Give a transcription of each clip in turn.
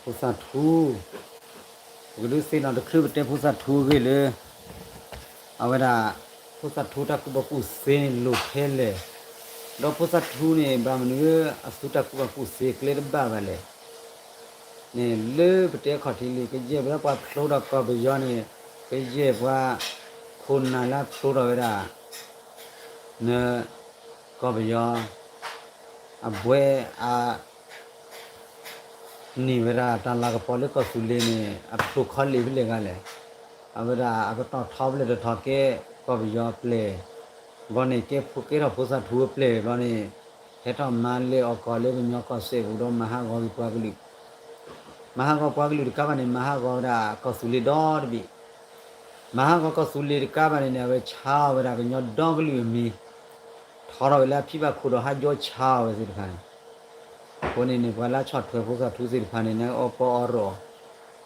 ဖိသၣ်ထူ, ပကဒုးသ့ၣ်နီၣ်တချုးပတဲဖိသၣ်ထူအဂ့ၢ်လၢ အဝဲဒၣ် ဖိသၣ်ထူတၢ်ကူၣ်ဘၣ်ကူၣ်သ့န့ၣ်လိၣ်ဖဲလဲၣ်, ဒီးဖိသၣ်ထူန့ၣ် ဘၣ်မနုၤလၢအသူတၢ်ကူၣ်ဘၣ်ကူၣ်သ့ကျဲတဘၣ်ဘၣ်လဲၣ်န့ၣ် လၢပတဲအခီၣ်ထံးလံ ကယဲၢ်ပှၤဖျိဒီးကီၢ်ပယီၤန့ၣ် ကယဲၢ်ပှၤခိၣ်နၢ်လၢအဖျိထီၣ်ဝဲဒၣ် န ကီၢ်ပယီၤ အဘှဲအ န့ၢ်ဝဲဒၣ်တၢ်လၤကပီၤလၢကီၢ်သူလ့ၤန့ၣ် အဖျိခီလ့ၣ်ဖဲလဲၣ်ဂၤလဲၣ်. အဝဲဒၣ်အကတီၢ်ထီဖဲလဲၣ်တထီၣ်ကဲ ကီၢ်ပယီၤအပျဲၢ် ဘျီန့ၣ် ကဲဖိကဲထီၣ်ဖိသၣ်ထူအပျဲၢ်ဘျီန့ၣ် ဟဲထီၣ်မၤလဲၢ်အီၣ်ကီၢ်လၢကညီကီၢ်စဲၣ်ပူၤဒီးမၤဟးဂီၤက့ၤပှၤကလုာ် မၤဟးဂီၤပှၤကလုာ်တခါဘၣ်န့ၣ် မၤဟးဂီၤဝဲဒၣ်ကီၢ်သူလ့ၤဒီတဘ့ၣ်, မၤဟးဂီၤကီၢ်သူလ့ၤတခါဘၣ်န့ၣ်န့ၣ် အဝဲဆါအီၤဝဲဒၣ်ကညီဒီကလုာ်အမံၤ, ထီထီၣ်ဝဲလၢအဖံဘၣ်ခိၣ်ဒီးဟးယီဆါအီၤဝဲသ့ၣ်တဖၣ်န့ၣ်, အဃိန့ၣ်န့ၣ် ပှၤလၢဆီၣ်ထွဲဖိသၣ်ထူသ့ၣ်တဖၣ်န့ၣ် နအီၣ်ပီအီ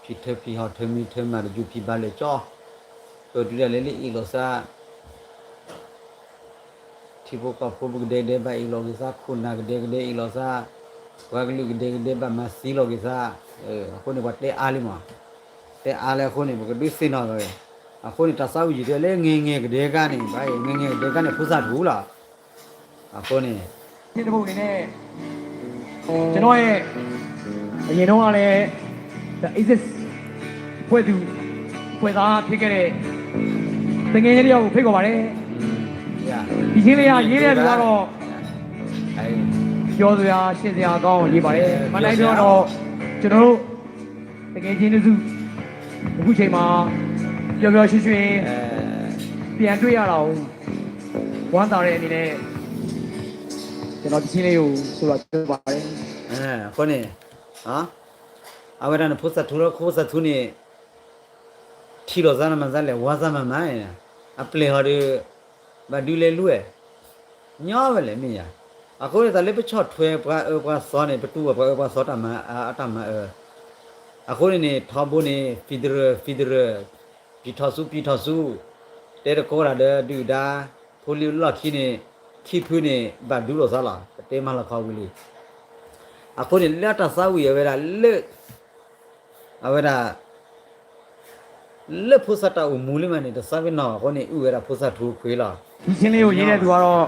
ရီၣ်, ဖံးထၢဖံးဟီၣ်ထၢမံထၢမၤတယူၤဖံးဘၣ်လၢာ်ကၠီ, ပဒုးဒၣ်လဲာ်လၢအ့ၣ်လိာ်သး ထံဖိကီၢ်ဖိပကဒဲကဒဲဘၣ်အ့ၣ်လိာ်က့ၤသး, ခိၣ်နၢ်ကဒဲကဒဲအ့ၣ်လိာ်သး, ပှၤကလုာ်ကဒဲကဒဲဘၣ်မၤသံလိာ်က့ၤသး, အဃိန့ၣ် ပှၤတဲအါလံမး, တဲအါလၢအဃိန့ၣ် ပကဒုးသ့ၣ်နီၣ်လီၤ, အဃိန့ၣ် တၢ်သးဝံၣ်ယံာ်တဲလၢငဲၤငဲၤကဒဲကါန့ၣ် ဘၣ်အံၤ ငဲၤငဲၤကဒဲကါန့ၣ် ဖိသၣ်ထူလီၤ, အဃိန့ၣ် ကျွန်တော်ရဲ့ အရင်တုန်းကလည်း The Aces အဖွဲ့သူ အဖွဲ့သားဖြစ်ခဲ့တဲ့ သူငယ်ချင်းတစ်ယောက်ကိုဖိတ်ခေါ်ပါတယ်။ ဒီချင်းလေးကရေးတဲ့သူကတော့ ပြောစရာ ရှင်းစရာကောင်းအောင်ရေးပါတယ်။ မနက်ဖြန်တော့ ကျွန်တော်တို့ သူငယ်ချင်းတစ်စု အခုချိန်မှာ ပျော်ပျော်ရွှင်ရွှင် ပြန်တွေ့ရတာကို ဝမ်းသာတဲ့အနေနဲ့ ကျွန်တော် သီချင်းလေးကို ဆိုတော့ ပြောပါတယ်။ အဃိန့ၣ် အဝဲဒၣ်န့ၣ် ဖိသၣ်ထူလၢ ဖိသၣ်ထူန့ၣ် ထံၣ်လိာ်သးနမၤသးလဲၣ် ဝါသးမၤမၤ, အပျဲၢ်ဟီဒီး ဘၣ်ဒုးလဲၤလူၤဝဲ ညီဝဲလဲၣ် မ့ၢ်ဧါ. အဃိန့ၣ် တၢ်လၢပဆီၣ်ထွဲပှၤအၢပှၤသီန့ၣ် ပတူၢ်ဘၣ်ပှၤအၢပှၤသီတၢ်မၤ အတၢ်မၤအၢ. အဃိန့ၣ်န့ၣ် ထီဘိန့ၣ် federal federal ပံၤထီၣ်ဆူ ပံၤထီၣ်ဆူ, တဲတကိးတၢ်ဒီးဒုၣ်ဒါ, ဖိလံၤလီၢ်ခံန့ၣ် ခံဖုန့ၣ် ဘၣ်ဒုးလိာ်သးလီၤ. ပတဲမၤလီၤခီဝံၤလံ. အဃိန့ၣ် လၢတၢ်သးဝံၣ်အဝဲဒၣ်လၢ အဝဲဒၣ် လၢဖိသၣ်တၢ်အိၣ်မူလံမးန့ၣ် တသးပ့ၤနီၣ်အဃိန့ၣ် အုၣ်ဝဲဒၣ်ဖိသၣ်ထူခွ့လီၤ. ဒီချင်းလေးကိုရေးတဲ့သူကတော့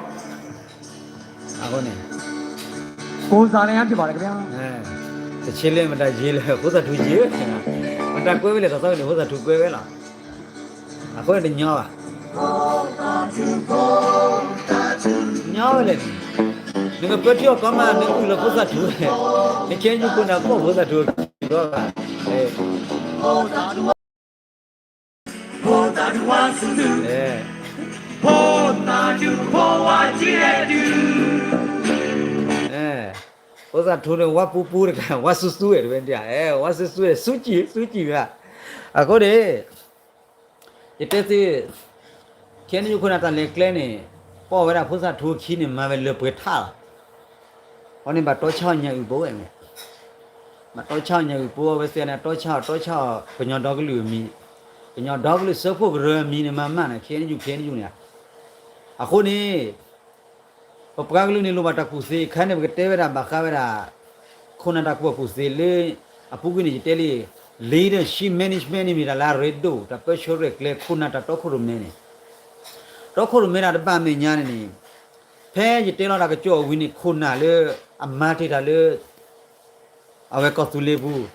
အဃိန့ၣ် ကိုဇာလင်းဖြစ်ပါတယ်ခင်ဗျာ. တဆ့လၢမတၤယ့လၢ ဖိသၣ်ထူယ့, မတၤကွဲဝဲလဲၣ် တၢ်သးဝံၣ်န့ၣ် ဖိသၣ်ထူကွဲဝဲလီၤ. အဃိန့ၣ်တညီဘၣ်. ညီဝဲလဲၣ်န့ၣ်, နကပၢထံအီၣ်ကီမး နအုၣ်လၢဖိသၣ်ထူ, နခဲညူခိၣ်နၢ်ပိာ်ဖိသၣ်ထူ ဘၣ်. ဖိသၣ်ထူဝါဆူၣ်ဆူၣ်, ဖိသၣ်ထူဖိဝါကံၣ်အဲၣ်တု, ဖိသၣ်ထူန့ၣ် ဝါပူပူတခါ ဝါဆူၣ်ဆူၣ်ဝဲတဝဲဒၣ်, ဝါဆူၣ်ဆူၣ်ဝဲ ဆူၣ်ကံၣ် ဆူၣ်ကံၣ်ဝဲ. အဃိန့ၣ် ယတဲသ့, ခဲန့ၣ်ယခိၣ်နၢ်တၢ်လဲၤကျဲန့ၣ် ပိာ်ဝဲဒၣ်ဖိသၣ်ထူအခံန့ၣ် မၤဝဲလၢပှဲၤထးလီၤ. အဃိန့ၣ် ဘၣ်တီဆါအီၣ်ညၣ်အုၣ်ဘိဝဲမ့ၢ်, ဘၣ်တီဆါအီၣ်ညၣ်အုၣ်ဘိဝဲသ့ၣ်န့ၣ် တီဆါအီၣ် တီဆါအီၣ် ကညီဒီကလုာ်အမံၤ, ကညီဒီကလုာ်စၢဖှိၣ်ကရၢအမံၤန့ၣ် မၤမးန့ၣ် ခဲန့ၣ်ယူၢ် ခဲန့ၣ်ယူၢ်န့ၣ်. အဃိန့ၣ် ပပှၤကလုာ်န့ၣ် လိၣ်ဘၣ်တၢ်ကူၣ်သ့ ခဲန့ၣ် ပကတဲဝဲဒၣ်ဘၣ်ဃးဝဲဒၣ် ခိၣ်နၢ်တၢ်ကူၣ်ဘၣ်ကူၣ်သ့လၢ အပူၤကွံာ်န့ၣ် ယတဲလံ leadership management န့ၣ်မ့ၢ်တၢ်လၢအရ့ဒိၣ် တၢ်ပၢဆှၢရဲၣ်ကျဲၤ ခိၣ်နၢ်တၢ်တီခိၣ်ရိၣ်မဲန့ၣ်, တီခိၣ်ရိၣ်မဲတၢ်တဘၣ်မဲာ်ညါန့ၣ်န့ၣ်, ဖဲယတဲလီၤတၢ်ကစီၣ်အဝံၤန့ၣ် ခိၣ်နၢ်လၢ အမၤတ့ၢ်တၢ်လၢ အဝဲကီၢ်သူလ့ၤပူၤ,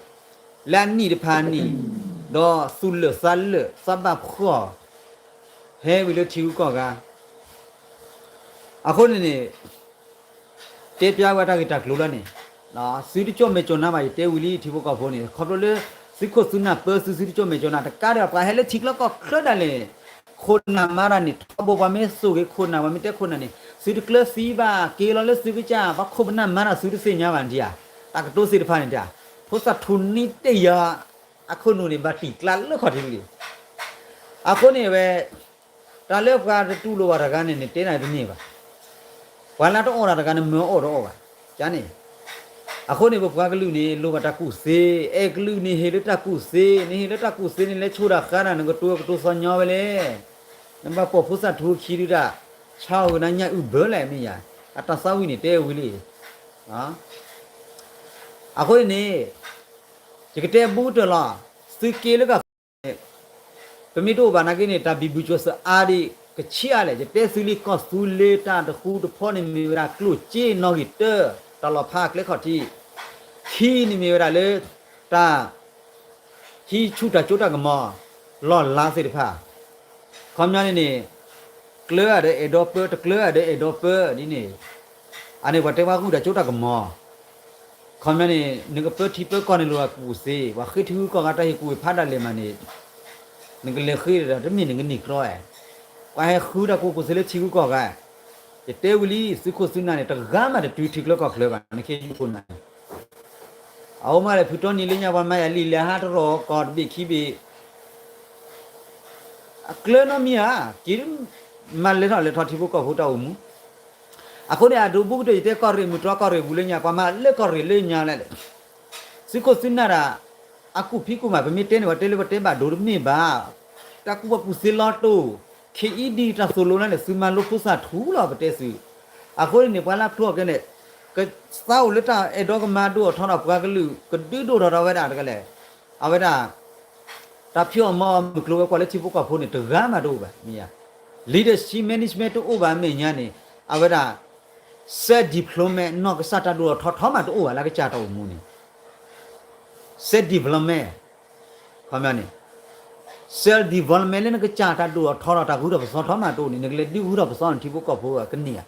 လၢအနံၣ်တဖၣ်အနံၣ်, ဒီးသူၣ်လၢာ်သးလၢာ် သးဘၣ်ဖှီၣ်, ဟဲဝံၤလၢထံဂုၤကီၢ်ဂၤ. အဃိန့ၣ်န့ၣ် တဲပျါဝဲတၢ်ဂ့ၢ်တၢ်ကျိၤလီၤန့ၣ်, သုတကၠီၣ်မဲာ်ကၠီၣ်နါဘၣ် ယတဲဝံၤလံ ထံဖိကီၢ်ဖိန့ၣ် ခီဖျိလၢ သုခိၣ်သုနၢ်ပၢသု သုတကၠီၣ်မဲာ်ကၠီၣ်နါ တကးဒံး ပှၤဟဲလၢထံကျါကီၢ်ချၢဒၣ်လဲာ် ခိၣ်နၢ်မၤတၢ်န့ၣ် ထီဘိပှၤမ့ၢ်သိၣ်ဂ့ၤခိၣ်နၢ် ပှၤမ့ၢ်တဲခိၣ်နၢ်န့ၣ် သုတကျၢၤသံဘၣ် က့ၤလီၤလၢသုကစၢ် ပှၤခိၣ်ပနၢ်မၤတၢ်သုတသ့ၣ်ညါဘၣ်န့ၣ်ဧါ. တၢ်ကတိၤသ့ၣ်တဖၣ်န့ၣ်ဧါ, ဖိသၣ်ထူနံၤတယၤ အခိၣ်နူာ်န့ၣ် ဘၣ်တံာ်ကျါလၢခီၣ်ထံးလံ. အဃိန့ၣ်ဝဲ တၢ်လၢပှၤတတူၢ်လိာ်ဘၣ်တဂၤန့ၣ်န့ၣ် တဲနၤတန့ၢ်ဘၣ်. ပှၤလၢတအီၣ်တၢ်တဂၤန့ၣ် မၢအီၣ်တအီၣ်ဘၣ်. ကန့ၣ်, အဃိန့ၣ် ပပှၤကလုာ်န့ၣ် လိၣ်ဘၣ်တၢ်ကူၣ်သ့, အဲၣ်ကလုာ်န့ၣ်ဟ့ၣ်လၢတၢ်ကူၣ်သ့, နဟ့ၣ်လၢတၢ်ကူၣ်သ့န့ၣ် လဲၤဆိၣ်တၢ်ဃါတၢ် နကတိၤကတိၤသီညီဝဲလဲၣ်. နဘၣ်ပိာ်ဖိသၣ်ထူခံဒုတၢ်, ဆါအီၣ်ဝဲဒၣ်ညၣ်အုၣ်ဘၢလဲၣ်မ့ၢ်ယၤ, အတၢ်သးဝံၣ်န့ၣ်တဲဝံၤလံ. အဃိန့ၣ်န့ၣ် ယကတဲဘူးကတၢၢ်လီၤ. သုးက့လွံၢ်ကီၢ်ဃုန့ၣ် ပမ့ၢ်တအိၣ်ဘၣ်နာ်က့န့ၣ် တၢ်ဘံၣ်ဘုၣ်စၢၤစၢၤအါဒံး ကဆံးအါလဲၣ်. ယတဲသုလံ ကီၢ်သူလ့ၤတၢ်တဃူတဖိးန့ၣ်မ့ၢ်ဝဲဒၣ်ကျိၣ်စ့နီၣ်ဂံၢ်တၢ တၢ်လီၤဖးအကျဲခီၣ်ထံး, ခံန့ၣ်မ့ၢ်ဝဲဒၣ်လၢ တၢ် ဟံးဆူၣ်တၢ်စိတၢ်ကမီၤ လီၢ်လါသ့ၣ်တဖၣ်, ခီပညီန့ၣ်န့ၣ် ကျၢၤဂၤဒီးအဲၣ်ဒိးပၢ တကျၢၤဂၤဒီးအဲၣ်ဒိးပၢဒ်န့ၣ်, အန့ၣ်ပှၤတဲပှၤဃုာ်တၢ်စိတၢ်ကမီၤ, ခီပညီန့ၣ် နကပၢထံပၢကီၢ်န့ၣ်လိၣ်အကူၣ်သ့, ပှၤဃ့ထံဂုၤကီၢ်ဂၤတၢ်ဟ့ၣ်ကူၣ်ဟ့ၣ်ဖးဒၣ်လဲာ်မးန့ၣ် နကလဲၤဃ့ဒီးတမ့ၢ်နကန့ၢ်ကြီဧါ. ပှၤဟဲဃုတၢ်ကူၣ်ဘၣ်ကူၣ်သ့လၢထံဂုၤကီၢ်ဂၤ, ယတဲဝံၤလံ သုးခိၣ်သုးနၢ်န့ၣ် တဂၤမးတတုၤထံချၢကီၢ်ချၢဘၣ်, နက့ယုၢ်ခိၣ်နၢ်န့ၣ် အအိၣ်မးလဲၣ် ဖုတီနံၤလၢညါ ပှၤမၤယၤလံာ်လဲၤဟးတရီၣ်ကီၢ်တဘ့ၣ်ခံဘ့ၣ် အကျၢၤနီတမံၤဧါ, က့ၤမၤလဲၤထီၣ်လဲၤထီၣ်ထံဖိကီၢ်ဖိတၢ်အိၣ်မူ. အဃိန့ၣ် အဒိဘူးကတၢၢ် ယတဲကီၢ်ရ့ၣ်မုၢ်တြီၢ်ကီၢ်ရ့ၣ်ပူၤလၢညါ ပှၤမၤလၢကီၢ်ရ့ၣ်လၢညါလဲၣ်, သုးခိၣ်သုးနၢ်ဒၣ် အကူၣ်ဖံးကူၣ်မၤ ပမ့ၢ်တဲန့ၣ် ပှၤတဲလၢပတဲဘၣ်ဒိတမ့ၢ်ဘၣ်, တၢ်ကူၣ်ဘၣ်ကူၣ်သ့လီၤတိၢ်, ခ့အံၤဒ်တၢ်သိၣ်လိနၤန့ၣ် သုမၤလိဖိသၣ်ထူလီၤ ပတဲသုး. အဃိန့ၣ်န့ၣ် ပှၤလၢအဖျိအီၤကဲန့ၣ် ကသးအိၣ်လၢတၢ်အဲၣ်ဒိးကမၤဒိၣ်ထီၣ်ထီထီၣ်ပှၤကလုာ် ကဒုးဒိၣ်ထီၣ်ထီထီၣ်ဝဲဒၣ်တကလဲၣ်, အဝဲဒၣ် တၢ်ဖံးအီၣ်မၤအီၣ်မုၢ်ကျိၤဝဲၤကွာ်လၢထံဖိကီၢ်ဖိန့ၣ် တဂၤမးတအိၣ်ဘၣ်, မ့ၢ်ဧါ. Leadership management တအိၣ်ဘၣ်အမဲာ်ညါန့ၣ် အဝဲဒၣ် self development နီၢ်ကစၢ်တၢ်ဒိၣ်ထီၣ်ထီထီၣ်မးတအိၣ်ဘၣ်လၢကစၢ်တၢ်အိၣ်မူန့ၣ် self development ခီပညီန့ၣ် self development လၢနကစၢ်တၢ်ဒိၣ်ထီၣ်ထီထီၣ် တၢ်ဂုၤထီၣ်ပသီထီၣ်မးတအိၣ်န့ၣ် နကလဲၤဒုးဂုၤထီၣ်ပသီန့ၣ် ထံဖိကီၢ်ဖိကန့ၢ်ဧါ.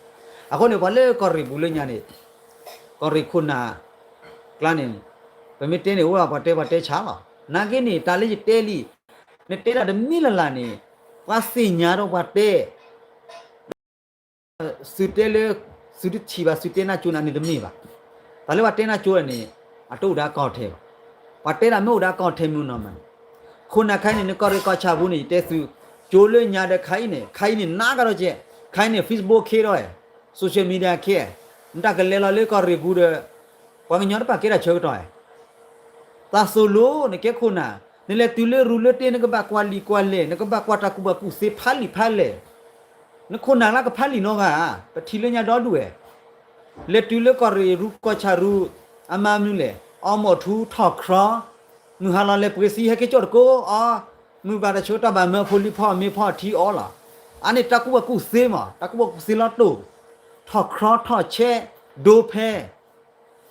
အဃိန့ၣ် ပှၤလၢကီၢ်ရ့ၣ်ပူၤလၢညါန့ၣ် ကီၢ်ရ့ၣ်ခိၣ်နၢ်ကျါန့ၣ် ပမ့ၢ်တဲန့ၣ် အိၣ်ဒီးပှၤတဲပှၤတဲဆါလီၤ. နာ်က့န့ၣ် တၢ်လၢယတဲလံ နတဲဒၣ်တမံၤလၢ်လၢ်န့ၣ် ပှၤသ့ၣ်ညါဒီးပှၤတဲ သုတဲလၢ သုတထံၣ်ဘၣ် သုတဲနၢ်ကၠိနၤန့ၣ်တမ့ၢ်ဘၣ်. တၢ်လၢပှၤတဲနၢ်ကၠိန့ၣ် အတအိၣ်ဒီးအကီၢ်ထဲဘၣ်. ပှၤတဲဒၣ်မ့ၢ်အိၣ်ဒီးအကီၢ်ထဲမုၢ်နီၢ်မးန့ၣ် ခိၣ်နၢ်ခါအံၤန့ၣ် နကီၢ်ရ့ၣ်ကီၢ်ဆၣ်ပူၤန့ၣ် ယတဲသု ကၠိလၢညါဒီးခါအံၤန့ၣ် ခါအံၤန့ၣ် နးကဒီးကဲ, ခါအံၤန့ၣ် Facebook ခဲဒီး social media ခဲ, နတၢ်ကလဲၤလီၤလၢကီၢ်ရ့ၣ်ပူၤဒီး ပှၤကညီတပာ်ကဲတၢ်ဆၢကတီၢ်ဧါ. တၢ်သိၣ်လိ နကဲခိၣ်နၢ် နလဲၤတုၤလၢရူလၢတ့ နကဘၣ်ကွၢ်လံာ်ကွၢ်လဲၢ် နကဘၣ်ကွၢ်တၢ်ကူၣ်ဘၣ်ကူၣ်သ့ဖးလံာ်ဖးလဲၢ်, နခိၣ်နၢ်လၢကဖးလံာ်နီတဂၤဧါ, ပထံၣ်လၢညါဒီဒူၣ်ဝဲ, လဲၤတုၤလၢကီၢ်ရ့ၣ်ရူကီၢ်ဆၣ်ရူ အမၤမနုၤလဲၣ် အီမီၣ်ထူထီၣ်ခြီ, မုၢ်ဟါလီၤလဲၤပှ့ၤသံဟဲက့ၤကၠီၣ်တကိးအီၤ, မုၢ်ဘၣ်တၢ်ဆၢကတီၢ်ဘၣ်မၢဖိလံၤဖီမ့ၤဖီထံအီၤလီၤ. အန့ၣ်တၢ်ကူၣ်ဘၣ်ကူၣ်သ့မး တၢ်ကူၣ်ဘၣ်ကူၣ်သ့လီၤတိၢ်, ထီၣ်ခြီထီၣ်ဆဲး, ဒိဖဲ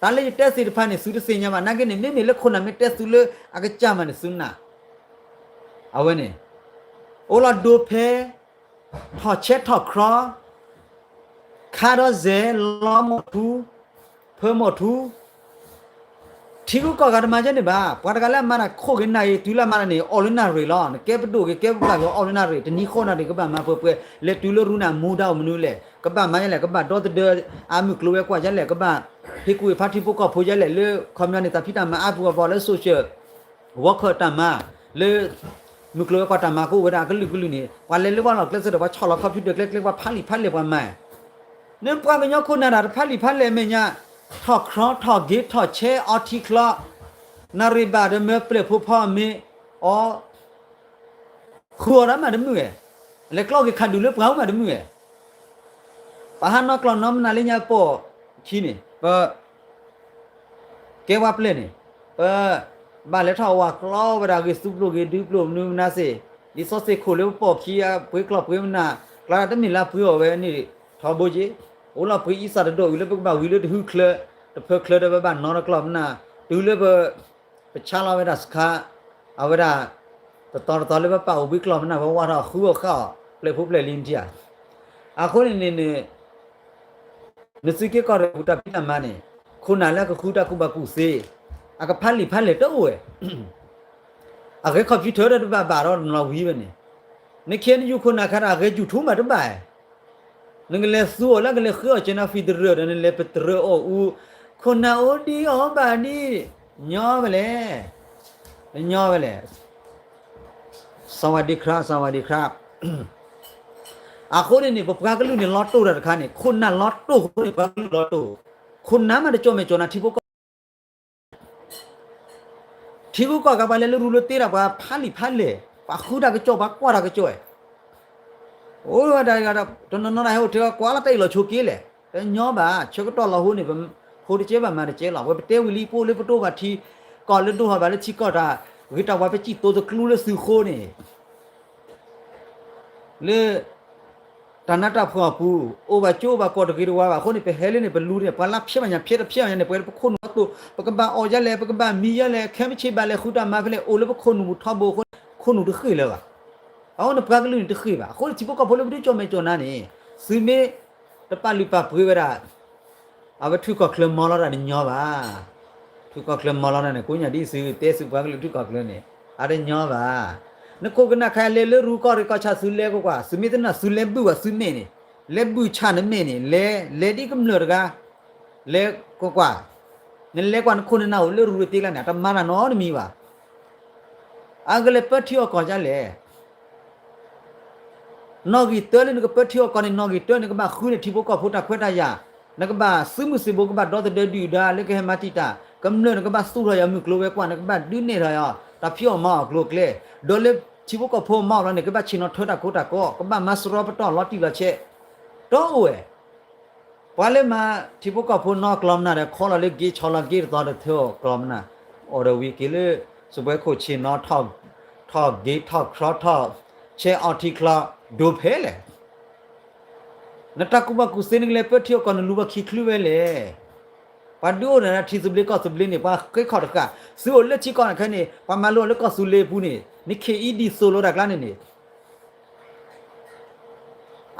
တၢ်လၢယတဲသ့ၣ်တဖၣ်န့ၣ် သုတသ့ၣ်ညါဘၣ် နာ်က့န့ၣ် မ့မ့ၢ်လၢခိၣ်နၢ်မ့ၢ်တဲသုလၢအကစၢ်မးန့ၣ် သုနၢ်, အဝဲန့ၣ် အိၣ်လီၤဒိဖဲ, ထီၣ်ဆဲးထီၣ်ခြီ, ခါဒီးစဲး လီမီၣ်ထူ, ဖၢမီၣ်ထူ, ထံဂုၤကီၢ်ဂၤတမၤကဲန့ၣ်ဘၣ်, ပှၤတဂၤလၢအမၤတၢ်ခိၣ်ဂ့ၤနၢ်ဂ့ၤ တုၤလၢအမၤတၢ်န့ၣ် အီၣ်လၢနၣ်ရ့ၣ်လီၤ, နကဲပဒိၣ်ဂ့ၤ ကဲပပှၢ်ဂ့ၤ အီၣ်လၢနၣ်ရ့ၣ်, တနံၤဃီနၣ်ရ့ၣ် ကဘၣ်မၤပှဲၤပှဲၤ, လဲၤတုၤလၢရူန့ၣ် အမူဒါအိၣ်မနုၤလဲၣ်, ကဘၣ်မၤညါလဲၣ်, ကဘၣ်ဒီသဒၢ အမုၢ်ကျိၤဝဲၤကွာ်ညါလဲၣ်, ကဘၣ်ဟ့ၣ်ကူၣ်ဟ့ၣ်ဖးထံဖိကီၢ်ဖိညါလဲၣ်, လၢခီပညီန့ၣ် တၢ်ဖံးတၢ်မၤအါပူၤအဘီၣ်လၢ social worker တၢ်မၤ, လၢ မုၢ်ကျိၤဝဲၤကွာ်တၢ်မၤကအိၣ်ဝဲဒၣ်အကလုာ်ကလုာ်န့ၣ် ပှၤလဲၤလၢပှၤလီၢ်ကျဲသ့ဒီး ပှၤဆီၣ်လီၤ computer ကျဲကျဲ ပှၤဖးလံာ်ဖးလဲၢ်ပှၤမၤ, နပှၤကညီခိၣ်နၢ်တၢ်တဖးလံာ်ဖးလဲၢ်အမဲာ်ညါ, ထီၣ်ခြီထီၣ်ဂ့ၤထီၣ်ဆဲးအီထံချီ, နၣ်ရ့ၣ်ဘၣ်ဒီးမၢပျဲၢ်ဖိဖီမ့ၤအီၤ ဃုာ်အီၤဒီးမးတမုာ်ဧဲ, လဲၤကျီက့ၤခးဒူၣ်လၢပှၤအိၣ်မးတမုာ်ဧဲ, ပှၤဟးနီၣ်ကျီၢ်နီၣ်မနုၤလၢညါပီၢ်ခံန့ၣ် ပ ကဲပှၤပျဲၢ်န့ၣ် ပ ဘၣ်လဲၤထီၣ်ဝၤကျီဝဲဒၣ်ဂ့ၤသူပျိၢ်ဂ့ၤဒုပျိၢ်မနုၤမနုၤသ့ၣ်, ဒ်သိးသ့ၣ်ခိၣ်လၢပပိာ်ခံ ပှ့ၤကျီၢ်ပှ့ၤမနုၤ, ကျါတမ့ၢ်လၢပှ့ၤအီၣ်ဝဲန့ၣ် ထီဘိက့, အိၣ်လီၤပှ့ၤအံသၣ်တဒိၣ်အုးလၢပကဘၣ်ဝံၤလၢတဟုချၢ, တဖၢချၢဒီးပဘၣ်နီၣ်တကျီၢ်မနုၤ, တုၤလၢပ ပဆါလီၤဝဲဒၣ်စခါ, အဝဲဒၣ် တတီၤတတီၤလၢပပာ်အိၣ်ဘှံးကျီၢ်မနုၤ ပဝါထီၣ်ဃုအီၣ်ဃာ်အီၣ် ပျဲၢ်ဖိပျဲၢ်လံနထံၣ်ဧါ. အဃိန့ၣ်န့ၣ်န့ၣ် နသုးက့ကီၢ်ရ့ၣ်ပူၤတၢ်ဖံးတၢ်မၤန့ၣ် ခိၣ်နၢ်လၢအကဃုတၢ်ကူၣ်ဘၣ်ကူၣ်သ့, အကဖးလံာ်ဖးလဲၢ်တအိၣ်ဝဲ, အဂဲၤ computer ဒီးတဘၣ်ဘၣ်ဒီးနလီၤဝံၤဝဲန့ၣ်, နခ့နယူၢ်ခိၣ်နၢ်ခါဒီးအဂဲၤ YouTube မးတဘၣ်, နကလဲၤသူအီၤလၢကလဲၤဃုအီၣ်ကၠဲနၤ federal ဒီးနလဲၤပတြၢၤအီၣ်အူ, ခိၣ်နၢ်အိၣ်ဒံးအီၣ်ဘၣ်ဒံး, ညီဝဲလဲၣ် ညီဝဲလဲၣ် စဝၤဒံခရၣ် စဝၤဒံခရၣ်. အဃိန့ၣ်န့ၣ် ပပှၤကလုာ်န့ၣ် လီၤတိၢ်တၢ်တခါန့ၣ် ခိၣ်နၢ်လီၤတိၢ်အဃိန့ၣ် ပှၤကလုာ်လီၤတိၢ်, ခိၣ်နၢ်မးတကၠီၣ်မဲာ်ကၠီၣ်နၤ ထံဖိကီၢ် ထံဖိကီၢ်ဂၤ ပှၤလဲၤလၢရူလၢတ့ဒီး ပှၤဖးလံာ်ဖးလဲၢ်, ပှၤဃုတၢ်ကစီၣ် ပှၤကွၢ်တၢ်ကစီၣ်, အိၣ်ဝဲဒၣ်တနီၤနီၤ ဟဲအိၣ်ထဲကွၢ်လီၤတၢ်အ့ၣ်လိာ်ဆိးက့လဲၣ်, တညီဘၣ် ဆၢကတီၢ်လီၤဟိန့ၣ် ပဟိတကဲဘၣ်မၤတကဲလီၤ. ဝဲပတဲဝံၤလံ ပအိၣ်လၢပတအိၣ်ဘၣ်ထံကီၢ် ကီၢ်လၢဒိၣ်ဟီၣ်ဘၣ်လၢထံကီၢ်တၢ်ဂ့ၤတၢ်ဝါ ပစံၣ်တိၤတကျူလၢသုဃိန့ၣ် လၢ တၢ်နးတၢ်ဖှီၣ်အပူၤ အိၣ်ဘၣ်ကၠိအိၣ်ဘၣ်ကီၢ်တဂ့ၤတဝါဘၣ်အဃိန့ၣ် ပဟဲလၢန့ၣ် ပလူန့ၣ် ပှၤလၢဖျဲဘၣ်ညါဖျဲတဖျဲဘၣ်ညါန့ၣ် ပှၤလၢပခိၣ်နူာ်အသိး ပကဘၣ်အီၣ်ယါလဲၣ် ပကဘၣ်မံယါလဲၣ် ခဲမုၢ်ဆ့ၣ်ဘၣ်လဲၣ် ဃုတၢ်မၤဖဲလဲၣ် အိၣ်လၢပခိၣ်နူာ်ပူၤထီဘိအဃိန့ၣ် ခိၣ်နူာ်တဃ့ၢ်လၢၤဘၣ်. အဃိန့ၣ်ပှၤကလုာ်န့ၣ်တဃ့ၢ်ဘၣ်. အဃိန့ၣ်ထံဖိကီၢ်ဖိလၢပဒုးကၠီၣ်မဲာ်ကၠီၣ်နါန့ၣ် သုမ့ၢ်တပာ်လုၢ်ပာ်ပှ့ၤဝဲဒၣ် အဝဲထွံၣ်ကီၢ်ချၢမီလီၤတၢ်တညီဘၣ်. ထွံၣ်ကီၢ်ချၢမီလီၤတၢ်န့ၣ် ကိးညါဒ်သုတဲသုပှၤကလုာ်ထွံၣ်ကီၢ်ချၢန့ၣ် အတညီဘၣ်. နခိၣ်ကနၣ်ခါလဲၤလၢရူၢ်ကီၢ်ရ့ၣ်ကီၢ်ဆၣ်သုလဲၤကွၢ်ကွၢ် သုမ့ၢ်တနာ်သုလဲၤဘုၣ်ဘၣ်သုမဲာ်န့ၣ် လဲၤဘုၣ်ဆၣ်နမဲာ်န့ၣ် လဲၤ လဲၤဒ်ကမျၢၢ်တဂၤ လဲၤကွၢ်ကွၢ် နလဲၤကွၢ်နခိၣ်နနၢ်အိၣ်လၢရူၢ်ရ့ၣ်တ့ကျါန့ၣ် အတမၤတၢ်နီတမံၤဘၣ်. အကလဲၤပၢထံအီၣ်ကီၢ်ဒ်လဲၣ် နီၣ်ဂံၢ်တၢလၢနကပၢထံအီၣ်ကီၢ်န့ၣ် နီၣ်ဂံၢ်တၢန့ၣ် ကဘၣ်ဃုန့ၢ်ထံဖိကီၢ်ဖိတၢ်ခွဲးတၢ်ယာ်, နကဘၣ်သုးမုၢ်သံၣ်ဘိ ကဘၣ်ဒီသဒၢဒုၣ်ဒါလၢကဟဲမၤတံာ်တာ်, ကမျၢၢ်နကဘၣ်သူၣ်ထီၣ်ယၤမုၢ်ကျိၤဝဲၤကွာ်, နကဘၣ်ဒုးနဲၣ်ထီၣ်ယၤ တၢ်ဖံးအီၣ်မၤအီၣ်အကျိၤအကျဲ, ဒီးလၢထံဖိကီၢ်ဖိအမၤအီၣ်လီၤန့ၣ် ကဘၣ်ဆ့ၣ်နီၤထၢတၢ်ကိးတၢ်ကီ, ကဘၣ်မၤစရီပတီၢ်လီၤတံၢ်လီၤဆဲး, တအိၣ်ဝဲ ပှၤလၢမၤထံဖိကီၢ်ဖိနီၢ်ကျီမနၢ်ဒီး ခီလီၤလၢက့ၤဆီလီၤက့ၤတသီဒီး ထၢအီၣ်ကျီမနၢ်, အိၣ်ဒီးဝံၤက့ၤလၢ စပွဲခိၣ်ဆ့ၣ်နီၤ ထီၣ်ဂ့ၤထီၣ်ခြီထီၣ် ဆဲးအီထံချီ ဒိးဖဲလဲၣ်. နတၢ်ကူၣ်ဘၣ်ကူၣ်သ့ နကလဲၤပၢထံအီၣ်ကီၢ် နလူၤဘၣ်ခံချုးဝဲလဲၣ်. ပှၤဒုးအိၣ်ဒီးထံသဘျ့ကီၢ်သဘျ့န့ၣ် ပှၤဃ့ခီၣ်တဃာ်, သုအိၣ်လၢထံကီၢ်န့ၣ်ခဲန့ၣ် ပှၤမၤလိအီၤလၢကီၢ်သူလ့ၤအပူၤန့ၣ် နခ့ၣ်အံၤဒ်သိၣ်လိတၢ်ကျါန့ၣ်န့ၣ်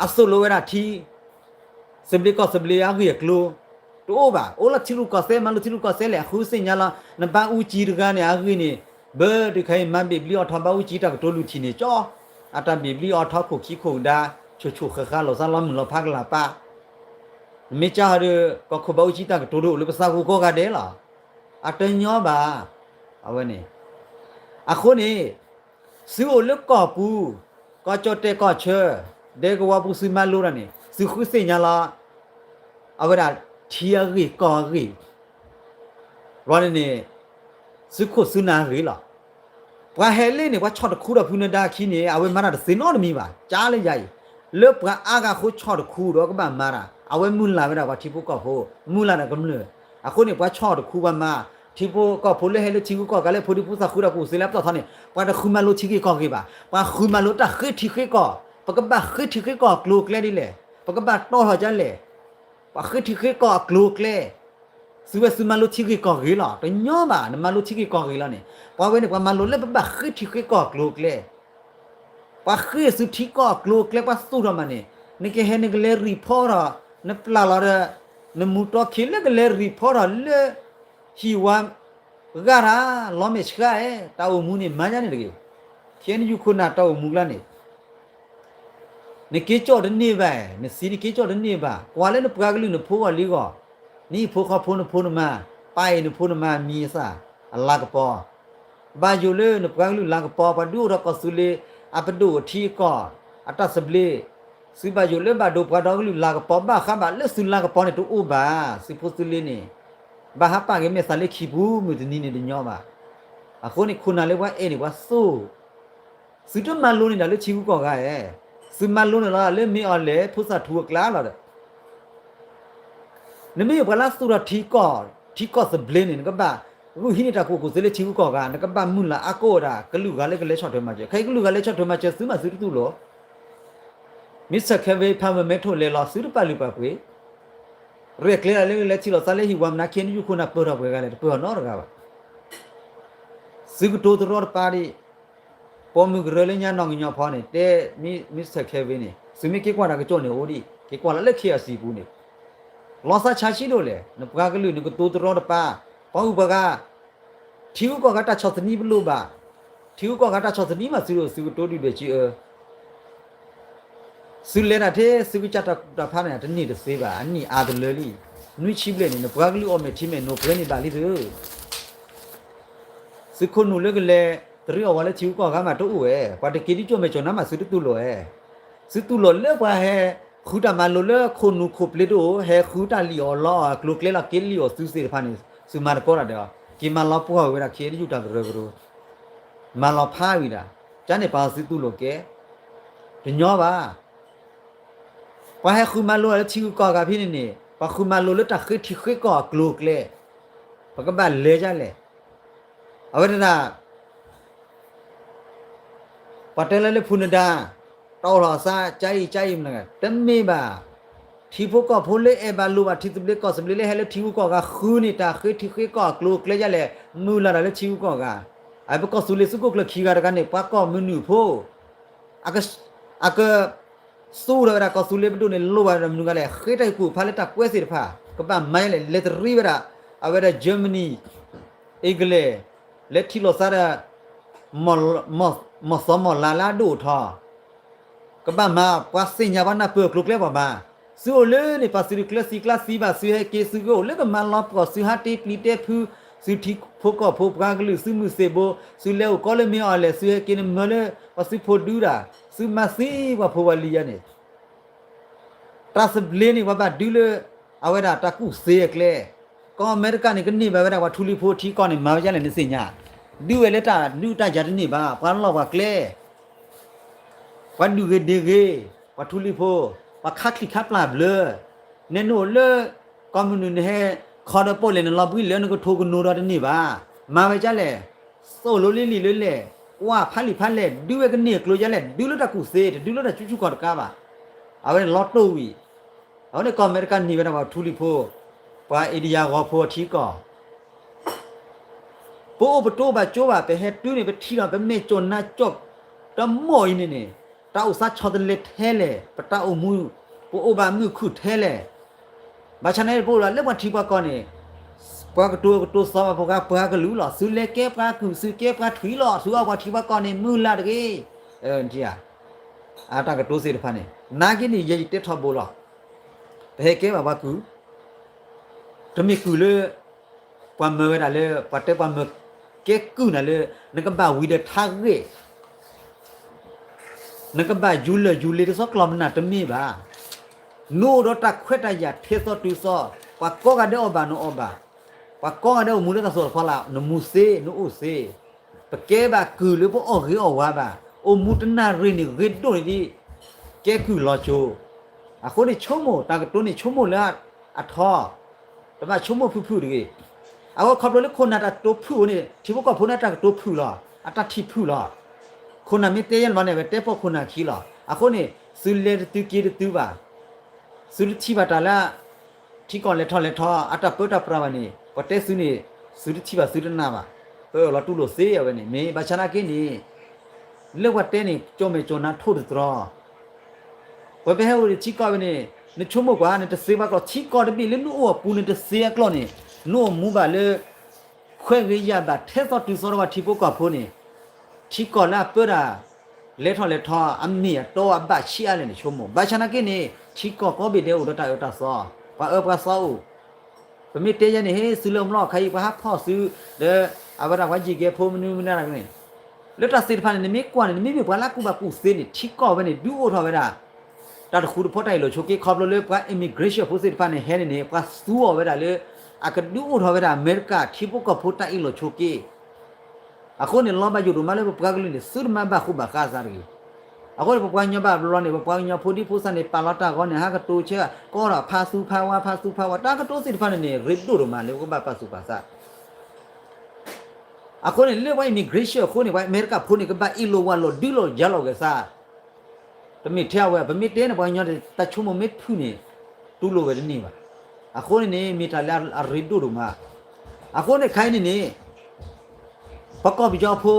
အသိၣ်လိဝဲဒၣ်ထံ သဘျ့ကီၢ်သဘျ့အဂ့ၢ်အကျိၤ တအိၣ်ဘၣ်. အိၣ်လၢထံရူၢ်ကီၢ်သဲး မၤလိထံရူၢ်ကီၢ်သဲးလဲၣ် အဃုသ့ၣ်ညါလီၤ. နဘါအူကၠံတဂၤန့ၣ် အဂ့ၢ်န့ၣ် ဘၢတခါအံၤ မၤဘ့ၣ်ဘျံးအီထီ ဘါအူကၠံတၢ်ကတိၤလုၢ်ထံၣ်န့ၣ် ကၠီ အတၢ်ဘ့ၣ်ဘျံးအီထီ ခိၣ်ခံခိၣ်ကဒါ ဆိၣ်ဆိၣ်ဃၣ်ဃၣ် လီၤသးလီမုၢ်လီၤဖးကလၤပၢ်, နမ့ၢ်ကၢဟီဒီး ကီၢ်ခိၣ်ဘါအူကၠံတၢ်ကတိၤဒိၣ်အိၣ်လၢပသးဂီၤကိးဂၤဒဲးလီၤ. အတညီဘၣ်. အဝဲန့ၣ် အဃိန့ၣ် သုအိၣ်လၢကီၢ်ပူၤ ကီၢ်ကၠီၣ်တဲၣ်ကီၢ်ဆၢ ဒဲကဝီၤပူၤ သုမၤလိတၢ်န့ၣ် သုဃုသ့ၣ်ညါလီၤ. အဝဲဒၣ်ထံအဂ့ၢ်ကီၢ်အဂ့ၢ် ဘျီန့ၣ်န့ၣ် သုခိၣ်သုနၢ်အဂ့ၢ်လီၤ. ပှၤဟဲလၢန့ၣ် ပှၤဆီၣ်တခူဒီးဖုနဒါခံန့ၣ် အဝဲမၤတၢ်တသ့နီတမံၤဘၣ်. ကၢလၢယၤအံၤ လၢပှၤအါဂၤဃိဆီၣ်တခူဒီးကဘၣ်မၤတၢ် အဝဲမုၢ်လၢ်ဝဲဒၣ်ပှၤထံဖိကီၢ်ဖိ မုၢ်လၢ်ဒီးကမျၢၢ်. အဃိန့ၣ် ပှၤဆီၣ်တခူပှၤမၤ ထံဖိကီၢ်ဖိလၢဟဲလၢထံဂုၤကီၢ်ဂၤလၢဖိဒံဖိသၣ်ဃုတၢ်ကူၣ်သ့လၢအပတီၢ်ထီန့ၣ် ပှၤတဃုမၤလိထံဂ့ၢ်ကီၢ်ဂ့ၢ်ဘၣ်. ပှၤဃုမၤလိတၢ်ဃ့ထံဃ့ကီၢ်, ပကဘၣ်ဃ့ထံဃ့ကီၢ်အကျိၤအကျဲဒ်လဲၣ်, ပကဘၣ်တီထီၣ်ဒ်လဲၣ်, ပှၤဃ့ထံဃ့ကီၢ်အကျိၤအကျဲ သုဝဲသုမၤလိထံဂ့ၢ်ကီၢ်ဂ့ၢ်လီၤ. တညီဘၣ် နမၤလိထံဂ့ၢ်ကီၢ်ဂ့ၢ်လီၤန့ၣ် ပှၤဝဲန့ၣ် ပှၤမၤလိလၢပဘၣ်ဃ့ထံဃ့ကီၢ်အကျိၤအကျဲ ပှၤဃ့သုထံကီၢ်အကျိၤအကျဲ ပှၤသူၣ်ထီၣ်မးန့ၣ် နကဟဲနကလဲၤ report ထီၣ် နပျၢ်လီၤဒီး နမူတီခံလၢကလဲၤ report ထီၣ်လၢ ဟံၣ်ဝါ ဂၤတၢ် လီၤမဲာ်ဆှးဧဲ တၢ်အိၣ်မူန့ၣ် မၤယါန့ၣ်တဂ့ၤ. ခဲအံၤနယူခိၣ်နၢ်တၢ်အိၣ်မူကျါန့ၣ် နက့ၤကၠီၣ်တန့ၢ်ဘၣ်, နသံနက့ၤကၠီၣ်တန့ၢ်ဘၣ်. ကွၢ်လၢနပှၤကလုာ်နဖိဂီၢ်လံဂီၢ်, နဟံၣ်ဖိဃီဖိနဖိနမါ, ပာ်အံၤနဖိနမါမံၤအသၣ် အလၤကပီၤ, ဘၣ်ယိၣ်လၢနပှၤကလုာ်လၤကပီၤ, ပှၤဒုးအိၣ်ထီၣ်ကီၢ်သူလ့ၤ အပဒိၣ်အထံအကီၢ် အတၢ်သဘျ့, သုဘၣ်ယိၣ်လၢဘၣ်ဒိပှၤဒီကလုာ်လၤကပီၤ ဘၣ်ဃးဘၣ်လၢသုလၤကပီၤန့ၣ်တအိၣ်ဘၣ်. သုဖိသုလံၤန့ၣ် ဘၣ်ဟးပာ်က့ၤမဲာ်သးလၢခံပူၤ မုၢ်တနံၤန့ၣ်တညီဘၣ်. အဃိန့ၣ် ခိၣ်နၢ်လၢပှၤအဲၣ်န့ၣ် ပှၤသိၣ် သုတမၤလိန့ၢ်ဒၣ်လၢထံဂုၤကီၢ်ဂၤဧဲ, သုမၤလိန့ၢ်လီၤလၢမ့ၢ်အီၤလဲၤဖိသၣ်ထူအကျါလီၤဒီး နမ့ၢ်ပှၤလၢသူၣ်ထီၣ်ထံကီၢ်, ထံကီၢ်သဘျ့န့ၣ် နကဘၣ်ဂုာ်ဟံးန့ၢ်တၢ်ကူၣ်ဘၣ်ကူၣ်သ့လၢထံဂုၤကီၢ်ဂၤ, နကဘၣ်မုၢ်လၢ်အါကအိၣ်ဝဲဒၣ် ကလုာ်ဂၤလၢကလဲၤဆီၣ်ထွဲမၤစၢၤ, ခဲအံၤကလုာ်ဂၤလဲၤဆီၣ်ထွဲမၤစၢၤ သုမၤသုတတူၢ်လိာ်, မ့ၢ်ဆၢၣ်ခဲဝ့ဖးမမဲထိၣ်လဲၤလီၤ သုတပာ်လုၢ်ပာ်ပှ့ၤ, ရဲၣ်ကျဲၤလၢလဲၤထံၣ်လိာ်သးလၢဟံၣ်ဝါမနုၤ ခဲအံၤနယူခိၣ်နၢ်ပၢၢ်ထီၣ်ပှဲၤဂၤလဲၣ် တပၢၢ်ထီၣ်နီတဂၤဘၣ်. သုကတိၤတရီတပါဒံး, ပိာ်မုၣ်ကရၢလၢညါနီၢ်ကညီဖီန့ၣ် တဲ မ့ၢ်ဆၢၣ်ခဲဝ့န့ၣ် သုမ့ၢ်က့ၤကွၢ်တၢ်ကစီၣ်န့ၣ်အိၣ်ဒံး, က့ၤကွၢ်လီၤလၢ ခ့အစံၣ် ပူၤန့ၣ်, လီၤသးဆါဆံးဒိၣ်လဲၣ်, နပှၤကလုာ်နကတိၤတရီတပါ, ပှၤဂုၤပှၤဂၤ ထံဂုၤကီၢ်ဂၤတၢ်ဆီၣ်သနံးပလိၣ်ဘၣ်, ထံဂုၤကီၢ်ဂၤတၢ်ဆီၣ်သနံးမးသုဒိၣ် သုကတိၤဒုၣ်ဒွဲၣ်စံးအၢ သုလဲၤတၢ်ထဲ သုကစၢ်တၢ်ကူၣ်တၢ်ဖးန့ၣ် တန့ၢ်တသ့ဘၣ်, အနံၣ်အါတလၢလံ. နွံဆံဘျဲၣ်န့ၣ် နပှၤကလုာ်အီၣ်မဲာ်ထံမဲာ်နိ ပှဲၤန့ၢ်ဘၣ်လံသု. သုခိၣ်နူာ်လၢကလဲၤ တရံးအီၣ်ဝဲလၢထံဂုၤကီၢ်ဂၤမးတအိၣ်ဝဲ, ပှၤတက့ၤဒ်ကၠိၣ်မဲာ်ကၠိၣ်နါမးသုတတူၢ်လိာ်ဝဲ. သုတူၢ်လိာ်လၢပှၤဟဲ ဃုတၢ်မၤလိလၢခိၣ်နူာ်ခိၣ်ပျ့ၤတအိၣ်, ဟဲဃုတၢ်လံၣ်အီၣ်လီအီၣ်အကျိၤအကျဲလီၤ က့ၤလံၣ်အီၣ်သုသ့ၣ်တဖၣ်န့ၣ် သုမၤသကိးတၢ်ဒီး က့ၤမၤလီၤပှီၢ်ဝဲဒၣ် ခ့အ့ၣ်ယူၣ် တၢ်ကရၢကရိ မၤလီၤဖးဝံၤဒၣ်, ကန့ၣ်ပာ်သုတူၢ်လိာ်ကဲ, တညီဘၣ်. ပှၤဟဲဃုမၤလိလၢထံဂုၤကီၢ်ဂၤဖဲန့ၣ်န့ၣ် ပှၤဃုမၤလိလၢတၢ်ဃ့ထံဃ့ကီၢ်အကျိၤအကျဲ, ပကဘၣ်လဲၤဒ်လဲၣ်. အဝဲဒၣ် ပှၤတဲလၢလၢဖုနဒါ တၢ်အိၣ်လီၤအသး ကၠါအံၤကၠါအံၤမနုၤ တမ့ၢ်ဘၣ်. ထံဖိကီၢ်ဖိလၢအဲၣ်ဘၣ်လိၣ်ဘၣ်ထံသဘျ့ကီၢ်သဘျ့လၢဟဲလၢထံဂုၤကီၢ်ဂၤဃုန့ၢ်တၢ်ဃ့ထံဃ့ကီၢ်အကျိၤအကျဲဒ်လဲၣ် မုၢ်လၢ်တၢ်လၢထံဂုၤကီၢ်ဂၤ. အပကီၢ်သူလ့ၤသုးခိၣ်ကျၢၢ်ခံဂၤတဂၤန့ၣ် ပှၤကီၢ်မုၢ်နုာ်ဖိ အက သူၣ်ထီၣ်ဝဲဒၣ်ကီၢ်သူလ့ၤပဒိၣ်န့ၣ် လိၣ်ဘၣ်ဝဲဒၣ်မနုၤဂၤလဲၣ် ဃ့တၢ်ဟ့ၣ်ကူၣ်ဖးလၢတၢ်ကွဲသ့ၣ်တဖၣ် ကဘၣ်မၤယဲလဲၣ် လဲၤတရံးဝဲဒၣ် အဝဲဒၣ် Germany, England လၢထံၣ်လိာ်သးဒီး မီၢ်သီမီၢ်လၤလၢအဒိၣ်အထီ ကဘၣ်မၤပှၤသ့ၣ်ညါပှၤနၢ်ပၢၢ်ကျိၤကျဲပှၤမၤ, သုအိၣ်လၢန့ၣ် ပှၤသုးတကျၢၤသံကျါသံဘၣ် သုဟဲက့ၤသုကအိၣ်လၢကမၤလီၤပှီၢ် သုဟးတ့ပျံၤတဲဖု သုထံဖိကီၢ်ဖိပှၤကလုာ် သုမုၢ်သ့ၣ်ဘိ သုလဲၤအိၣ်ကီလၢမ့ၢ်အီၤလဲၣ် သုဟဲက့ၤနမၢလၢ ပှၤသုးဖိဒုဒၣ် သုမၤသံပှၤဖိပှၤလံၤယါန့ၣ် တၢ်သဘျ့န့ၣ် ပှၤဘၣ်ဒုလၢ အဝဲဒၣ်တၢ်ကူၣ်သ့အကျဲ, ကီၢ်အမဲရကၤန့ၣ် ကန့ၢ်ဘၣ်ဝဲဒၣ်ပှၤထူလံၤဖိထံကီၢ်န့ၣ် မၤဝဲဒ်လဲၣ် နသ့ၣ်ညါ, ဒုးဝဲလၢတၢ်ဒုးတၢ်ယၤတန့ၢ်ဘၣ်, ပှၤလီၢ်ပှၤကျဲ ပှၤဒုးဂ့ၤဒ့ဂ့ၤ, ပှၤထူလံၤဖိ, ပှၤခါချံးခါပျၢ်ဘျၢ, နဲနအိၣ်လၢ ကီၢ်မုၢ်နုာ်နဟဲ ခီဒီးပိာ်လဲၣ် နလီၤဘှံးလဲၣ် နကထိကနိးဒီးတန့ၢ်ဘၣ်, မၤဝဲဒ်လဲၣ်, သိၣ်လိလံလံလၢလဲၣ်, ကွၢ်ဖးလံာ်ဖးလဲၣ် ဒုးဝဲကန့ၢ်အကျိၤဒ်လဲၣ် ဒုးလၢတၢ်ကူၣ်သ့ တဒုးလၢတၢ်ကူၣ်ဆူၣ်ခီၣ်တကါဘၣ်, အဝဲန့ၣ်လီၤတိၢ်ဝံၤ, အဝဲန့ၣ်ကီၢ်အမဲရကၤန့ၢ်ဝဲဒၣ်ပှၤထူလံၤဖိ, ပှၤအ့ဒံယါဂီၤဖိအထံကီၢ် ပအိၣ်ပတိၢ်ဘၣ်ကၠိဘၣ် ပဟဲတုၤန့ၣ် ပထံၣ်လီၤ ပမဲာ်ကၠီၣ်နါကၠီၣ် တမီၢ်အံၤန့ၣ်န့ၣ် တၢ်အိၣ်သးဆီတလဲထဲလဲၣ်, ပတၢ်အိၣ်မူ ပအိၣ်ဘၣ်မုာ်ခုၣ်ထဲလဲၣ်, ဘၣ်ဆၣ်န့ၣ် ပအိၣ်လၢပှၤထံပှၤကီၢ်န့ၣ် ပှၤကတိၤကတိၤသီဘၣ်ဖိဂၤ ပှၤကလုာ်လီၤ, သုလဲၤကဲပှၤကုၢ် သုကဲပှၤထွံၣ်လီၤ, သုအီၣ်ပှၤထံပှၤကီၢ်န့ၣ် မုၢ်လၢ်တဂ့ၤ, အတၢ်ကတိၤသ့ၣ်တဖၣ်န့ၣ် နာ်က့န့ၣ် ယဲယတဲထီဘိလီၤ, ပဟဲကဲဘၣ်ပှၤကုၢ် တမ့ၢ်ကုၢ်လၢ ပှၤမၢဝဲဒၣ်လၢ ပှၤတဲပှၤမၢကဲကုၢ်နၤလၢ နကဘၣ်ဝံၤဒီးထါဂ့ၢ်, နကဘၣ်ယူၤလၢာ်ယူၤလ့ၤတစီကျီၢ်မနုၤတမ့ၢ်ဘၣ်. နအိၣ်ဒီးတၢ်ခွဲးတၢ်ယာ်ထဲသိးတုၤသိး, ပှၤကိးဂၤဒဲးအီၣ်ဘၣ်နအီၣ်ဘၣ်, ပှၤကိးဂၤဒဲးအိၣ်မူလၢတၢ်စိတၢ်ကမီၤလၢ နမူသ့ နအိၣ်သ့ ပကဲဘၣ်ကုၢ်လၢပအီၣ်ဂ့ၤအီၣ်ဝါဘၣ်, အိၣ်မူတနၣ်ရံၣ်န့ၣ်ဂ့ၤဒိၣ်န့ၣ်ဒ် ကဲကုၢ်လီၤကၠိ, အဃိန့ၣ်ဆိကမိၣ် တၢ်ကတိၤန့ၣ်ဆိကမိၣ်လၢအထီ, တဘၣ်ဆိကမိၣ်ဖုၣ်ဖုၣ်တဂ့ၤ. အဝဲခီဖျိလၢခိၣ်နၢ်တၢ်ကတိၤဖုၣ်အဃိန့ၣ် ထံဖိကီၢ်ဖိန့ၣ်အတၢ်ကတိၤဖုၣ်လီၤ, အတၢ်ထံၣ်ဖုၣ်လီၤ. ခိၣ်နၢ်မ့ၢ်တဲယဲၢ်လီၤန့ၣ် အဝဲတဲပိာ်ခိၣ်နၢ်ခံလီၤ. အဃိန့ၣ် သုလဲၤတတုၤက့ၤတတုၤဘၣ်, သုတထံၣ်ဘၣ်တၢ်လၢ ထံကီၢ်လဲၤထီၣ်လဲၤထီ အတၢ်ပၢတၢ်ပြးဘၣ်န့ၣ် ပှၤတဲသုန့ၣ် သုတထံၣ်ဘၣ်သုတနာ်ဘၣ်, ပအၢၣ်လီၤတူၢ်လိာ်သ့အဝဲန့ၣ် မ့ၢ်ဘၣ်ဆၣ်နာ်က့န့ၣ် လၢပှၤတဲန့ၣ် ကၠီၣ်မဲာ်ကၠီၣ်နါထိၣ်တတြီ ပှၤပဟဲအိၣ်ဒီးထံကီၢ်ဝဲန့ၣ် နဆိကမိၣ်ကွၢ် နတသ့ဘၣ်ကျီၢ် ထံကီၢ်တဘ့ၣ်လၢနအိၣ်အပူၤ နတသ့အကျီၢ်န့ၣ် နအိၣ်မူဘၣ်လၢ ခွဲးဂ့ၤယာ်ဘၣ်ထဲသိးတုၤသိးဒီးပှၤထံဖိကီၢ်ဖိန့ၣ် ထံကီၢ်လၢအပၢတၢ် လဲၤထီၣ်လဲၤထီ အမ့ၢ်အတီအဘၣ်ဆံးအါလဲၣ်န့ၣ် ဆိကမိၣ် ဘၣ်ဆၣ်နာ်က့န့ၣ် ထံကီၢ်ကိးဘ့ၣ်ဒဲးအိၣ်ဒီးတၢ်အၢတၢ်သီ ပှၤအၢပှၤသီအိၣ် ပမ့ၢ်တဲယဲန့ၣ် ဟ့ၣ်သုလၢအမျီအခါအံၤ ပှၤဟးဖီၣ်သု ဒီးအဝဲဒၣ်ပှၤယံာ်ကဲဖိမနုၤမနုၤန့ၣ် လၢတၢ်သ့ၣ်တဖၣ်န့ၣ် နမ့ၢ်ကွၢ်န့ၣ် နမ့မ့ၢ်ပှၤလၢအကူၣ်ဘၣ်ကူၣ်သ့န့ၣ် ထံကီၢ်ဝဲန့ၣ် ဒုးအိၣ်ထီၣ်ဝဲဒၣ် တၢ်တဃူတဖိးတၢ်အ့ၣ်လိာ်ဆိးက့ ခီဖျိလၢပှၤ immigration ဖိသ့ၣ်တဖၣ်န့ၣ် ဟဲန့ၣ်န့ၣ် ပှၤသူအီၤဝဲဒၣ်လၢ အကဒုးအိၣ်ထီၣ်ဝဲဒၣ် အမဲရကၤထံဖိကီၢ်ဖိတၢ်အ့ၣ်လိာ်ဆိးက့ အဃိန့ၣ် လီၤဘၣ်ယိၣ်ဒိၣ်မးလၢပပှၤကလုာ်န့ၣ် သုတမၤဘၣ်ဃူဘၣ်ဃးအသးတဂ့ၤ. အဃိန့ၣ် ပပှၤကညီဘၣ်ဘျီန့ၣ် ပပှၤကညီဖိဒံဖိသၣ်န့ၣ် ပာ်လီၤတၢ်ဂီၤန့ၣ် ဟးကတိၤဆၢ ကီးထီၣ်ဖးသူဖးဝါ ဖးသူဖးဝါ တၢ်ကတိၤသ့ၣ်တဖၣ်န့ၣ်န့ၣ် ရ့ဒိၣ်ဒိၣ်မးလၢပကဘၣ်ပာ်သူၣ်ပာ်သး အဃိန့ၣ် လၢပှၤ immigration အဃိန့ၣ် ပှၤအမဲရကၤဖိန့ၣ် ကဘၣ်အ့ၣ်လိာ်ဝၤလိာ်ဒုးလိာ်ယၤလိာ်က့ၤသး တမ့ၢ်ထဲအဝဲ ပမ့ၢ်တဲန့ၣ် ပှၤကညီတၢ်ဆိကမိၣ်မ့ၢ်ဖုၣ်န့ၣ် တူၢ်လိာ်ဝဲတန့ၢ်ဘၣ်. အဃိန့ၣ်န့ၣ် မ့ၢ်တၢ်လၢအရ့ဒိၣ်ဒိၣ်မး. အဃိန့ၣ် ခဲအံၤန့ၣ်န့ၣ် ပှၤကီၢ်ပယီၤဖိ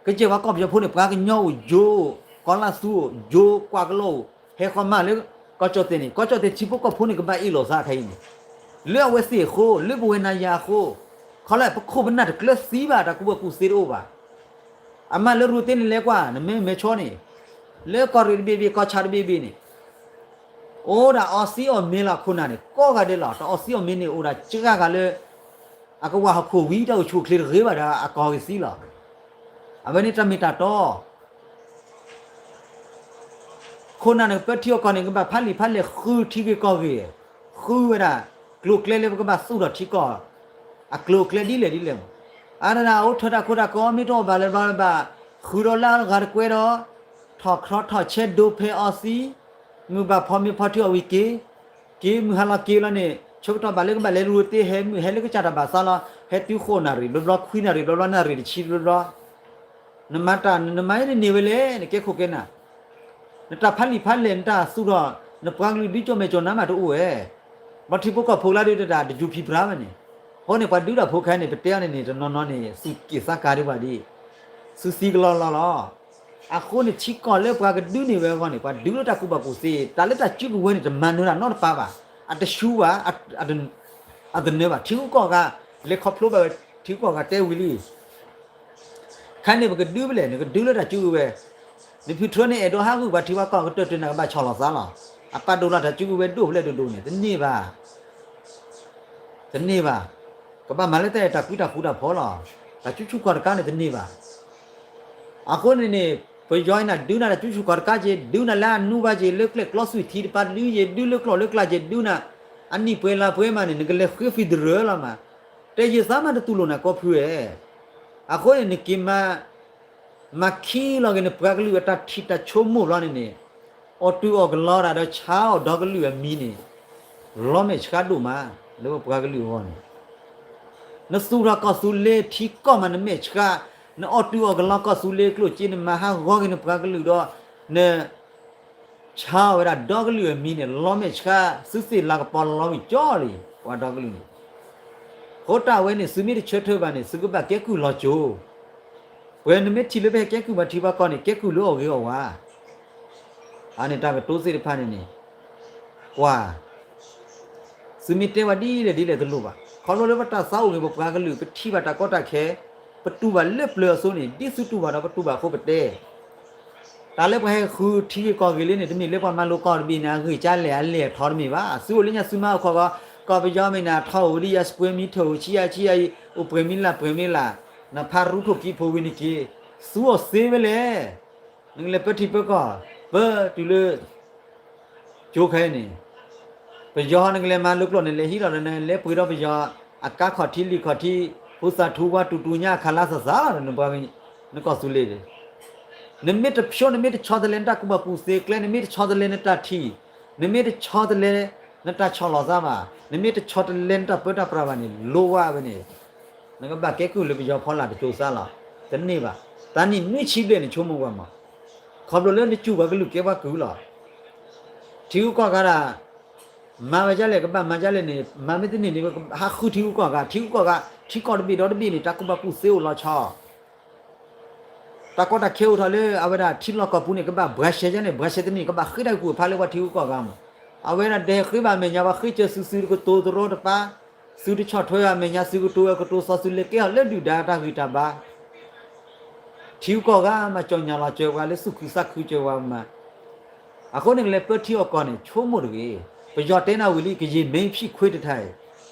ကယဲၢ်ပှၤကီၢ်ပယီၤဖိန့ၣ် ပှၤကညီအိၣ်ယိၤ ကီၢ်လၢ်သူအိၣ်ယိၤ ကွၢ်ကလိာ်အိၣ် ဟဲဃီမးလၢ ကီၢ်ကၠီၣ်တဲၣ်န့ၣ် ကီၢ်ကၠီၣ်တဲၣ်ထံဖိကီၢ်ဖိန့ၣ် ကဘၣ်အ့ၣ်လိာ်သးခဲအံၤန့ၣ် လၢအဝဲသ့ၣ်အဃိ လၢပဝဲနၤယၤအဃိ ခီလၢပခိၣ်ပနၢ်တကျၢၤသံဘၣ် တၢ်ကူၣ်ဘၣ်ကူၣ်သ့တအိၣ်ဘၣ်. အမးလၢရူၤတ့န့ၣ်လဲၤကွၢ် နမ့ၢ်မဲာ်ဆီန့ၣ် လၢကီၢ်ရ့ၣ်တဘ့ၣ်ဘ့ၣ် ကီၢ်ဆၣ်တဘ့ၣ်ဘ့ၣ်န့ၣ် အိၣ်ဒၣ်အီသံးအီၣ်မ့ၤလီၤ ခိၣ်နၢ်န့ၣ် ကိးဂၤဒဲးလီၤ. တၢ်အီသံးအီၣ်မ့ၤန့ၣ် အိၣ်ဒၣ်ကဂၤဂၤလၢ အကဝၢ်ဟီၣ်ခိၣ်ဝံၤ တၢ်အိၣ်ဆူၣ်အိၣ်ချ့တဂ့ၤဘၣ်ဒီး အကီၢ်ဂ့ၤသံလီၤ. အဝဲန့ၣ်တၢ်မ့ၢ်တၢ်တီ ခိၣ်နၢ်န့ၣ် ပၢထံအီၣ်ကီၢ်န့ၣ် ကဘၣ်ဖးလံာ်ဖးလဲၢ်ဃုထံဂ့ၢ်ကီၢ်ဂ့ၢ်, ဃုဝဲဒၣ် ကျိၤကျဲလၢပကဘၣ်သူၣ်ထီၣ်ထံကီၢ် အကျိၤအကျဲဒ်လဲၣ်ဒ်လဲၣ်မး. အါတဒၣ်အိၣ်ထၢတၢ်ခိတၢ်ကီ မ့ၢ်တအိၣ်ဘၣ်လၢၤဘၣ်လၢၤဘၣ် ဃုဒီးလၢအဂၤတကွဲဒီး ထီၣ်ချီထီၣ်ဆဲဒိဖဲအီသံး, မုၢ်ဘၣ်ဖီမ့ၢ်ဖီထံအီၣ်ဝံၤက့ၤ, က့ၤမုၢ်ဟါလီၤက့ၤလီၤန့ၣ် ဆၢကတီၢ်ဘၣ်လၢကဘၣ်လဲၤရူၤတ့ဟဲမုၢ်ဟဲလၢကစၢ်တၢ်ဘၣ်သးလီၤ. ဟဲတုၤဃိးနၣ်ရံၣ်ဘျီဘျီ ခွံနၣ်ရံၣ်ဘျီဘျီ နၣ်ရံၣ်တဆံဘျီဘျီ, နမၤတၢ် နမၤအံၤနန့ၢ်ဝဲလဲၣ် နကဲခိၣ်ကဲနၢ်, နတၢ်ဖးလံာ်ဖးလဲၢ် နတၢ်သူၣ်ထီၣ် နပှၤကလုာ်ဒုးကၠီၣ်မဲာ်ကၠီၣ်နါမးတအိၣ်ဝဲ, ဘၣ်ထံဖိကီၢ်ဖိလၢဒုးတၢ်တယူၤဖံးပြါဝဲန့ၣ်, အဃိန့ၣ် ပှၤဒုးတၢ်ဖိခဲအံၤန့ၣ် ပတဲအီၤန့ၣ်န့ၣ် တနီၤနီၤန့ၣ် သူၣ်က့ၣ်သးကါဒံးဘၣ်ဒံး, သူသံကလီလီလီၤ. အဃိန့ၣ် ထံကီၢ်လၢပှၤကဒုးန့ၢ်ဝဲအဂီၢ်န့ၣ် ပှၤဒုးလၢတၢ်ကူၣ်ဘၣ်ကူၣ်သ့, တၢ်လၢတၢ်စုကဝဲၤန့ၣ် တမၤနၢၤတၢ်နီတပၤဘၣ်, အတဆူဘၣ်, အတနၢၤဘၣ်. ထံဂုၤကီၢ်ဂၤ လဲၤခီဖျိဘၣ်ဝဲ ထံဂုၤကီၢ်ဂၤတဲဝံၤလံ ခဲန့ၣ် ပကဒုးဖဲလဲၣ်, နကဒုးလၢတၢ်စုကဝဲၤ, နဖုထြၢန့ၣ် အဲၣ်ဒိးဟးဂူာ်ပှၤထံပှၤကီၢ်ကတၢၢ်တၢၢ်န့ၣ် ကဘၣ်ဆီၣ်လီၤသးလီၤ. အပာ်ဒိၣ်လီၤတၢ်စုကဝဲၤဒိၣ်ဖဲလဲၣ်ဒိၣ်ဒိၣ်န့ၣ် တန့ၢ်ဘၣ်, တန့ၢ်ဘၣ်. ကဘၣ်မၤလၢတၢ်အဲၣ်တၢ်ကွံတၢ်ဃူတၢ်ဖိးလီၤ. တၢ်စုဆူၣ်ခီၣ်တကါန့ၣ်တန့ၢ်ဘၣ်. အဃိန့ၣ်န့ၣ် ပယီၤအံၤနၤ ဒုးနၤတၢ်စုဆူၣ်ခီၣ်တကါက့ၤ, ဒုးနၤလၢအနူဘၣ်က့ၤ, လၢကျဲကျီသွံၣ်ထံတပၤဒုးက့ၤ, ဒုးလၢကျီၢ်လၢကျါက့ၤ, ဒုးနၤ အနံၣ်ပှဲၤလါပှဲၤမးန့ၣ် နကလဲၤဃ့ဖံးတရၢလီၤမး. တဲယသးမးတတူၢ်လိာ်နၤကီၢ်ဖုဧၢ. အဃိန့ၣ် နက့ၤမၤ မၤခံလီၤက့ၤနပှၤကလုာ်အတၢ်ထံၣ်တၢ်ဆိကမိၣ်ဘျီန့ၣ်န့ၣ်, အီၣ်တုၤအီၣ်ကလီတၢ်ဒီးဆါအီၣ်ဒီကလုာ်အမံၤန့ၣ်, လီၤမဲာ်ဆှးဒိၣ်မး လၢပပှၤကလုာ်အဂီၢ်န့ၣ်, နသူၣ်ထီၣ်ကီၢ်သူလ့ၤထံကီၢ်မးနမဲာ်ဆှး, နအီၣ်တုၤအီၣ်ကလီကီၢ်သူလ့ၤကျိၣ်စ့ နမၤဟးဂီၤက့ၤနပှၤကလုာ်ဒီး န ဆါအီၣ်ဝဲဒၣ်ဒီကလုာ်အမံၤန့ၣ် လီၤမဲာ်ဆှး သုသ့ၣ်လၤကပီၤလီၤဝံၤကၠီလံ ပှၤဒီကလုာ်န့ၣ်, အဃိတၢ်ဝဲန့ၣ် သုမ့ၢ်တဆၢထၢၣ်ဘၣ်န့ၣ် သုကဘၣ်ကဲကုၢ်လီၤစိၤ, ပှဲၤနမ့ၢ်ထံၣ်လၢပဟဲကဲကုၢ်ဘၣ်ထံဘၣ်ကီၢ်န့ၣ် ကဲကုၢ်လၢအီၣ်ဂ့ၤအီၣ်ဝါ, အန့ၣ်တၢ်ကတိၤသ့ၣ်တဖၣ်န့ၣ်န့ၣ်, ကွၢ် သုမ့ၢ်တဲဝဲဒ်လဲၣ်ဒ်လဲၣ်တလိၣ်ဘၣ်, ခီဖျိလၢပတၢ်သးအိၣ်ဂ့ၤ ပပှၤကလုာ် ပထံၣ်ဘၣ်တၢ်ကီတၢ်ခဲ, ပတူၢ်ဘၣ်လၢပျၢၤအသိးန့ၣ် ဒ်သုတူၢ်ဘၣ်ဒီးပတူၢ်ဘၣ်အဃိပတဲ, တၢ်လၢပှၤဟဲဃုထံဂ့ၢ်ကီၢ်ဂ့ၢ်လံန့ၣ် တမ့ၢ်လၢပှၤမၤလိကီၢ်တဘ့ၣ်န့ၣ် အဂ့ၢ်ကလဲၣ်အလဲၣ်အထီတမ့ၢ်ဘၣ်. သုအိၣ်လၢညါသုမါအိၣ်ခိးဂီၤ, ကီၢ်ပယီၤမ့ၢ်နၤထီအိၣ်ဝဲဒ်ယၤ စပှဲမံထၢၣ်အိၣ်ဆံးယၤဆံးယၤအံၤ အိၣ်ပှဲၤမံလၢ်ပှဲၤမံလၢ်, နဖးရူထိၣ်ကံဖိဝံၤန့ၣ်က့ၤ, သူအီၤသ့ဝဲလဲၣ်. နကလဲၤပၢထံပၢကီၢ်, ပတုၤလၢ ကၠိခဲအံၤန့ၣ်, ပယီၤနကလဲၤမၤလိကျိာ်န့ၣ် လဲၤဟံးလီၤဒီးနလဲၤပှ့ၤဒီးပယီၤ အကါခီၣ်ထံးလံာ်ခီၣ်ထံး, ဖိသၣ်ထူဝါတူၢ်တူၢ်ညါအခါလါသးသးလီၤဒီး နကီၢ်သူလ့ၤ, နမ့ၢ်တဖျိ နမ့ၢ်တဆီတလဲနတၢ်ကူၣ်ဘၣ်ကူၣ်သ့ကျဲ, နမ့ၢ်တဆီတလဲနတၢ်ထံၣ်, နမ့ၢ်တဆီတလဲနတၢ်ဆီၣ်လီၤသးဘၣ်, နမ့ၢ်တဆီတလဲနတၢ်ပၢတၢ်ပြးဘၣ်န့ၣ် လိဝဲဝဲန့ၣ်, နကဘၣ်ကဲကုၢ်လၢပယီၤဖီလာ်တစိၤသးလီၤ. တန့ၢ်ဘၣ်. တၢ်နံၣ်နွံဆံဘျဲၣ်န့ၣ် ဆိကမိၣ်ကွၢ်မး, ခီဖျိလၢနစူၢ်ပှၤကလုာ်ကဲပှၤကုၢ်လီၤ. ထံဂုၤကီၢ်ဂၤဒၣ် မၤဝဲဒ်လဲၣ် ကဘၣ်မၤဒ်လဲၣ်န့ၣ် မၤမ့ၢ်တန့ၢ်န့ၣ် ဟးဃုထံဂုၤကီၢ်ဂၤ, ထံဂုၤကီၢ်ဂၤ ထံကီၢ်တဘ့ၣ်ဒီးတဘ့ၣ်န့ၣ် တၢ်ကူၣ်ဘၣ်ကူၣ်သ့အိၣ်လီၤဆီ, တၢ်ကီတၢ်ခဲအိၣ်ထီၣ်လၢအဝဲဒၣ်ထံလီၢ်ကီၢ်ပူၤန့ၣ် ကဘၣ်ဘှါရှဲဒ်န့ၣ် ဘှါရှဲတန့ၢ် ကဘၣ်ဃ့တၢ်ကူၣ်ဖးလၢပှၤထံဂုၤကီၢ်ဂၤမး, အဝဲဒၣ်ဒဲးဃ့ဘၣ်အမဲာ်ညါ ပှၤဃ့စၢၤစုၤစုၤတကတိၤတရီတပါ, စုၤတဆီၣ်ထွဲအမဲာ်ညါ စုၤကတိၤဝဲကတိၤသီ စုၤလဲၤကဲအီၤလၢဒုၣ်ဒါတၢ်ဂံၢ်တၢ်ဘါ ထံဂုၤကီၢ်ဂၤမး ကၠီၣ်ညါလီၤစၢၤပှၤလၢသူၣ်ခုသးခုစၢၤပှၤမး, အဃိန့ၣ် ကလဲၤပၢထံအီၣ်ကီၢ်န့ၣ် ဆိကမိၣ်တဂ့ၤ, ပယီၤတဲနၤဝံၤလံ ကယံာ်မ့ၢ်ဖံးခွ့တထါအံၤ,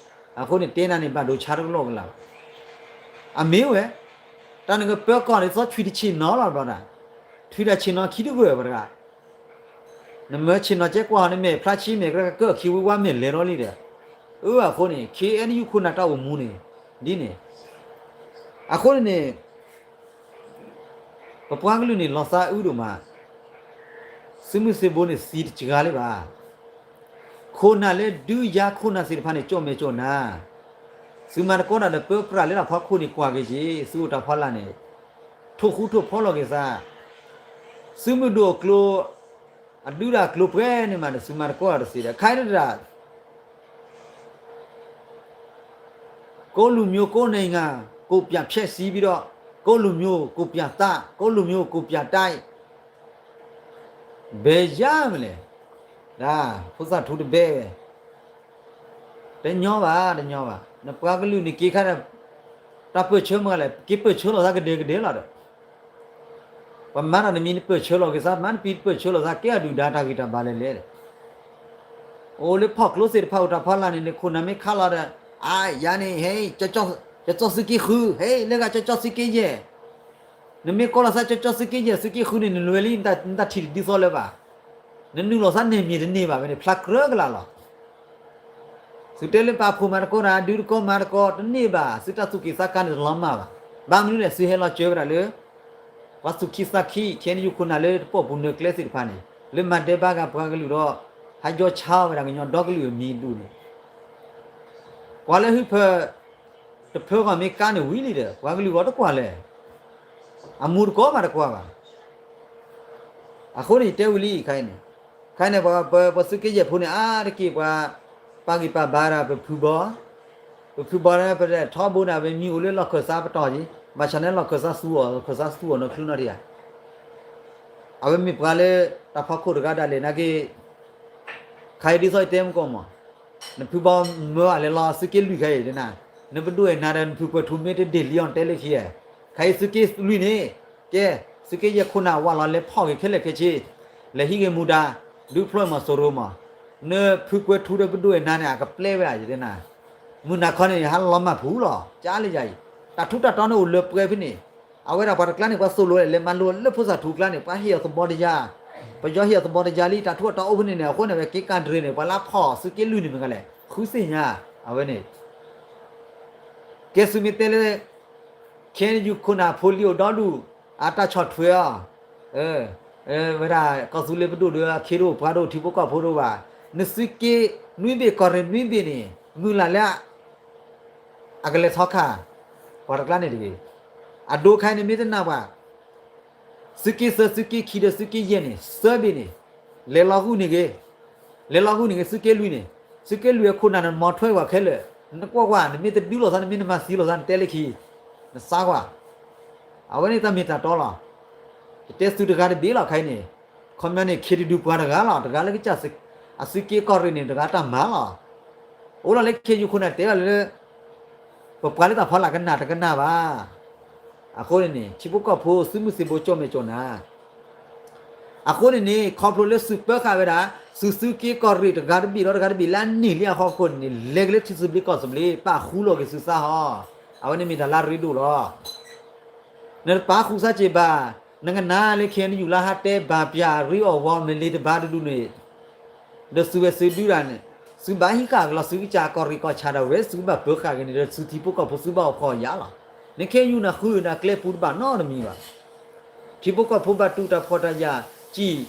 အဃိန့ၣ် တဲနၤန့ၣ် ဘၣ်ဒိဆါတကလီၢ်ကလာ်ဘၣ်, အမ့ၢ်ဝဲ, တၢ်နကပၢကီၢ်န့ၣ် သီဆွံတဆံးနီၤလီၤဘျီဒၣ်, ထွံၣ်တၢ်ဆံးနီၤခံတဂၢၢ်ဘၣ်တဂၤ နမၢဆ့ၣ်နီၤကဲကွၢ်ဟီန့ၣ် မဲာ်ဖျါဆံမဲာ်ကရၢကကၢၢ်ခံဝံၤဝါမဲာ်လဲၤထီၣ်လံဒီး, အၢ အဃိန့ၣ် ခ့အဲၣ်ယူၣ်ခိၣ်နၢ်တၢ်အိၣ်မူန့ၣ် ဒ်န့ၣ်, အဃိန့ၣ်န့ၣ် ပပှၤကလုာ်န့ၣ် လီၤသးအုးဒိၣ်မး, သုးမုၢ်သံၣ်ဘိန့ၣ် သံတစှၤလၢၤဘၣ်, ခိၣ်နၢ်လၢဒုးယၤခိၣ်နၢ်သ့ၣ်တဖၣ်န့ၣ် ကၠီၣ်မဲာ်ကၠီၣ်နါ, သုမၤသကိးတၢ်ဒီးပၢပြးလၢတၢ်ဖီခိၣ်န့ၣ်ကွၢ်က့ၤက့ၤ သုအိၣ်တၢ်ဖီလာ်န့ၣ် ထိၣ်ဃူထိၣ်ဖိးလီၤက့ၤသး, သုးမုၢ်ဒိၣ်အကျိၤ, အဒုးတၢ်အကျိၤပှဲၤန့ၣ်မးန့ၣ် သုမၤသကိးတၢ်တသ့ဒီး ခါအံၤတဒၣ် ကိုယ့်လူမျိုးကိုယ့်နိုင်ငံ ကိုယ်ပြန်ဖျက်ဆီးပြီးတော့ ကိုယ့်လူမျိုးကိုယ်ပြန်သတ် ကိုယ့်လူမျိုးကိုယ်ပြန်တိုက် ဘယ်ရမလဲ, ဒ် ဖိသၣ်ထူတဘဲဝဲ တညီဘၣ် တညီဘၣ် နပှၤကလုာ်န့ၣ်က့ၤခါဒီး တၢ်ပၢၢ်ဆၢမ့ၢ်လဲၣ် က့ၤပၢၢ်ဆၢလိာ်သးကဒဲကဒဲလီၤဒီး ပမၤတၢ်တမံၤနပၢၢ်ဆၢလိာ်က့ၤသး မၤတပံၤတပၢၢ်ဆၢလိာ်သး ကဲအဒုၣ်ဒါတၢ်ဂံၢ်တၢ်ဘါလဲၣ်လဲၣ်, အိၣ်လၢဖီၣ်ကျိသ့ၣ်တဖၣ်အိၣ်တၢ်ဖီလာ်န့ၣ် နခိၣ်နၢ်မ့ၢ်ခးလီၤဒီး အါ ယၤန့ၣ် ဟဲ ကၠီကၠီသုးက့ဃု ဟဲ လၢဂၤကၠီကၠီသုးက့ယဲၢ် နမ့ၢ်ကိးလီၤသးကၠီကၠီသုးက့ယဲၢ်သုးက့ဃုန့ၣ် နလွဲလံ နတၢ်ထံၣ်တဒ်သိးလၢၤဘၣ်, နနုာ်လီၤသးန့ၢ်မ့ၢ်တန့ၢ်ဘၣ်ဝဲန့ၣ် ဖျါကြၢကလာ်လီၤ. သုတဲလၢပာ်ဖှိၣ်မၤသကိးတၢ် ဒုးသကိးမၤသကိးတန့ၢ်ဘၣ် သုတၢ်သူၣ်က့ၣ်သးကါန့ၣ်တလီၤမၢ်ဘၣ်. ဘၣ်မနုၤလဲၣ် သုဟဲလီၤစၢၤဝဲဒၣ်လၢ ပှၤသူၣ်ခံသးခံ ခဲအံၤယုၢ်ခိၣ်နၢ်လၢတပိာ်ပူၤနၢၤကျဲသ့ၣ်တဖၣ်န့ၣ် လၢမၤဒဲးဘါဂၤပှၤကလုာ်ဒီး ဟးယီဆါဝဲဒၣ်ကညီဒီကလုာ်အမံၤဒူၣ်န့ၣ် ပှၤလၢဟုဖၢၣ် တဖၢဂီၤမ့ၢ်ကါန့ၣ်ဝံၤလံဒီး ပှၤကလုာ်ဂီၢ်တကွၢ်လဲၣ်, အမူတကိးဘၣ်တကွၢ်ဘၣ်. အဃိန့ၣ် ယတဲဝံၤလံခဲအံၤန့ၣ်, ခဲအံၤန့ၣ် ပှၤ ပှၤ ပှၤသုးက့ယဲၢ်ဖိန့ၣ် အါတက့ၢ်ပှၤ ပာ်ဂံၢ်ပာ်ဘါဒၣ်ပဖုဘီ, ပဖုဘီန့ၣ် ပထီဘိန့ၣ် ပမံၤအိၣ်လၢလီၢ်ခၢၣ်သးပတီၢ်က့ၤ, ဘၣ်ဆၣ်န့ၣ်လီၢ်ခၢၣ်သးသူအီၤ ခၢၣ်သးသူအီၤနီၢ်ချုးနီၢ်ထံဧါ. အဝဲမ့ၢ်ပှၤလၢ တၢ်ဖီခိၣ်တဂၤဒၣ်လဲာ်နာ်က့ ခဲအံၤဒ်သိးယတဲမုၢ်ကီၢ်မး, နဖုဘီမၢအီၤလဲၤလီၤသုးက့လွံၢ်ခဲအံၤဒ်နၤ, နပဒိၣ်အဲၣ်နၤဒီးနဖုကွဲၤထူမ့ၢ်တဒ့ၣ်လံအီၤတဲလၢခံဧါ. ခဲအံၤသုးက့လွံၢ်န့ၣ်, ကဲ, သုးက့ယဲၢ်ခိၣ်နၢ်ဝးလီၤလဲၤဖီၣ်က့ၤခဲလၢာ်ခဲဆ့, လဲၤဟံးက့ၤမူဒါ, ဒုးဖျိမးစိရိၤမး, နဖုကွဲၤထူဒီးပဒိၣ်အဲၣ်နၤန့ၣ် အကပျဲဝဲဒၣ်ယတဲနၤ, မုၢ်နၤခီန့ၣ် ဟးလီၤမၢ်ပူၤလီၤ ကၢလၢယၤအံၤ, တၢ်ထူးတၢ်တီၤန့ၣ်အိၣ်လၢပှဲၤဖဲန့ၣ်, အဝဲဒၣ်ပှၤတကျါန့ၣ် ပှၤသိၣ်လိဝဲဒၣ် လဲၤမၤလိလၢဖိသၣ်ထူကျါန့ၣ် ပှၤဟ့ၣ်အီၤသဘီတယၤ, ပယီၤဟ့ၣ်အီၤသဘီတယၤလံ တၢ်ထူးတၢ်တီၤအိၣ်ဖဲန့ၣ်န့ၣ် အဃိန့ၣ် အဝဲက့ၤကၣ်ဒြ့န့ၣ် ပှၤလၢဖီၣ်သုးက့လွံၢ်န့ၣ်မ့ၢ်ဂၤလဲၣ် ဃုသ့ၣ်ညါ, အဝဲန့ၣ် ကဲသုးမ့ၢ်တဲလၢ ခဲအံၤယုၢ်ခိၣ်နၢ်ဖိလံၤအိၣ်ဒီဒူၣ်, အတၢ်ဆီၣ်ထွဲအီၤ, ဝဲဒၣ် ကီၢ်သူလ့ၤပဒိၣ်ဒီးအခ့တအိၣ်ပှၤတအိၣ်ထံဖိကီၢ်ဖိတအိၣ်ဘၣ်, နသုးက့နွံဘ့ၣ်ကီၢ်ရ့ၣ်နွံဘ့ၣ်န့ၣ် မုၢ်လၢ်လၢ အကလဲၤထီခါ, ပှၤတကျါန့ၣ်တဂ့ၤ, အဒိခဲအံၤန့ၣ်မ့ၢ်တနာ်ပှၤ, သုးက့သၢ သုးက့ခံဒီးသုးက့ယဲၢ်န့ၣ် သၢဘ့ၣ်န့ၣ်, လဲၤလီၤဂုၢ်န့ၣ်ဂ့ၤ, လဲၤလီၤဂုၢ်န့ၣ်ဂ့ၤ သုးက့လွံၢ်န့ၣ်, သုးက့လွံၢ်အခိၣ်နၢ်န့ၣ် မၤထွဲပှၤခဲလၢာ်, နကွၢ်ကွၢ် နမ့ၢ်တဒုးလိာ်သး နမ့ၢ်တမၤသံလိာ်သး နတဲလၢခံ, နသါကွၢ်, အဝဲန့ၣ်တၢ်မ့ၢ်တၢ်တီလီၤ, ယတဲသုတဂၤတဘ့ၣ်လီၤခဲအံၤန့ၣ်, ခီပညီန့ၣ် ခ့တဒုးပှၤတဂၤလီၤ တဂၤလၢကစၢ် အသုးက့ကီၢ်ရ့ၣ်န့ၣ် တဂၤတၢ်မၤလီၤ, အိၣ်လီၤလၢခဲအံၤယုၢ်ခိၣ်နၢ်တဲဘၣ်လၢ ပပှၤလၢတၢ်ဖီလာ်ကနၣ်တကနၣ်ဘၣ်, အဃိန့ၣ်န့ၣ် ထံဖိကီၢ်ဖိသုးမုၢ်သံၣ်ဘိကၠီၣ်မဲာ်ကၠီၣ်နၤ, အဃိန့ၣ်န့ၣ် ခီဖျိလၢသုးပၢဃာ်ဝဲဒၣ် သုးသုးက့ကီၢ်ရ့ၣ်တဂၤတဘ့ၣ်ဒီးတဂၤတဘ့ၣ်လၢအန့ၢ်လံအဟီၣ်ခိၣ်န့ၣ် လဲၤက့ၤလၢထံသဘျ့ကီၢ်သဘျ့ ပာ်ဃူလိာ်က့ၤသုသးဟီ, အဝဲန့ၣ်မ့ၢ်တၢ်လၢအရ့ဒိၣ်လီၤ. နတပာ်ဃူသးစ့ၢ်ဘၣ်, နကနၣ်လၢ ခဲအံၤနယူၢ်လၢဟးတဲဘၣ်ပၠးရ့အီၣ်ဝီမ့ၢ်လ့တဘါတဒူၣ်န့ၣ်, ဒီးသုဝဲသုဒုဒၣ်န့ၣ်, သုဘၣ်ဟံးဃာ်က့ၤလီၤ သုကစၢ်ကီၢ်ရ့ၣ်ကီၢ်ဆၣ်ဒၣ်ဝဲ သုကဘၣ်ပၢဃာ်က့ၤန့ၣ်ဒီး သုထံဖိကီၢ်ဖိသုဘၣ်အိၣ်ဖှီၣ်ယာ်လီၤ. နခဲအံၤနယူၢ်နဃုနကျဲပူၤတဘၣ်နီတမံၤဘၣ်. ထံဖိကီၢ်ဖိဘၣ်တူၢ်တၢ်ဖှီၣ်တၢ်ယာ်, စံၣ်,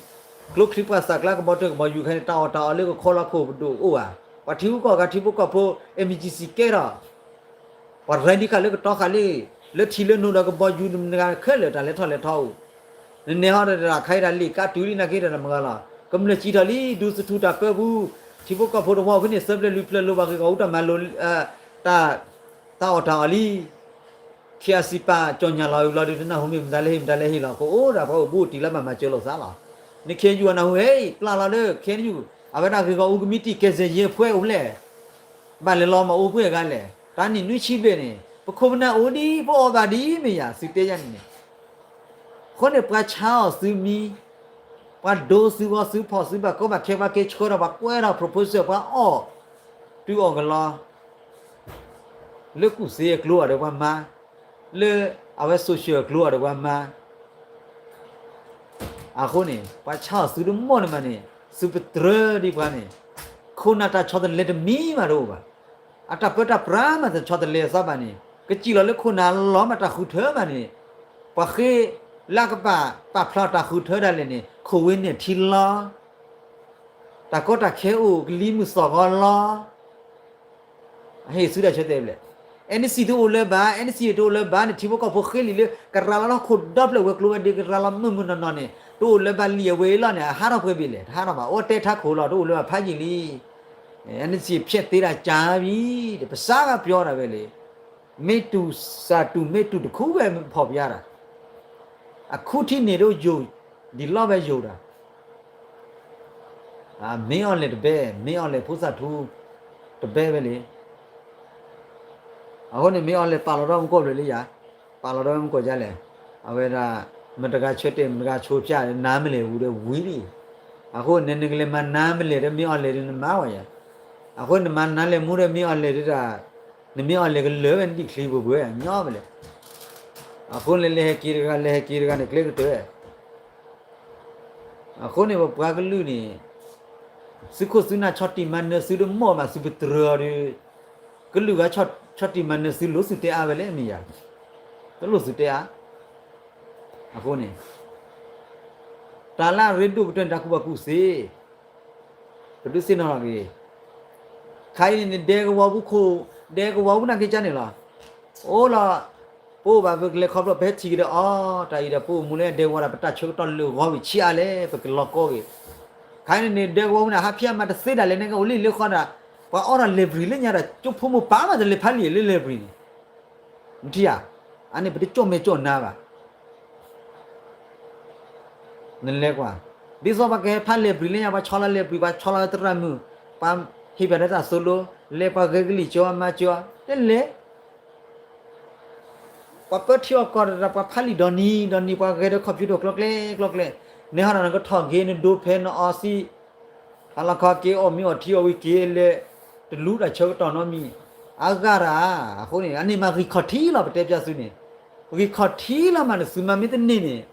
ကျိချံပှၢ်သၣ်ကျါကဘီတၢၢ်ကဘီယူၤခဲအံၤန့ၣ် တၢ်အီၣ်တၢ်အီလၢကခီလီၤခိၣ်ပဒိၣ်အိၣ်ဧါ, ပှၤထံဂုၤကီၢ်ဂၤထံဖိကီၢ်ဖိ MGC ကဲထီၣ် ပှၤရဲဒံးဃာ်လၢကတီဃာ်လံ, လၢထံလၢနိဒီးကဘီယူၤနဂၤခဲလၢာ်တၢ်လဲၤထီၣ်လဲၤထီအိၣ်, နနဲဟီဒီးတၢ်ခါအံၤတၢ်လံာ်ကါတုၤလံနာ်က့ဒီးမဂၤလီၤ, ကမျၢၢ်စံးထီၣ်လံ ဒူသထူတၢ်ပၢပူၤ, ထံဖိကီၢ်ဖိတဝီအိၣ်ဖဲန့ၣ် သၢပျဲၢ်လွံၢ်ပျဲၢ်လိၣ်ဘၣ်ဂ့ၤဂီၢ်အူတၢ်မၤလိ, တၢ်, တၢ်အီၣ်တၢ်အီလံ ခံအစံးပာ်ကၠီၣ်ညါလီၤအုးလီၤဒီး တနၢ်ဟူမ့ၢ်မတၤလဲၣ်ဟ့ၣ်မတၤလဲၣ်ဟ့ၣ်လီၤ ကအိၣ်ဒၣ်ပှၤအိၣ်ဘူးအိၣ်တံၢ်လၢဘၣ်မၤစၢၤလိာ်သးလီၤ. နခဲအံၤယုၢ်အနၢ်ဟူဟဲအံၤ ပျၢ်လီၤလၢ ခဲအံၤယုၢ် အဝဲဒၣ်ဂ့ၢ်ဂီၢ်အူကမံးတံာ် ကယ်ဆယ်ရေးအဖွဲ့အိၣ်ဖဲလဲၣ်, ဘၣ်လဲၤလီၤမၤအိၣ်ပှဲၤဂၤလဲၣ်, တၢ်နံၣ်နွံဆံဘျဲၣ်န့ၣ် ပခိၣ်ပနၢ်အိၣ်ဒံး ပအီၣ်ဘၣ်ဒံးမ့ၢ်ယၤ သုတဲယၤန့ၣ်န့ၣ်, အဃိန့ၣ် ပှၤဆါအီၣ်သုမံၤ, ပှၤဒိသုဂီၢ်သုဖီၣ်သုဘၣ်ကီဘၣ်ခဲ ပှၤကဲဆှၢဒီးပှၤကွဲးဒီး proposal ပှၤအီၣ်, တုၤအီၣ်ကလီ လၢကူၣ်သ့အကျိၤအီၤဒီးပှၤမၤ, လၢအဝဲ social အကျိၤအီၤဒီးပှၤမၤ, အဃိန့ၣ် ပှၤဆါအီၣ်သုတမီၢ်န့ၣ်မးန့ၣ် သုပတြၢၤဒံးပှၤန့ၣ်, ခိၣ်နၢ်တၢ်ဆီတလဲတမံၤမးတအိၣ်ဘၣ်, အတၢ်ပၢတၢ်ပြးမးတဆီတလဲအသးဘၣ်န့ၣ် ကစံၣ်လီၤလၢခိၣ်နၢ်လီၤမးတၢ်ဃုထၢဘၣ်န့ၣ်, ပှၤဃ့လၢကဘၣ်ပာ်ဖျါတၢ်ဃုထၢဒၣ်လဲာ်န့ၣ် ခိၣ်ဝ့န့ၣ်ထံလီၤ တၢ်ကီတၢ်ခဲအိၣ်ကလံၤမုၢ်သီၣ်ဂီၤလီၤ. အဟ့ၣ်သုတၢ်ဆၢတဲာ်ဘျဲၣ်, NCA တအိၣ်လၢၤဘၣ်, NCA တအိၣ်လၢၤဘၣ်န့ၣ် ထံဖိကီၢ်ဖိဃ့လံာ်လၢ ကရၤလီၤလၢဟီၣ်ခိၣ်ဒီဖျၢၣ်ဝဲၤကျိၤဝဲၤဒ့ ကရၤလီၤမုၢ်မုၢ်နီၢ်နီၢ်န့ၣ် တအိၣ်လၢၤဘၣ်လံာ်အဝဲအံၤလီၤန့ၣ် အဟးထီၣ်ပှဲၤဘ့ၣ်လဲၣ်, တဟးထီၣ်ဘၣ်, အိၣ်တဲထးခိၣ်လီၤ တအိၣ်လၢၤဘၣ်ဖးယံာ်လံ. NCA ဖျဲးသ့တၢ်ကၢ်ဘံၤ ပစးဂၤပျီဒၣ်ဝဲလံ. မ့ၢ်တူၢ်စၢ်တူၢ်မ့ၢ်တူၢ်တခူဝဲဖီၣ်ပျါဒၣ်, အခူထံၣ်န့ၣ်ဒိယိာ်, ဒ်လီၢ်ဝဲယိာ်ဒၣ် မ့ၢ်အီၤလဲၣ်တဘဲ, မ့ၢ်အီၤလဲၣ်ဖိသၣ်ထူ တဘဲဝဲလံ. အဃိန့ၣ် မ့ၢ်အီၤလဲၣ်ပာ်လီၤထီၣ်မူကီၢ်ဘျၢလံယၤ, ပာ်လီၤထီၣ်မူကီၢ်ဒ်လဲၣ်, အဝဲဒၣ် မတဂၤဆၢတဲာ် မတဂၤဆိဖၠၣ် နါမလဲၣ်ဝံၤဒီးဝံၤလံ. အဃိန့ၣ် နကလဲၤမၤနါမလဲၣ်ဒီးမ့ၢ်အီၤလဲၣ်ဒီးနမါဝဲယၤ, အဃိနမၤနါလဲၣ်မူဒီးမ့ၢ်အီၤလဲၣ်ဒီး နမ့ၢ်အီၤလဲၣ်ကလၢာ်ဝဲနဒံၣ်ချံပှဲၤပှဲၤ ညီဝဲလဲၣ်. အဃိန့ၣ် လဲၤဟဲက့ၤတဂၤ လဲၤဟဲက့ၤတဂၤန့ၣ် ကျဲကတၢၢ် အဃိန့ၣ် ပပှၤကလုာ်န့ၣ် သုးခိၣ်သုးနၢ်ဆီၣ်တံၢ်မၤနၢၤသုတမီၢ်ဘၣ် သုပတြၢၤအီၤဒီး ကလုာ်ဂၤဆီၣ်တံၢ်မၤနၢၤသုလိၣ်သုတဲအါဝဲလဲၣ်မ့ၢ်ယၤ, တလိၣ်သုတဲအါ. အဃိန့ၣ် တၢ်လၢအရ့ဒိၣ်ကတၢၢ်န့ၣ် တၢ်ကူၣ်ဘၣ်ကူၣ်သ့ ပဒုးသ့ၣ်နီၣ်ထီၣ်က့ၤ, ခါအံၤန့ၣ် ဒဲကဝီၤပူၤခိၣ်, ဒဲကဝီၤပူၤနာ်က့ၤကန့ၣ်လီၤ. အိၣ်လီၤ, ပအိၣ်ဘၣ်ပကလဲၤခီဖျိ ပဟဲထံၣ်က့ၤဒီးအီၤ တၢ်အံၤဒီး ပအိၣ်မူလၢဒဲကဝီၤဒီး ပတၢ်ဆၢကတီၢ်လၢာ်ဂီၤဝံၤဆံးအါလဲၣ် ပကလီၤကီက့ၤ. ခါန့ၣ်န့ၣ် ဒဲကဝီၤဝံၤန့ၣ် ဟးဖံးအမၤတသ့ဒၣ်လဲၣ် နကအိၣ်လံလၢဃီဒီး ပှၤအီထီၣ်လဲၤဘြံၤလၢညါဒီး ကၠိဖိမိၢ်ပၢ်မးတလဲၤဖးလံာ်လၢလဲၤဘြံၤန့ၣ် နထံၣ်ဧါ, အန့ၣ် ပတကၠီၣ်မဲာ်ကၠီၣ်နါဘၣ် နလဲၤကွၢ်, ဒ်သိးပှၤကဟဲဖးလဲၤဘြံၤလၢညါ ပှၤဆီလီၤလဲၤဘြံၤ ပှၤဆီလီၤသရၣ်မုၣ်, ပှၤဟ့ၣ်ပှၤဒီးတၢ်သိၣ်လိ, လဲၤပှၤဂဲၤကလံၣ်ကၠီမါကၠီ, တလဲၤ, ပှၤပၢထံအီၣ်ကီၢ်ဒီး ပှၤဖးလံာ်ဒီနံၤဒီနံၤ ပှၤဂဲၤဒီး computer ကျီကျဲကျီကျဲ, နဟီဒီးနကထီၣ်က့ၤ နဒိဖဲနအီစံ ဟါလီၤခီက့ၤအီၣ်မ့ၤအီၣ်ထံအီၣ်ဝံၤက့ၤလဲၤ, တလူတၢ်ဆၢကတီၢ်နီတမံၤ, အါဂၤတၢ်, အဃိန့ၣ် အန့ၣ်မးဂံၢ်ခီၣ်ထံးလီၤ ပတဲပျးသုန့ၣ်, ဂံၢ်ခီၣ်ထံးလီၤမးန့ၣ် သုမၤမ့ၢ်တန့ၢ်န့ၣ်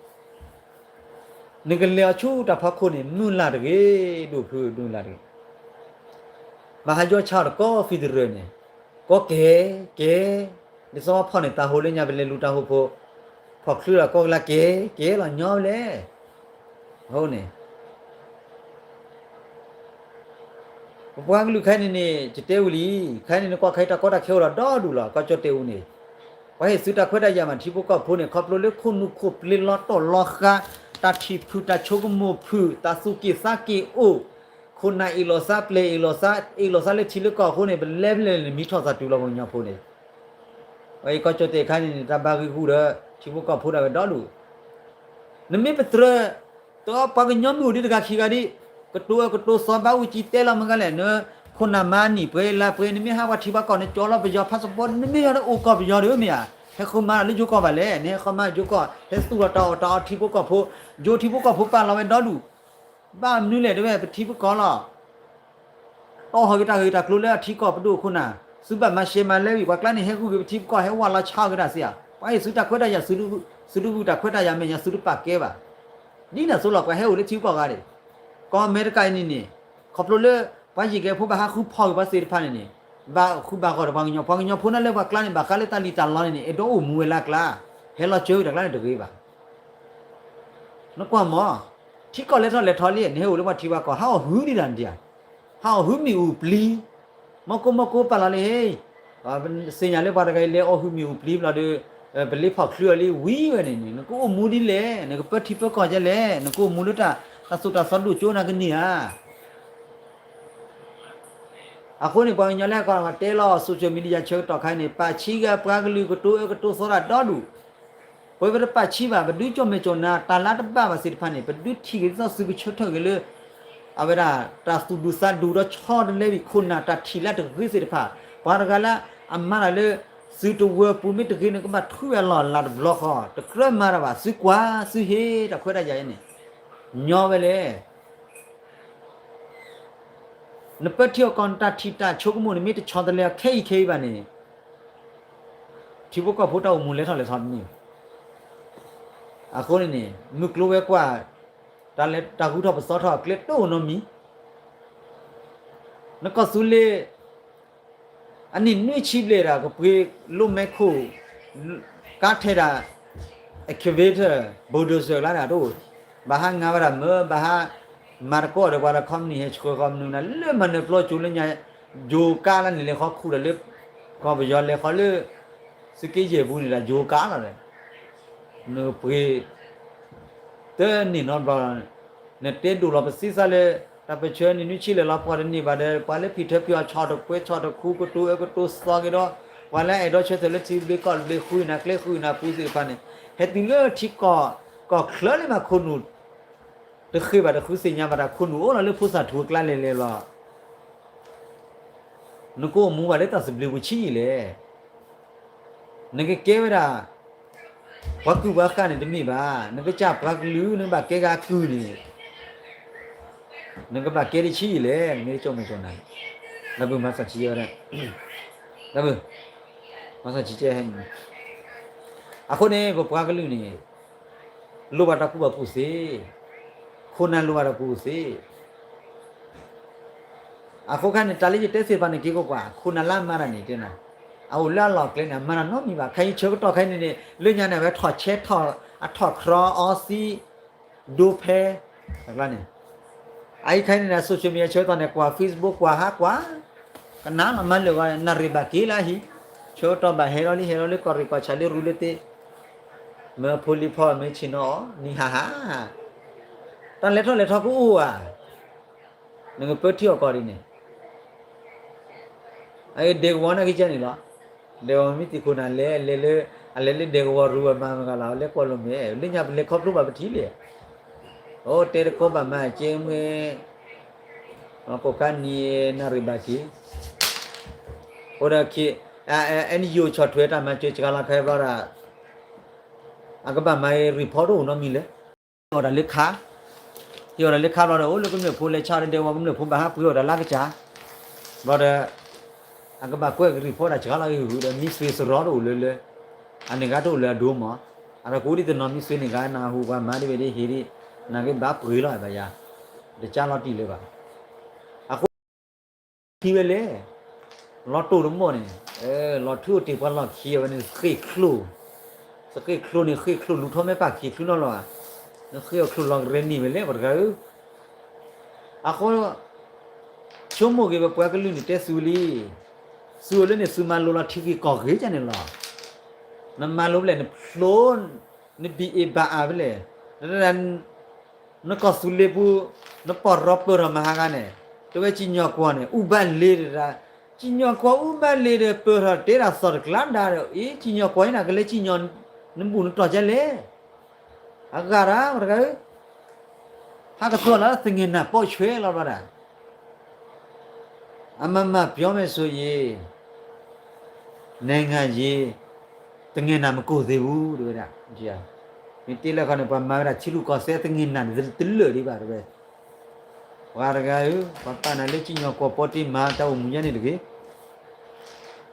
နကလဲၤအီၤဆူတၢ်ဖီခိၣ်န့ၣ် မုၢ်လၢ်တဂ့ၤ, ဒိၣ်ဖုမုၢ်လၢ်တဂ့ၤ, ဘၣ်ဟးယီဆါအီၤတကီၢ် federal န့ၣ်, ကီၢ်ကဲ, ကဲ, ဒ်သိးဖီၣ်န့ၢ်တၢ်ဟိလၢညါ ပလဲၤလူၤတၢ်ဟိဖိ, ဖီၣ်ချုးဒီးကီၢ်ကလါကဲ, ကဲလီၤညီလဲၣ်, အဃိန့ၣ် ပပှၤကလုာ်ခဲအံၤန့ၣ်န့ၣ် ယတဲဝံၤလံ, ခဲအံၤန့ၣ် နကွၢ်ခဲအံၤတၢ်ကီတၢ်ခဲအိၣ်ဒီးဒီဒူၣ်လီၤ. ကီၢ်ကၠီၣ်တဲၣ်အူန့ၣ် ပှၤဟ့ၣ်သုတၢ်ခွဲးတၢ်ယာ်မး ထံဖိကီၢ်ဖိန့ၣ် ခီဖျိလၢခိၣ်နူာ်ခိၣ်ပျ့ၤလီၤတီၢ်လီၤဃး, တၢ်ထံၣ်ဖုၣ်တၢ်ဆိကမိၣ်ဖုၣ် တၢ်သူၣ်က့ၣ်သးက့ၣ်အိၣ်, ခိၣ်နၢ်အ့ၣ်လိာ်သးပျဲၢ်အ့ၣ်လိာ်သး, အ့ၣ်လိာ်သးလၢထံလၢကီၢ်အဃိန့ၣ် ပလဲၤဖဲလဲၣ်န့ၣ် မံထီၣ်သးတုၤလီၤပှၤကညီဖိန့ၣ် ပှၤအံၤကီၢ်ကၠီၣ်တဲၣ်ခါန့ၣ်န့ၣ် တၢ်ဘၣ်ဂံာ်ဂူာ်ဒီး ထံဖိကီၢ်ဖိဒၣ်ဝဲဒီဒူၣ်, နမ့ၢ်ပတြၢၤ တပှၤကညီမ့ၢ်အိၣ်ဒံးတဂၤခံဂၤဒံး, ကတိၤအၢကတိၤသီဘၣ်အူကၠံ တဲလီၤမ့ၢ်ဂၤလဲၣ်, နခိၣ်နၢ်မါနံၣ်ပှဲၤလါပှဲၤ နမ့ၢ်ဟးပှၤထံပှၤကီၢ် နကၠီလီၤပယီၤ passport နမ့ၢ်ယီၤလၢအိၣ်ကီၢ်ပယီၤဒီးမ့ၢ်ဧါ, ဟဲဃုမါလၢယိၤကီၢ်ဘၣ်လဲၣ်, နဟဲဃုမါယိၤကီၢ် ဟဲသူၣ်လီၤတၢ်အီၣ်တၢ်အီထံဖိကီၢ်ဖိ, ယိၤထံဖိကီၢ်ဖိပာ်လီၤဝဲဒီဒူၣ်, ဘၣ်မနုၤလဲၣ် တဲဝဲပထံပကီၢ်လီၤ တီၢ်ဟီၣ်ဂ့ၤတၢ်ဂ့ၤတၢ်ကျိၤလၢအထံကီၢ်ပဒိၣ်အခိၣ်နၢ်, သုဘၣ်မၤရှဲမၤလဲဝံၤ ပှၤကျါန့ၣ် ဟဲဂုာ်က့ၤပထံပကီၢ် ဟဲဝးလီၤဆါအီၤက့ၤတၢ်စ့ၢ်ဧါ, ပှၤဟ့ၣ်သုတၢ်ခွဲးတၢ်ယာ် သုတဂုာ်တၢ်ခွဲးတၢ်ယာ်မဲာ်ညါ သုတပာ်ကဲဘၣ်, ဒ်န့ၣ်အသိးလီၤ ပှၤဟဲအိၣ်လၢထံကီၢ်ဂၤန့ၣ်, ကီၢ်အမဲရကၤအံၤန့ၣ်န့ၣ်, ခီဖျိလၢ ပှၤယံၤကဲဖိဘၣ်ဟးဃုဖီၣ်က့ၤပှၤသ့ၣ်တဖၣ်န့ၣ်န့ၣ်, ဘၣ်ဃုဘၣ်ဂီၢ်ဒီးပှၤကညီ, ပှၤကညီဖိန့ၣ်လၢပှၤကျါန့ၣ် ဘၣ်ဃးလၢတၢ်လံၣ်တၢ်လီန့ၣ်န့ၣ် အဲၣ်ဒိးအိၣ်မူဝဲလၢအကျါ, ဟဲလီၤစၢၤဝဲတၢ်ကျါန့ၣ်တဂ့ၤဘၣ် နကွၢ်မး, ထံကီၢ်လဲၤထီၣ်လဲၤထီလံ နဟဲအိၣ်လၢပှၤထံပှၤကီၢ် ဟးအီၣ်ဟုဒံးတၢ်နဒံးဧါ, ဟးအီၣ်ဟုမ့ၣ်အူပျံၤ, မီၢ်ကိမီၢ်ကိပာ်လီၤလံဟ့, သ့ၣ်ညါလၢပှၤတဂၤအံၤလဲၤအီၣ်ဟုမ့ၣ်အူပျံၤဘျီဒီး, ပလ့ဖီၣ်ချုးအီၤလံဝံၤဝဲန့ၣ်န့ၣ် နကအိၣ်မူဒ်လဲၣ်, နကပၢထံပၢကီၢ်ဒ်လဲၣ်, နကအိၣ်မူလၢတၢ်, တၢ်သိၣ်တၢ်သီဒိၣ်ကၠိနၤကန့ၢ်ဧါ အဃိန့ၣ် ပှၤကညီလၢကီၢ်တဲလီၤ social media ဆၢကတီၢ်ခါန့ၣ် ပာ်ဆံးဂၤပှၤကလုာ်ကတိၤအၢကတိၤသီတၢ်ဒီဒူၣ်, ပဝဲပတပာ်ဆံးဘၣ် ပဒုးကၠီၣ်မဲာ်ကၠီၣ်နါ တၢ်လၢတဘၣ်ဘၣ်သ့ၣ်တဖၣ်န့ၣ် ပဒုးထံၣ်က့ၤဒ်သိးသုကဆၢထၢၣ်က့ၤလၢ အဝဲဒၣ် တၢ်သူၣ်ဒူသးဒူဒီးဆီတလဲဝံၤခိၣ်နၢ် တၢ်ထံၣ်လၢတဂ့ၤသ့ၣ်တဖၣ်, ပှၤတဂၤလၢအမၤတၢ်လၢ သုတဝၢပူၤမ့ၢ်တဂ့ၤန့ၣ် ကဘၣ်ထုးဝဲအလီၢ်အလၤတဘျီဃီ, တကြၢးမၤတၢ်ဘၣ် သုကွၢ်သုဟ့ၣ်တၢ်ခွဲးတၢ်ယာ်အံၤန့ၣ်, ညီဝဲလဲၣ် နပၢထံအီၣ်ကီၢ် နတၢ်ထံၣ်တၢ်ဆိကမိၣ်န့ၣ် မ့ၢ်တဆီတလဲအီၤခဲအံၤခဲအံၤဘၣ်န့ၣ်, ထံဖိကီၢ်ဖိတၢ်အိၣ်မူလဲၤထီၣ်လဲၤထီတန့ၢ်ဘၣ်. အဃိန့ၣ်န့ၣ် မုၢ်ကျိၤဝဲၤကွာ် တၢ်လဲၤတၢ်ဂုၤထီၣ်ပသီထီၣ်အကျဲတအိၣ်နီတမံၤ, နကီၢ်သူလ့ၤ အနံၣ်နွံဆံဘျဲၣ်ဒီး ကပှ့ၤလိၣ်မဲခိၣ် ကါထဲဒၣ် excavator, bulldozer လၢဒၣ်တအိၣ်, ဘၣ်ဟးငါဝဲဒၣ်မၢ ဘၣ်ဟးမၤတကိးဒီးပှၤဒီး ခီမနုၤဟဲဆှၢ ခီမနုၤနၤ လၢမၤနၢၤပျီကၠိလၢညါ ယိၤကါလၢန့ၣ် လဲၤဃီခူၣ်ဒီးလၢ ကီၢ်ပယီၤလဲၤဃီလၢ သုးက့ယဲၢ်ပူၤန့ၣ်ဒီး ယိၤကါလီၤဒီး နကပှ့ၤ တန့ၢ်နီတဘျီလီၤ. နတဲဒိၣ်လီၤပသံသးလၢ တၢ်ပၢၢ်ဆၢနံၣ်နွံဆံလၢာ်လီၤ ပှၤတန့ၢ်ဘၣ်ဒီး ပှၤလၢဖံးထၢဖံးအီၤ ဆီၣ်တကွဲးဆီၣ်တခူ ကတိၤအၢကတိၤသီက့ၤဒီး ပှၤလၢအဲၣ်ဒိးဆၢထၢၣ်လၢထံဘျ့ကီၢ်ဘျ့ ဃုနၤကျဲဃုနၤပူၤသ့ၣ်တဖၣ်န့ၣ် ဟဲတုၤလၢထံကီၢ် ကီၢ်ချၢလၢမၤခိၣ်နူာ် တဃ့ဘၣ်တဃုသ့ၣ်ညါဘၣ်တၢ်ခိၣ်နူာ်အိၣ်လီၤလၢဖိသၣ်ထူအကျါလဲၤလဲၤလီၤ. နကအိၣ်မူဘၣ်လၢတၢ်သဘျ့ပူၤဆံးအံၤလဲၣ်. နကကဲဝဲဒၣ် ပှၤကုၢ်ပှၤဃၢ်န့ၣ်တမ့ၢ်ဘၣ်. နကစၢ်ပှၤကလုာ် နကဘၣ်ကဲဂၤကုၢ်န့ၣ် နကဘၣ်ကဲတဆံးအံၤလဲၣ်. နမ့ၢ်ကၠီၣ်မဲာ်ကၠီၣ်နါ လၢဘုမၤသးဆံးဝဲဒၣ် လၢဘု မၤသးဆံးကဲဟဲန့ၣ် အဃိန့ၣ် ပပှၤကလုာ်န့ၣ် လိၣ်ဘၣ်တၢ်ကူၣ်ဘၣ်ကူၣ်သ့, ခိၣ်နၢ်လိၣ်ဘၣ်တၢ်ကူၣ်သ့. အဃိခါန့ၣ် တၢ်လၢယတဲသ့ၣ်တဖၣ်န့ၣ် က့ၤကွၢ်ကွၢ် ခိၣ်နၢ်လၢအမၤတၢ်န့ၣ် တဲနၤ အအိၣ်လၢအလီၢ်ကျဲန့ၣ် အမၤတၢ်နီတမံၤဘၣ်. ခဲအံၤဆၢကတီၢ်ခဲအံၤန့ၣ်န့ၣ် လၢညါန့ၣ် အဝဲထီၣ်ဆဲးထီၣ် အထီၣ်ချီအီသံး ဒိဖဲ န့ၣ် အအံၤခဲအံၤန့ၣ် social media ဆၢကတီၢ်န့ၣ် ကွၢ် Facebook ကွၢ်ဟးကွၢ် ကနၣ်လီၤမၤလၢာ်ဂီၢ် နၣ်ရံၣ်ဘၣ်က့ၤလၢအဟံၣ် ဆၢကတီၢ်ဘၣ်ဟဲလီၤလံ ဟဲလီၤလၢကီၢ်ရ့ၣ်ကီၢ်ဆၣ်လၢရူလၢသ့, မ့ၢ်အဖိလံၤဖီမ့ၢ်ဆ့ၣ်နီၤအီၤ နံၤဟးဟး, တၢ်လဲၤထီၣ်လဲၤထီၣ်ကအိၣ်ဧါ, နကပၢထံအီၣ်ကီၢ်ဒ်န့ၣ် အဒဲကဝီၤန့ၣ်ကကဲန့ၣ်လီၤ. ဒဲကဝီၤမ့ၢ်သံၣ်ခိၣ်န့ၣ် အလဲၤလၢ အလဲၤလၢဒဲကဝီၤရူအမၤမတၤဂၤလီၤ အလဲၤကွၢ်လိာ်မဲာ် လၢညါပလဲၤခီဖျိဘၣ်ပထံၣ်လံ. အိၣ်တဲတကိးဘၣ်မၤက့မ့ၢ် ကိးခါနံၤနၣ်ရံၣ်ဘၣ်က့ၤ, အိၣ်ဒီး အဲၣ်ယူၣ်ဆီၣ်ထွဲတၢ်မၤစၢၤစှၤလီၤခဲဘျီဒီး အကဘၣ်မၤ report တအိၣ်နီတမံၤလၢ ဟ့ၣ်အီၤတၢ်လၢခါ, ဟ့ၣ်အီၤတၢ်လၢခါဘျီဒီး အိၣ်လၢကမျၢၢ်ဖိလဲၤဆါဒီးဒဲကဝီၤကမျၢၢ်ဖိဘၣ်ဟးပှ့ၤအီၤတၢ်လၢကစၢ်, ဘျီဒီး အကဘၣ်ကွဲးက့ၤ report တၢ်စှၤလီၤဂ့ၤဂ့ၤဒီး မံဆွ့စရီတအိၣ်လၢလၢ, အန့ၣ်ဂၤတအိၣ်လၢအဒိမး, အတၢ်ကအိၣ်ဒ်သိးနီၢ်မံဆွ့န့ၣ်ဂၤ နၢ်ဟူပှၤမၤဒ်ဝဲဒ်ဟ့ၣ်ဒ်, နကဘၣ်ပှ့ၤလီၤဘၣ်ယၤ, တကၢ်လီၤတံၢ်လၢၤဘၣ်. အဃိ ခံဝဲလဲၣ်, လီၤတိၢ်တမီၢ်န့ၣ်, လီၤထွံအိၣ်တ့ၢ်ပှၤလီၢ်ခံအဝဲန့ၣ် ဃ့ၢ်ချိၣ်, ဃ့ၢ်ချိၣ်န့ၣ် ဃ့ၢ်ချိၣ်လူၤထီၣ်မဲာ်ပၢ်ခံချုးနီၢ်လီၤဧါ, နဃ့ၢ်အီၤချိၣ်လီၤကရဲန့ၢ်ဝဲလဲၣ် ပှၤတဂၤဧၢ, အဃိ ဆိကမိၣ်ဂ့ၤ ပပှၤကလုာ်န့ၣ်တဲသုလံ, သုအိၣ်လၢန့ၣ် သုမၤလိလီၤထံဂ့ၤကီၢ်ဂ့ၤကန့ၣ်လီၤ, နမၤလိဖဲလဲၣ် နဖျိ နဘံၣ်အ့ၣ်ဘၣ်အါဖဲလဲၣ်, နကီၢ်သူလ့ၤပူၤ နပီၢ်ရီပၢၢ်ထီၣ်မဟါဂၤန့ၣ်, တဝဲကံၣ်ညီၣ်ကွီၢ်န့ၣ် အူဘၣ်လ့ၤတဒၣ်, ကံၣ်ညီၣ်ကွီၢ်အူဘၣ်လ့ၤဒီး ပၢၢ်ထီၣ်တဲဒၣ်သီၣ်တကျါဒါဒီး အ့ ကံၣ်ညီၣ်ကွီၢ်အံၤန့ၣ် ကလဲၤကံၣ်ညီၣ် နဘူၣ်နတီၢ်ကလဲၣ်, အဂၤဒၣ် ပှၤတဂၤဧၢ, ဟးကသီၣ်လၢသငဲၢ်နၢ်ပိာ်ဆွဲလီၤဘျီဒၣ် အမမၤပျီမဲာ်ဆိယ့ၤ, နဲငါယ့ၤ, သငဲၢ်နၢ်မကိၢ်သ့ၣ်ပူၤ တဝဲဒၣ်, မ့ၢ်တဲလၢခီန့ၣ် ပှၤမၤဝဲဒၣ်ထံရူၢ်ကီၢ်သဲးသငဲၢ်နၢ်န့ၣ် တလၢာ်ဒံးဘၣ်တဝဲ, ပှၤတဂၤဧၢ, ပှၤပာ်နၤလၢကံၣ်ညီၣ်ကွီၢ်ပီတ့မၤတၢ်အိၣ်မူညါန့ၣ်တဂ့ၤ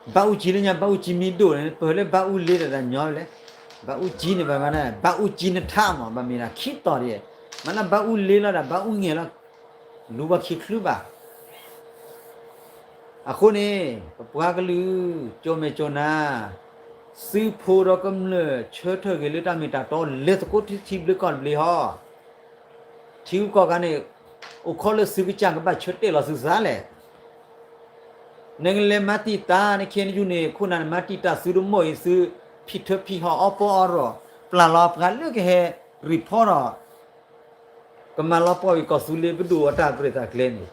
ဘၣ်အူကၠံလၢညါ ဘၣ်အူကၠံမံၤဒိၣ်န့ၣ် ပၢၢ်လၢဘၣ်အူလ့တၢ်တၢ်ညီလဲၣ်, ဘၣ်အူကၠံန့ၣ် ဘၣ်မၤန့ၣ် ဘၣ်အူကၠံနထါမး ဘၣ်မ့ၢ်ဒၣ်ခံတီၤဒံး, မ့ၢ်လၢဘၣ်အူလ့လီၤဒၣ် ဘၣ်အူငဲၤလီၤ, လူၤဘၣ်ခံချုးဘၣ် အဃိန့ၣ် ပပှၤကလုာ် ကၠိမဲာ်ကၠိနါ, သုးဖိဒီးကမျၢၢ် ဆၢထၢၣ်ဂ့ၤလၢတၢ်မ့ၢ်တၢ်တီ လဲၤသကိးထံဘျ့ကီၢ်တဘျ့ဟီ, ထံဂုၤကီၢ်ဂၤန့ၣ် အိၣ်ခိးလၢသုကစၢ်ကဘၣ်ဆၢတဲာ်လီၤသုသးလဲၣ် နကလဲၤမၤတံာ်တာ် နခ့နယူၢ်န့ၣ် ခိၣ်နၢ်န့ၣ် မၤတံာ်တာ်သုတမီၢ်အံၤ သုဖံးထၢဖံးဟီၣ်အီပီအီရီၣ် ပျၢ်လီၤပှၤလၢကဟဲ report ဒီး ကမၤလီၤပှီၢ်ဝံၤကီၢ်သူလ့ၤပဒိၣ်အတၢ်ပြဲးတၢ်ကျဲၤန့ၣ်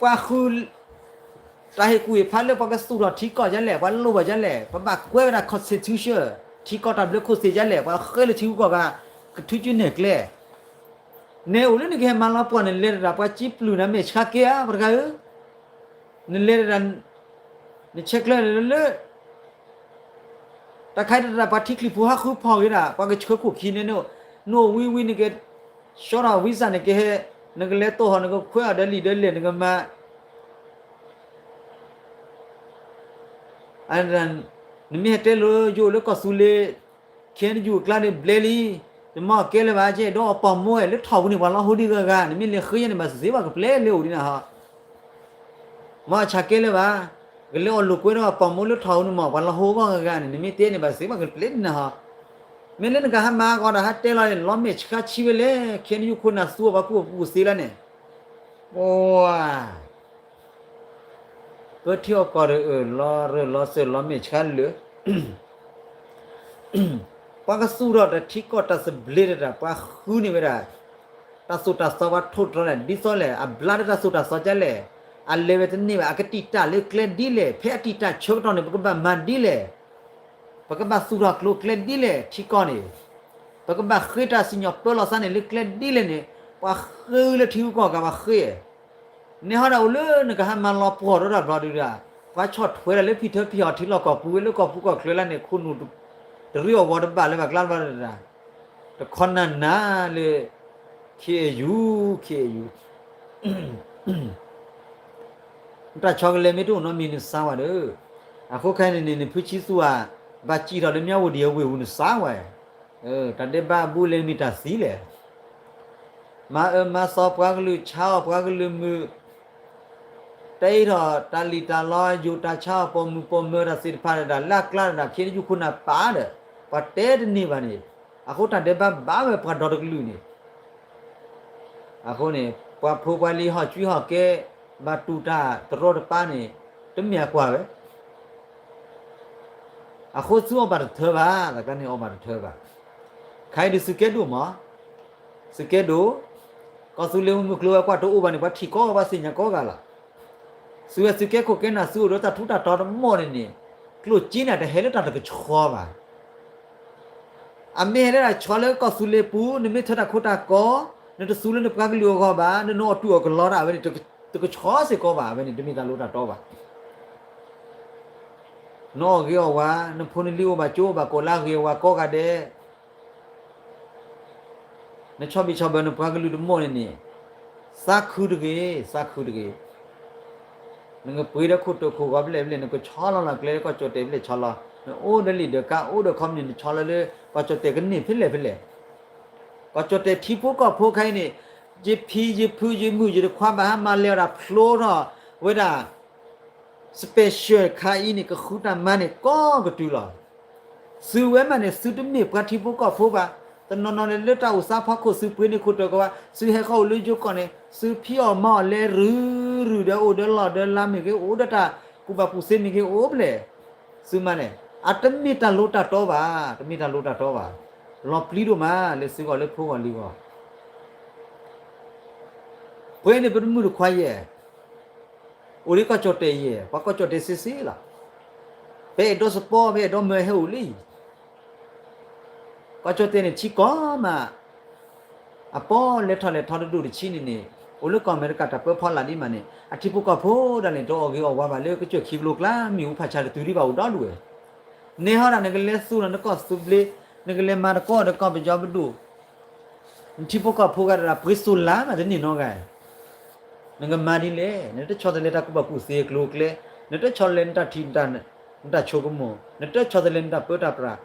ပှၤဃု တၢ်ဟ့ၣ်ကူၣ်ဟ့ၣ်ဖးလၢပှၤကသူၣ်ထီၣ်ထံကီၢ်ဒ်လဲၣ် ပှၤလိၣ်ဘၣ်ဒ်လဲၣ် ပဘၣ်ကွဲးဝဲဒၣ် constitution ထံကီၢ်တၢ်ဘျၢခိၣ်သ့ၣ်ဒ်လဲၣ် ပှၤဃ့လၢထံဂုၤကီၢ်ဂၤ ကထုးစုနဲၣ်ကျဲ နဲအိၣ်လၢနကဟဲမၤလီၤပှီၢ်န့ၣ် လဲၤတဒၣ်ပှၤကံပျုၢ်နၤမဲာ်ဆှးကဲဧါ ပှၤတဂၤဧၢ, နလဲၤတဒၣ် နဆဲးကျၢလၢ တၢ်ခါအံၤတဒၣ်ပှၤထံချံဖိဟးဃုဖီၣ်ဂ့ၤဒၣ် ပှၤကဆှၢခိၣ်ခံန့ၣ် နအိၣ်ဝံၤဝံၤနက ဆှၢထီၣ်ဝံစၢ်န့ၣ်ကဟဲ နကလဲၤတိၢ်ဟီၣ် နကခွဲးအီၤဒီးလံာ်ဒီးလဲၢ် နကမၤ နမ့ၢ်ဟဲတဲလိာ်ယအိၣ်လၢကီၢ်သူလ့ၤ ခ့နယူၢ်အကျါန့ၣ်ဘျဲလံ, တမ့ၢ်ကဲလၢၤဘၣ် ကဲဒီးအပှၤမိၢ်ဝဲလၢထီၣ်ပူၤန့ၣ် ပှၤလီၤဟိဒံးဂၤဂၤ နမ့ၢ်လဲၤဃ့ယဲန့ၣ် ဘၣ်စံးဘၣ်ကပျဲလၢအိၣ်ဒံးနၤဟီ, မ့ၢ်အဆၣ်ကဲလၢၤဘၣ်, ကလဲၤအီၣ်လိာ်ကွဲဒီးပှၤမိၢ်လၢထီၣ်ပူၤန့ၣ်မး ပှၤလီၤဟိဂီၢ်ဂၤဂၤန့ၣ် နမ့ၢ်တဲန့ၣ် ဘၣ်စံးဘၣ်ကပျဲဒံးနၤဟီ, မ့ၢ်လၢနကဟးမၤကီးဒီးဟးတဲလီၤန့ၣ် လီၤမဲာ်ဆှးဆံဝဲလဲၣ် ခ့နယူၢ်ခိၣ်နၢ်သူအီၤပှၤကူၣ်အပူၤသ့လီၤန့ၣ်, ပှၤ ပၢထံအီၣ်ကီၢ်ဒီးအၢၣ်လီၤရၢၢ်လီၤစၢၤလီၤမဲာ်ဆှးလၢာ်, ပှၤကသူၣ်ထီၣ်တၢ်ထံကီၢ်တၢ်သဘျ့တၢ် ပှၤဃုန့ၢ်ဝဲဒၣ် တၢ်သိၣ်တၢ်သီပှၤထိၣ်တြီၤန့ၣ် ဒ်သိးလဲၣ် အဘျါလၢတၢ်သိၣ်တၢ်သီဒ်လဲၣ်, အလဲၤဝဲတန့ၢ်ဘၣ် အကတံာ်တာ်လၢကျဲဒ်လဲၣ် ဖဲအတံာ်တာ်ဆၢကတီၢ်န့ၣ် ပကဘၣ်မၤဒ်လဲၣ် ပကဘၣ်သူၣ်ထီၣ်ကျိၤကျဲဒ်လဲၣ် ထံကီၢ်န့ၣ်, ပကဘၣ်ဃ့တၢ်စံၣ်ညီၣ်ပၢလီၤသးန့ၣ်လၢကျဲဒ်လဲၣ်န့ၣ်, ပှၤဃ့လၢထံဂုၤကီၢ်ဂၤပှၤဃ့, နဲဟီဒၣ်အိၣ်လၢနကဟးမၤလီၤပှီၢ်ဒီးတၢ်ဘျီဒုဒၣ်, ပှၤဆီၣ်ထွဲဒၣ်လၢဖံထၢဖံဟီၣ်ထံလီၢ်ကီၢ်ပူၤဝဲလၢကီၢ်ပူၤကီၢ်ချၢလၢန့ၣ် ခိၣ်နူာ်တရံးအီၣ်ဝီတဘၣ်လၢၤဘၣ်ကျါတဘျီဒုဒၣ်, တခီနၢ်နၢ်လၢ ခ့အယူၢ် ခ့အယူၢ် တၢ်ဆီတလဲမ့ၢ်တအိၣ်နီတမံၤနသါဝဲဒီး, အဃိခဲအံၤန့ၣ်န့ၣ် နဖုဆံသူဧါ, ဘၣ်စံၣ်ထီၣ်လၢမၠၣ်ဝတံၤအဝ့ၢ်ပူၤနသါဝဲ, တၢ်ဒဲးဘးအဘူးအလဲမ့ၢ်တၢ်သံလဲၣ်, မၤအၢမၤသီပှၤကလုာ် ဆါအီၣ်ပှၤကလုာ်မုာ်, တၢ်အ့ၣ်ထီၣ်တၢ်လံၣ်တၢ်လီ ယိာ်တၢ်ဆါအီၣ်ပိာ်မုၣ်ပိာ်မၢၤတၢ်သ့ၣ်တဖၣ်ဒၣ် လၢအကျါဒၣ် ခ့နယူၢ်ခိၣ်နၢ်ပာ်ဒီး ပှၤတဲတန့ၢ်ဘၣ်န့ၣ်, အဃိတၢ်ဒဲးဘးဘၣ်ဝဲပှၤဒီတကလုာ်န့ၣ် အဃိန့ၣ် ပှၤဖိပှၤလံၤဟီၣ်ကွံဟီၣ်ကဲ ဘၣ်တူၢ်တၢ်တရီတပါန့ၣ် တမ့ၢ်အကွၢ်ဝဲ, အဃိသုအီၣ်ဘၣ်တထၢဘၣ်, တၢ်ကျါန့ၣ်အီၣ်ဘၣ်တထၢဘၣ်. ခါအံၤဒုးသုးကဲဒိၣ်မး, သုးကဲဒိၣ်, ကီၢ်သူလ့ၤမုၢ်ကျိၤဝဲၤကွာ်တအိၣ်ဘၣ်န့ၣ် ပှၤထံၣ်ကီးဘၣ်သ့ၣ်ညါကီးဂၤလီၤ. သုဝဲသုးကဲခိၣ်ကဲနၢ် သုအိၣ်ဒီးတၢ်ထူးတၢ်တီၤတမီၢ်န့ၣ်န့ၣ်, ကျိၣ်စ့န့ၣ် တဟဲလၢတၢ်တကဆှီဘၣ်. အမ့ၢ်ဟဲလၢတၢ်ဆှီလၢကီၢ်သူလ့ၤပူၤ, နမ့ၢ်ထၢတၢ်ခိတၢ်ကီ, နတသူလၢနပှၤကလုာ်အဂီၢ်ဘၣ်, နနအီၣ်တူၢ်အီၣ်ကလီတၢ် အဝဲန့ၣ် တကဆှီစ့ၢ်ကီးဘၣ်, အဝဲန့ၣ်တမ့ၢ်တၢ်လိၣ်တၢ်တီဘၣ်. နအီၣ်ဂ့ၤအီၣ်ဝါ, နဖိနလံၤအိၣ်ဘၣ်ကၠိအိၣ်ဘၣ်ကိးလၢအဂ့ၤအဝါကိးဂၤဒဲး, နဆီၣ်ဘံၣ်ဆီၣ်ဘၢနပှၤကလုာ်တမီၢ်န့ၣ်န့ၣ်, သးခုတဂ့ၤ, သးခုတဂ့ၤ. နကပှ့ၤဒီးခိၣ်တၢၢ်ခိၣ်ဂီၤဖဲလဲၣ်ဖဲလဲၣ်, နကဆီလီၤလၢကျဲလၢကီၢ်ကၠီၣ်တဲာ်ဖဲလဲၣ်ဆီလီၤ, နအိၣ်ဒီးလံာ်ဒီးကါ အိၣ်ဒီးခီပနံၣ် နဆီလီၤလၢကီၢ်ကၠီၣ်တဲာ်ကန့ၢ်ဖဲလဲၣ်ဖဲလဲၣ်. ကီၢ်ကၠီၣ်တဲာ်ထံဖိကီၢ်ဖိခါအံၤန့ၣ်, ယဖံယဖုယမုၣ်ယတခွါဘၣ်ဟးမၤလဲၤအီၤတၢ်ဖျိထီၣ်ဝဲဒၣ် special ခါအံၤန့ၣ် ကဃုတၢ်မၤန့ၣ်ကိးကတုၤလီၤ. သုဝဲမးန့ၣ် သုတမ့ၢ်ပှၤထံဖိကီၢ်ဖိဘၣ်. တနီၤနီၤန့ၣ် လၢတၢ်အိၣ်သးဖီခိၣ် သုပှ့ၤန့ၢ်ခိၣ်တၢၢ်ကီးဝါ, သုဟဲဃီၤအိၣ်လၢယိၤကီၢ်န့ၣ် သုဖံးအီၣ်မၤအီၣ်လဲၤရုၢ်ရုၢ်ဒီး အိၣ်ဒီးလီၢ်ဒီးလါမ့ၢ်ဂ့ၤ, အိၣ်ဒီးတၢ်ကူၣ်ဘၣ်ကူၣ်သ့မ့ၢ်ဂ့ၤ အိၣ်ဖဲလဲၣ်. သုမၤန့ၣ် အတမ့ၢ်တၢ်လိၣ်တၢ်တီဘၣ်, တမ့ၢ်တၢ်လိၣ်တၢ်တီဘၣ်. လီၤပျံၤဒိၣ်မးလၢသုဂီၢ်လၢဖိဂီၢ်လံၤဂီၢ် ပှဲၤန့ၣ်ပတမုၣ်တခွါယဲၢ်, အိၣ်လၢကီၢ်ကၠီၣ်တဲာ်ယဲၢ်, ပှၤကီၢ်ကၠီၣ်တဲာ်စ့စ့လီၤ. ပအဲၣ်ဒိးစပီ, ပအဲၣ်ဒိးမၢဟဲအိၣ်လံ. ကီၢ်ကၠီၣ်တဲာ်န့ၣ်ထံကီၢ်မး, အပီၣ်လဲၤထီၣ်လဲၤထီတဒူၣ်တဆံန့ၣ်န့ၣ်, အိၣ်လၢကီၢ်အမဲရကၤတၢ်ပၢဖီလာ်ဒ်မးန့ၣ်, အထံဖိကီၢ်ဖိဒၣ်လဲာ် တအီၣ်ဂ့ၤအီၣ်ဝါဘၣ်လၢကစၢၢ်ခံကလိကျါ မ့ၣ်အူဖးဆါတတုၤဒံးဘၣ်အိၣ်ဒီဒူၣ်ဝဲ. နဲဟီဒၣ်နကလဲၤသူၣ်လီၤနကီၢ်သူဘျ့, နကလဲၤမၤတကီၢ်ဒီးကီၢ်ပယီၤပဒိၣ် နထံဖိကီၢ်ဖိဂၤတဂၤ ပှ့ၤစိၤလါမးတန့ၢ်နီတဂၤ, နကမၤဒ်လဲၣ်. နတဆီတလဲတၢ်ကူၣ်ဘၣ်ကူၣ်သ့အကျိၤအကျဲ, နတဆီတလဲနတၢ်ထံၣ်, နတၢ်ဆိကမိၣ်, နတဆီတလဲနတၢ်ပၢတၢ်ပြး,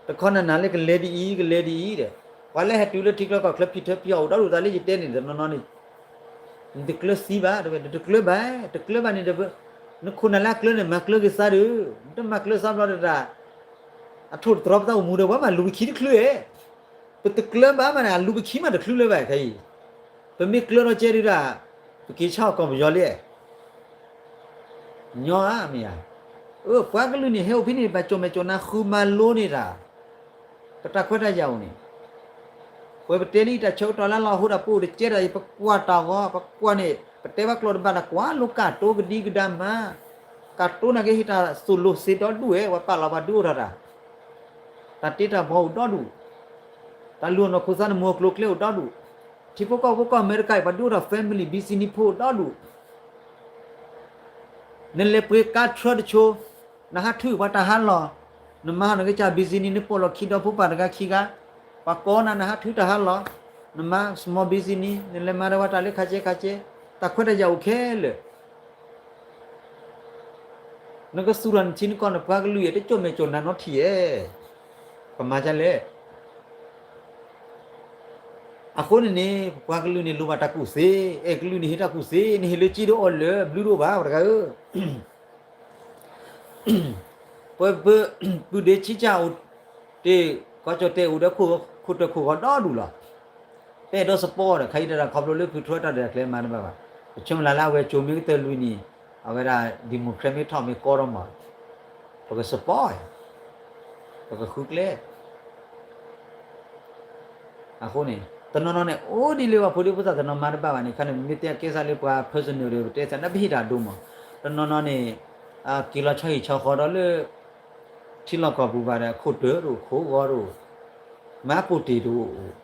တခီနၤနၤလၢကလဲၤဒ်အံၤ ကလဲၤဒ်အံၤဒီး, ပှၤလၢဟဲတုၤလၢထံချၢကီၢ်ချၢ ဖံးထၢဖံးအီၣ်အိၣ်ဒီဒူၣ်သးလၢယတဲန့ၣ် တနီၤနီၤန့ၣ် နတကျၢၤသံဘၣ်, တဝဲ နတကျၢၤဘၣ်, တကျၢၤဘၣ်န့ၣ်ဒီး, နခိၣ်နၢ်လၢအကျၢၤန့ၣ် မၤကျၢၤဂ့ၤသးဒီး, နတမၤကျၢၤသးဘျီဒီး, အထိၣ်တတြီပသးအိၣ်မူဒီး ပှၤမၤလူၤပခံတချုးဧါ. ပတကျၢၤဘၣ်မးန့ၣ် အလူၤပခံမးတချုးလၢၤဘၣ်ခဲအံၤ, ပမ့ၢ်ကျၢၤဒီးကဲဒုးဒၣ်, ပက့ၤဆါအီၣ်ကီၢ်ပယီၤလံ, ညီဧါမ့ၢ်ဧါ. အၢ ပှၤကလုာ်န့ၣ် ဟဲအိၣ်ဖဲန့ၣ် ဘၣ်ကၠီၣ်မဲာ်ကၠီၣ်နါဃုမၤလိန့ၢ်တၢ် ပတၢ်ခွဲးတၢ်ယာ်အိၣ်န့ၣ်, ပဝဲပတဲလံတၢ်ဆၢကတီၢ်လၢလီၤဟိဒၣ်ပအိၣ်တကဲဒီး ပကွၢ်တၢ်ဂီၤ ပကွၢ်န့ၣ် ပတဲဘၣ်ကျိာ်တဘၣ်ဒီး ကွၢ်လိကၢ်တိကဒံကဒါမး, ကၢ်တိနာ်က့ဟ့ၣ်တၢ်သိၣ်လိသ့ဒီဒူၣ်ဝဲ ပှၤပာ်လီၤပှၤဒုးအိၣ်ထီၣ်တၢ်, တၢ်တ့တၢ်ဘီအိၣ်ဒီဒူၣ်, တၢ်လုၢ်အီၣ်နီၢ်ခိသးနမူအကျိၤအကျဲအိၣ်ဒီဒူၣ်, ထံဖိကီၢ်ဖိကီၢ်အမဲရကၤအံၤ ပှၤဒုးအိၣ်ထီၣ် family business ဖိအိၣ်ဒီဒူၣ် နလဲၤပှ့ၤကါထြၢတဆိ, နဟးထုပှၤတၢ်ဟးလီၢ်, နမၤဟီၣ်နကစၢ် business နပိာ်လီၢ်ခံဒီဖိပၢ်တဂၤခံဂၤ, ပှၤကိးနၤ နဟးထုတၢ်ဟးလီၢ်, နမၤ small business နလဲၤမၤဒီးပှၤတၢ်လၢခါဆဲခါဆဲ, တၢ်ခွဲးတၢ်ယာ်အိၣ်ခဲလၢာ်, နကသူၣ်ထီၣ်နထံနကီၢ်နပှၤကလုာ်အံၤ တကၠိၣ်မဲာ်ကၠိၣ်နါနီထံၣ်ဧါ, ပမၤဒ်လဲၣ် အဃိန့ၣ်န့ၣ် ပပှၤကလုာ်န့ၣ် လိၣ်ဘၣ်တၢ်ကူၣ်သ့, အဲၣ်ကလုာ်န့ၣ်ဟ့ၣ်တၢ်ကူၣ်သ့, နဟ့ၣ်လၢက့ဒီးအီၤလၢာ် ဘျုးဒိၣ်ဘၣ် ပှၤတဂၤဧၢ, ပပုၢ်ဒ့ဆံးစၢ်အိၣ်တ့ၢ် ကီၢ်ကၠီၣ်တဲာ်အိၣ်ဒီးခိၣ်တၢၢ်ခိၣ်ဂီၤဒီဒူၣ်လီၤ, ပအဲၣ်ဒိး support ဒီး ခါအံၤတၢ်ခီဖျိလၢဖုထြၢတၢ်ဒီးကျဲမၤတဘၣ်ဘၣ်, ပဆၢမုၢ်လၢ်လၢအဝဲကၠိမ့ၢ်ကတၢၢ်လွံၢ်နံၣ်, အဝဲဒၣ် Democrat မ့ၢ်ထီၣ်မ့ၢ်ကီထီၣ်မး, ပက support, ပကဃုကျဲ အဃိန့ၣ် တနီၤနီၤန့ၣ် အိၣ်ဒ်လၢပှၤဖိဒံဖိသၣ်တနီၤမၤတဘၣ်ဘၣ်န့ၣ် ခါန့ၣ် မ့ၢ်တဲကဲစၢ်လၢပှၤ personal ဒီး ပတဲစၢ်န့ၣ် ပဟ့ၣ်တၢ်ဒိမး, တနီၤနီၤန့ၣ် က့ၤလီၤဆီဟံၣ်ဆီဃီဒီးလၢ ထံလီၢ်ကီၢ်ပူၤဘၣ်ဒီး ခိၣ်တၢၢ်တအိၣ် ခိၣ်ဂီၤတအိၣ်, မၤပိၢ်တ့ၢ်တအိၣ်,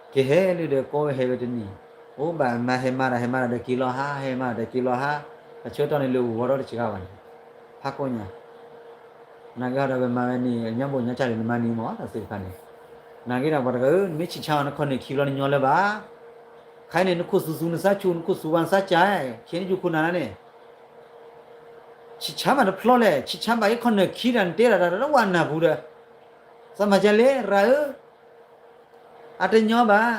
ကဟဲလၢဒီးကိးဝဲဟဲဝဲတနံၤ, အိၣ်ဘၣ်မၤဟဲမၤတၢ်ဟဲမၤတၢ်ဒီးက့ၤလီၤဟါ ဟဲမၤတၢ်ဒီးက့ၤလီၤဟါ, အဆၢကတီၢ်န့ၣ်လၢအိၣ်ဂီၤဒီးတစှၤဘၣ်န့ၣ်, ဖးကိးညါ နာ်က့ဒီးပမၤဝဲန့ၣ် ညါဘိၣ်ညါကၢ်လံ နမၤန့ၣ်မ့ၢ်တၢ်သ့ၣ်တဖၣ်န့ၣ်, နာ်က့ဒီးပှၤတဂၤဧၢ နမ့ၢ်ဆံးဆါဘၣ်နခီၣ်နၢၣ်ခံဘျီနညီလၢၤဘၣ်, ခါအံၤန့ၣ် နခိၣ်သူသူနသးဆူၣ် နခိၣ်သူဝါနသးကၢ်, ခဲန့ၣ်ယူၢ်ခိၣ်နၢ်န့ၣ်, ဆံးဆါဘၣ်တဖျီလဲၣ် ဆံးဆါဘၣ်အံၤခီၣ်နၢၣ်ခံဒီးနတဲဒၣ်တၢ်တဝၢ်နၢ်ပူၤဒီး, သးမၤကၢ်လဲၣ်ရၤဧၢ အတညီဘၣ်,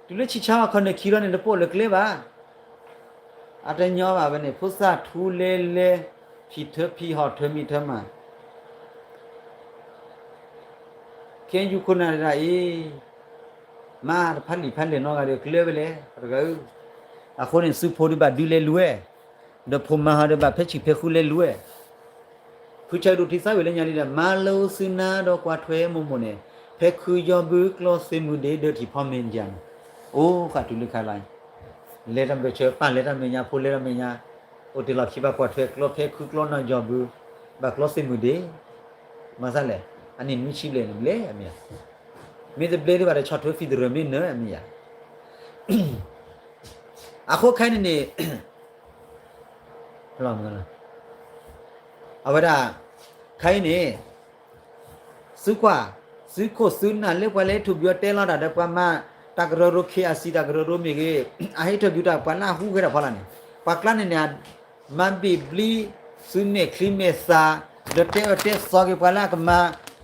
တုၤလၢဆံးဆါဘၣ်ခီၣ်နၢၣ်ခံလီၤန့ၣ် တပိာ်လၢကျဲဘၣ်, အတညီဘၣ်ဝဲန့ၣ် ဖိသၣ်ထူလဲလဲ, ဖံးထၢဖံးဟီၣ်ထၢမံၤထၢမၤ, ခဲယူၢ်ခိၣ်နၢ်တဂၤအံၤ, မၤတဖးလံာ်ဖးလဲၢ်နီတဂၤဒီးကျဲဝဲလဲၣ် တဂၤဧၢ, အဃိန့ၣ် သုးဖိဒီးဘၣ်ဒုးလဲၤလူၤဝဲ, ဒီးဖိမါဟီဒီးဘၣ်ဖဲဆံးဖဲဃုလဲၤလူၤဝဲ ပ ဖုဆၢဒိၣ်ထံသးဝံၣ်လၢညါလံဒီး မၤလိသုနါဒီးကွၢ်ထွဲမိၢ်မိၢ်န့ၣ် ဖဲခုယီၤဘုကျီသ့ၣ်မုၢ်ဒ့ဒၢထံၣ်ဖီမ့ၢ်ယၤန့ၣ် အိၣ်ဃာ်တုၤလၢခါလီၤ. လဲၤတၢ်ဘျၢၣ်ဆၢ ပၢ်လဲၤတၢ်မဲာ်ညါ ဖိလဲၤတၢ်မဲာ်ညါ အိၣ်တ့ၢ်လီၢ်ခံဘၣ်ကွၢ်ထွဲကျီဖဲခုကျီနီၢ်ယီၤဘု ဘၣ်ကျီသ့ၣ်မုၢ်ဒ့ မၤသးလဲၣ် အနံၣ်နွံဆံဘျဲၣ်န့ၣ်ဘျဲၣ်အမ့ၢ်ဧါ မ့ၢ်တဘျဲၣ်ဒံးဘၣ်ဒီး ဆီၣ်ထွဲ federal မ့ၢ်နၢၤအမ့ၢ်ဧါ အဃိခဲအံၤန့ၣ်န့ၣ် အဝဲဒၣ် ခဲအံၤန့ၣ် သုကွၢ် သုခိၣ်သုနၢ်လၢပှၤလၢ interview တဲလီၤတၢ်ဒီးပှၤမၤ တၢ်ကရၢကရိ KIC တၢ်ကရၢကရိမ့ၢ်ဂ့ၤ အဟဲ interview တၢ်ပှၤလၢအဟူးဂဲၤတၢ်ဖီလာ်န့ၣ် ပှၤကျါန့ၣ်န့ၣ် မၤဘ့ၣ်ဘျံး သုမဲာ်ချံမဲာ်သၣ် ဒီးတဲအၢတဲသီက့ၤပှၤလၢအကမၤ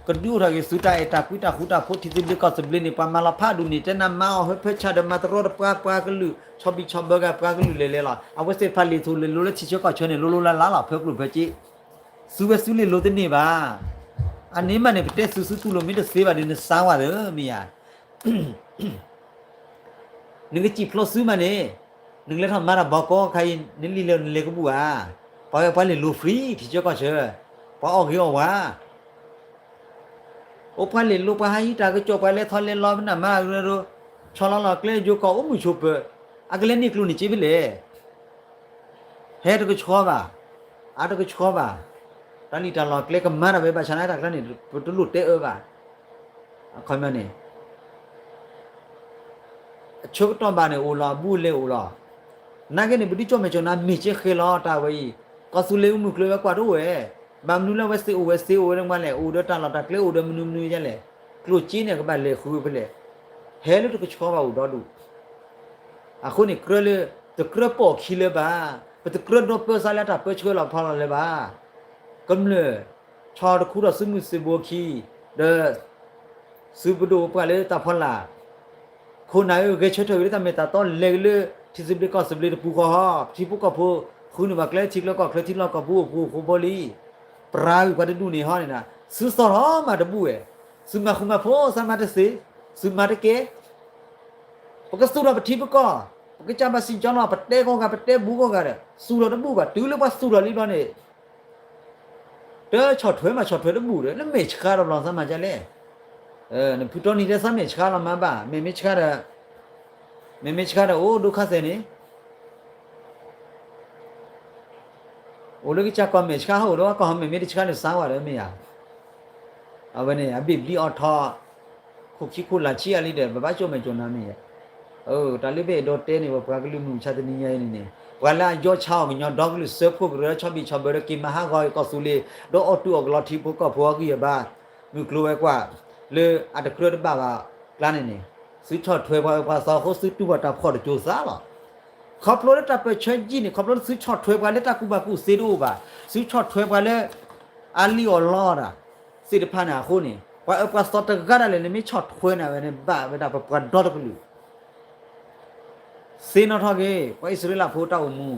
ကဒုးအိၣ်ထီၣ်က့ၤသုတၢ်အဲၣ်တၢ်ကွံတၢ်ဃူတၢ်ဖိး ထံသဘျ့ကီၢ်သဘျ့န့ၣ် ပှၤမၤလီၤဖးဒိၣ်န့ၣ် တဲနၤမၤအီၣ်ဟၢဖၢဆၣ်ဒီးမၤတရီတပါပှၤကလုာ် ဆီဘံၣ်ဆီဘၢဂၤပှၤကလုာ်လဲၤလဲၤလီၤ. အဝဲသ့ၣ်တဖၣ်လံာ်သိၣ်လဲၤလိၤလၢထံဆၢကီၢ်ဆၢန့ၣ် လိၤလိၤလၢ်လၢ်လီၤ ဖၢကျိၣ်ဖၢစ့ သုဝဲသုလံာ်လိၤတန့ၢ်ဘၣ်. အန့ၣ်မးန့ၣ် ပတဲသုသုတူၢ်လိာ်မ့ၢ်တသ့ဘၣ်ဒီး နစါဝဲသ့မ့ၢ်ဧါ နကစံၣ်ဖျိသုမးန့ၣ် နကလဲၤထီၣ်မၤတၢ်ဘီကီခါအံၤ နလံာ်လဲၤနလဲၤကဘူၣ်ဧါ. ပှၤဝဲပှၤလံာ်လိၤ free ထံဆၢကီၢ်ဆၢ ပှၤအီၣ်ဂ့ၤအီၣ်ဝါ အိၣ်ပှၤလံာ်လိၤ ပှၤဟးဟံးတၢ်ကစီၣ် ပှၤလဲၤထီၣ်လဲၤလီၤ ပနၢ်မၤရၢဒိ ဆီလီၤလီၤကျဲယိၤကီၢ် အိၣ်မုာ်ဆိးပၢၤ အကလဲၤန့ၢ်ကျိၤန့ၣ်စ့ဖဲလဲၣ် ဟဲတကဆှီဘၣ် အါတကဆှီဘၣ် တၢ်လံၣ်တၢ်လီၢ်ကျဲကမၤတၢ်ဝဲဘၣ်ဆၣ်န့ၣ် တၢ်ကျါန့ၣ် ပတလိၣ်တဲအၢဘၣ် အခီပညီန့ၣ် အဆၢကတီၢ်ဘၣ်န့ၣ်အိၣ်လီၤ အဘူးအလဲအိၣ်လီၤ. နာ်က့န့ၣ် ပဒုးကၠီၣ်မဲာ်ကၠီၣ်နါမ့ၢ်ကဲဃဲလီၤတၢ်ဝဲအံၤ ကီၢ်သူလ့ၤမုၢ်ကျိၤဝဲကွၢ်တအိၣ်ဝဲ ဘၣ်မနုၤလၢဝဲသ့ၣ်အိၣ်ဝဲသ့ၣ်အိၣ်ဝဲဒၣ်မးလဲၣ် အိၣ်ဒီးတၢ်လီၢ်တၢ်ကျဲအိၣ်ဒီးမနုၤမနုၤယါလဲၣ် ကျိၣ်စ့န့ၣ်ကဘၣ်လဲၤဃုဖဲလဲၣ် ဟဲလၢတကဆှီဘၣ်အိၣ်ဒီဒူၣ် အဃိန့ၣ်ကြၢးလၢ တကြၢးပိာ်ခံလၢၤဘၣ် ပတကြၢးဒီပၢဆါလၢတၢ်ပၢဆှၢလီၤဖီလာ်လၢၤဘၣ် ကမျၢၢ် ဆီတခူထီၣ်သုးမုၢ်သံၣ်ဘိခံ ဒီး သုးပဒိၣ်ပှၢ်လၢတၢ်ဖီလာ် ခိၣ်နၢ်ဧၢ ဂဲၤဆၢထၢၣ်က့ၤလၢတၢ်မ့ၢ်တၢ်တီလဲၤက့ၤလၢ ထံသဘျ့ကီၢ်သဘျ့တပူၤဃီဟီ ထံဖိကီၢ်ဖိ ဃုန့ၢ်ဘၣ်ကျဲထံချၢကီၢ်ချၢထံလီၢ်ကီၢ်ပူၤအိၣ်ပူၤအိၣ်ဃိဘိလံ ပြၤဂုာ်ပှၤတဒူၣ်န့ၣ်ဟီန့ၣ် သုသီၣ်ထီၣ်မးတဘူၣ်ဝဲ သုမၤဃူမၤဖိးသးမၤတသ့ သုမၤတကဲ ပကသူၣ်ထီၣ်ပထံပကီၢ် ပကစၢ်ဘၣ်စံၣ်ကၠီလီၤ ပတဲကီၢ်ဂၤ ပတဲဘူးကီၢ်ဂၤဒီး သူၣ်ထီၣ်တဘူၣ်ဘၣ် တုၤလၢပှၤသူၣ်ထီၣ်လံဘျီန့ၣ် တဆီၣ်ထွဲမးဆီၣ်ထွဲတဘူၣ်ဒီး နမဲာ်ဆှးဒီးဘျီသးမၤဒ်လဲၣ် နဖုတီနံၤတဲသးမဲာ်ဆှးလီၤမၤဘၣ် မဲာ်မ့ၢ်ဆှးဒီး မဲာ်မ့ၢ်ဆှးဒီးအိၣ်ဒိခါသဲးန့ၣ် အိၣ်လၢကစၢ်ကီၢ်မဲာ်ဆှးဟီၣ်အိၣ်ဒီးကီၢ်ဟီၣ်မဲာ်မ့ၢ်တဆှးန့ၣ်စါဝဲဒီးမ့ၢ်ဧါ အဝဲန့ၣ် အဘ့ၣ်ဘျံးအီၣ်ထီၣ် ခိၣ်ခံခိၣ်လၢ်ဆံးအလံဒီး ပဘၣ်ကၠီၣ်မဲာ်ကၠီၣ်နါမ့ၢ်ဧါ တၢ်လၢပအဲၣ်ဒိးတဲန့ၣ် ပပှၤကလုာ်မုၢ်မဆါတနံၤညါအံၤန့ၣ်န့ၣ် ပှၤလၢအယီၢ်ဆါအီၤကညီဒီကလုာ်စၢဖှိၣ်ကရၢ ဆီဘံၣ်ဆီဘၢဒီးက့ၤမၤဟးဂီၤကီၢ်သူလ့ၤ ဒီးအီၣ်တူၢ်အီၣ်ကလီထံဖိကီၢ်ဖိအဂံၢ်အဘါ မုၢ်ကျိၤဝဲၤကွာ် လၢအတကြၢးတဘၣ်ဘၣ်ကျါန့ၣ်န့ၣ် သုဆီၣ်ထွဲပှၤအၢပှၤသီအဃိ သုတူၢ်ဘၣ်တၢ်ဖှီၣ်တစိၤသးလီၤ. ခီဖျိလၢတၢ်ပၢၢ်ဆၢယံာ်န့ၣ် ခီဖျိလၢသုဆီၣ်ထွဲပှၤလၢတၢ်ကူၣ်ဘၣ်ကူၣ်သ့တအိၣ်ဘၣ်, သုဆီၣ်ထွဲပှၤလၢ အလံၣ်အီၣ်လီအီၣ်တၢ် သ့ၣ်တဖၣ်န့ၣ်အဃိန့ၣ် ပှၤအၢပှၤသီတဂၤဒၣ်လဲာ်န့ၣ် မ့ၢ်ဆီၣ်ထွဲန့ၣ်ဝဲန့ၣ် ဘၣ်ဝဲဒၣ်ပပှၤဒီတကလုာ် သ့ၣ်နီၣ်ထီၣ်က့ၤ ပှၤအံၣ်စရ့လးဖိတၢ်အိၣ်မူ,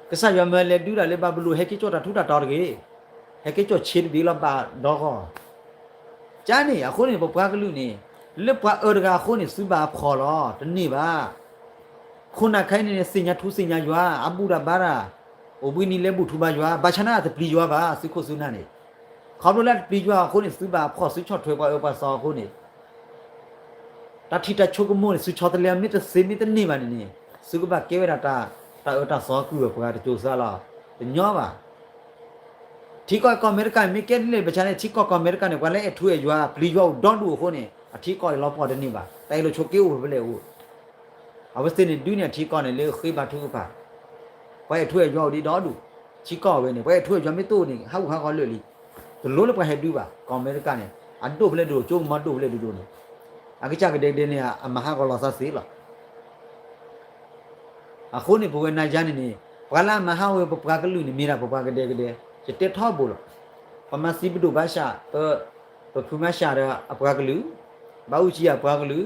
ကစၢ်ယွၤမၢလဲၤဒုးတၢ်လၢဘၤဘူလိၣ် ဟဲက့ၤကၠီၣ်တၢ်ထူးတၢ်တီၤတဂ့ၤ, ဟဲက့ၤကၠီၣ်ဆ့တဘ့ၣ်လီၤဘၣ်ဒီဂီၢ်, ကန့ၣ် အဃိန့ၣ် ပပှၤကလုာ်န့ၣ် လၢပှၤအၢတဂၤအဃိန့ၣ် သုဘၣ်အဖှီၣ်လီၤ တန့ၢ်ဘၣ်. ခိၣ်နၢ်ခဲအံၤန့ၣ် သ့ၣ်ညါထူသ့ၣ်ညါယွၤ အဘူၣ်တၢ်ဘါတၢ်, အိၣ်ဘှံးနံၤလဲၤဘူၣ်ထူဘါယွၤ ဘၣ်ဆၣ်န့ၣ် အတပျံၤယွၤဘၣ် သုခိၣ်သုနၢ်န့ၣ်, ခီဖျိလၢအတပျံၤယွၤအဃိန့ၣ် သုဘၣ်အဖှီၣ် သုဆီၣ်ထွဲပှၤအၢပှၤသီအဃိန့ၣ် တၢ်ထံၣ်တၢ်ဆိကမိၣ်န့ၣ် သုဆီတလဲမ့ၢ်တသ့မ့ၢ်တန့ၢ်ဘၣ်န့ၣ်န့ၣ် သုကဘၣ်ကဲဝဲဒၣ်တၢ်အၢတၢ်သီကုၢ်အပှၤတစိၤစါလီၤ. တညီဘၣ်. ထံကီၢ်ကီၢ်အမဲရကၤန့ၣ် မ့ၢ်ကဲဒ်လဲၣ်ဘၣ်ဆၣ်န့ၣ် ထံကီၢ်ကီၢ်အမဲရကၤန့ၣ် ပှၤလၢအဲၣ်ထူအဲၣ်ယွၤ ပျံၤယွၤအိၣ်ဒီဒူၣ်အဃိန့ၣ် အထံကီၢ်အံၤလီၤပှီၢ်တန့ၢ်ဘၣ်. တၢ်အံၤလိာ်ဆိးက့အိၣ်ဖဲလဲၣ်အိၣ် အဝဲသ့ၣ်န့ၣ် ဒုးန့ၢ်အထံကီၢ်န့ၣ်လၢဃ့ဘါထုကဖၣ်, ပှၤအဲၣ်ထူအဲၣ်ယွၤအိၣ်ဒံးဒီဒူၣ်, ထံကီၢ်ဝဲန့ၣ် ပှၤအဲၣ်ထူအဲၣ်ယွၤမ့ၢ်တအိၣ်န့ၣ် ဟးဂူာ်ဟးဂီၤလၢာ်လံ. တလိၣ်လၢပှၤဟဲဒုးဘၣ် ကီၢ်အမဲရကၤန့ၣ် အဒိၣ်ဖဲလဲၣ်ဒိၣ် ကၠိကမီၤဒိၣ်ဖဲလဲၣ်ဒိၣ်ဒိၣ်န့ၣ် အကစၢ်ကဒဲကဒဲန့ၣ် အမၤဟးဂီၤလီၤသးသ့လီၤ. အဃိန့ၣ် ပဝဲနၤယၤန့ၣ်န့ၣ် ပှၤလၢအမၤဟးဂီၤပပှၤကလုာ်န့ၣ် မ့ၢ်ဒၣ်ပပှၤကဒဲကဒဲ, ယတဲထီဘိလီၤ. ပမၤသံပဒိၣ်ဘၣ်ဆၣ်, ပဖုမၤဆၣ်ဒီးအပှၤကလုာ်, ဘၣ်အူကၠံအပှၤကလုာ်,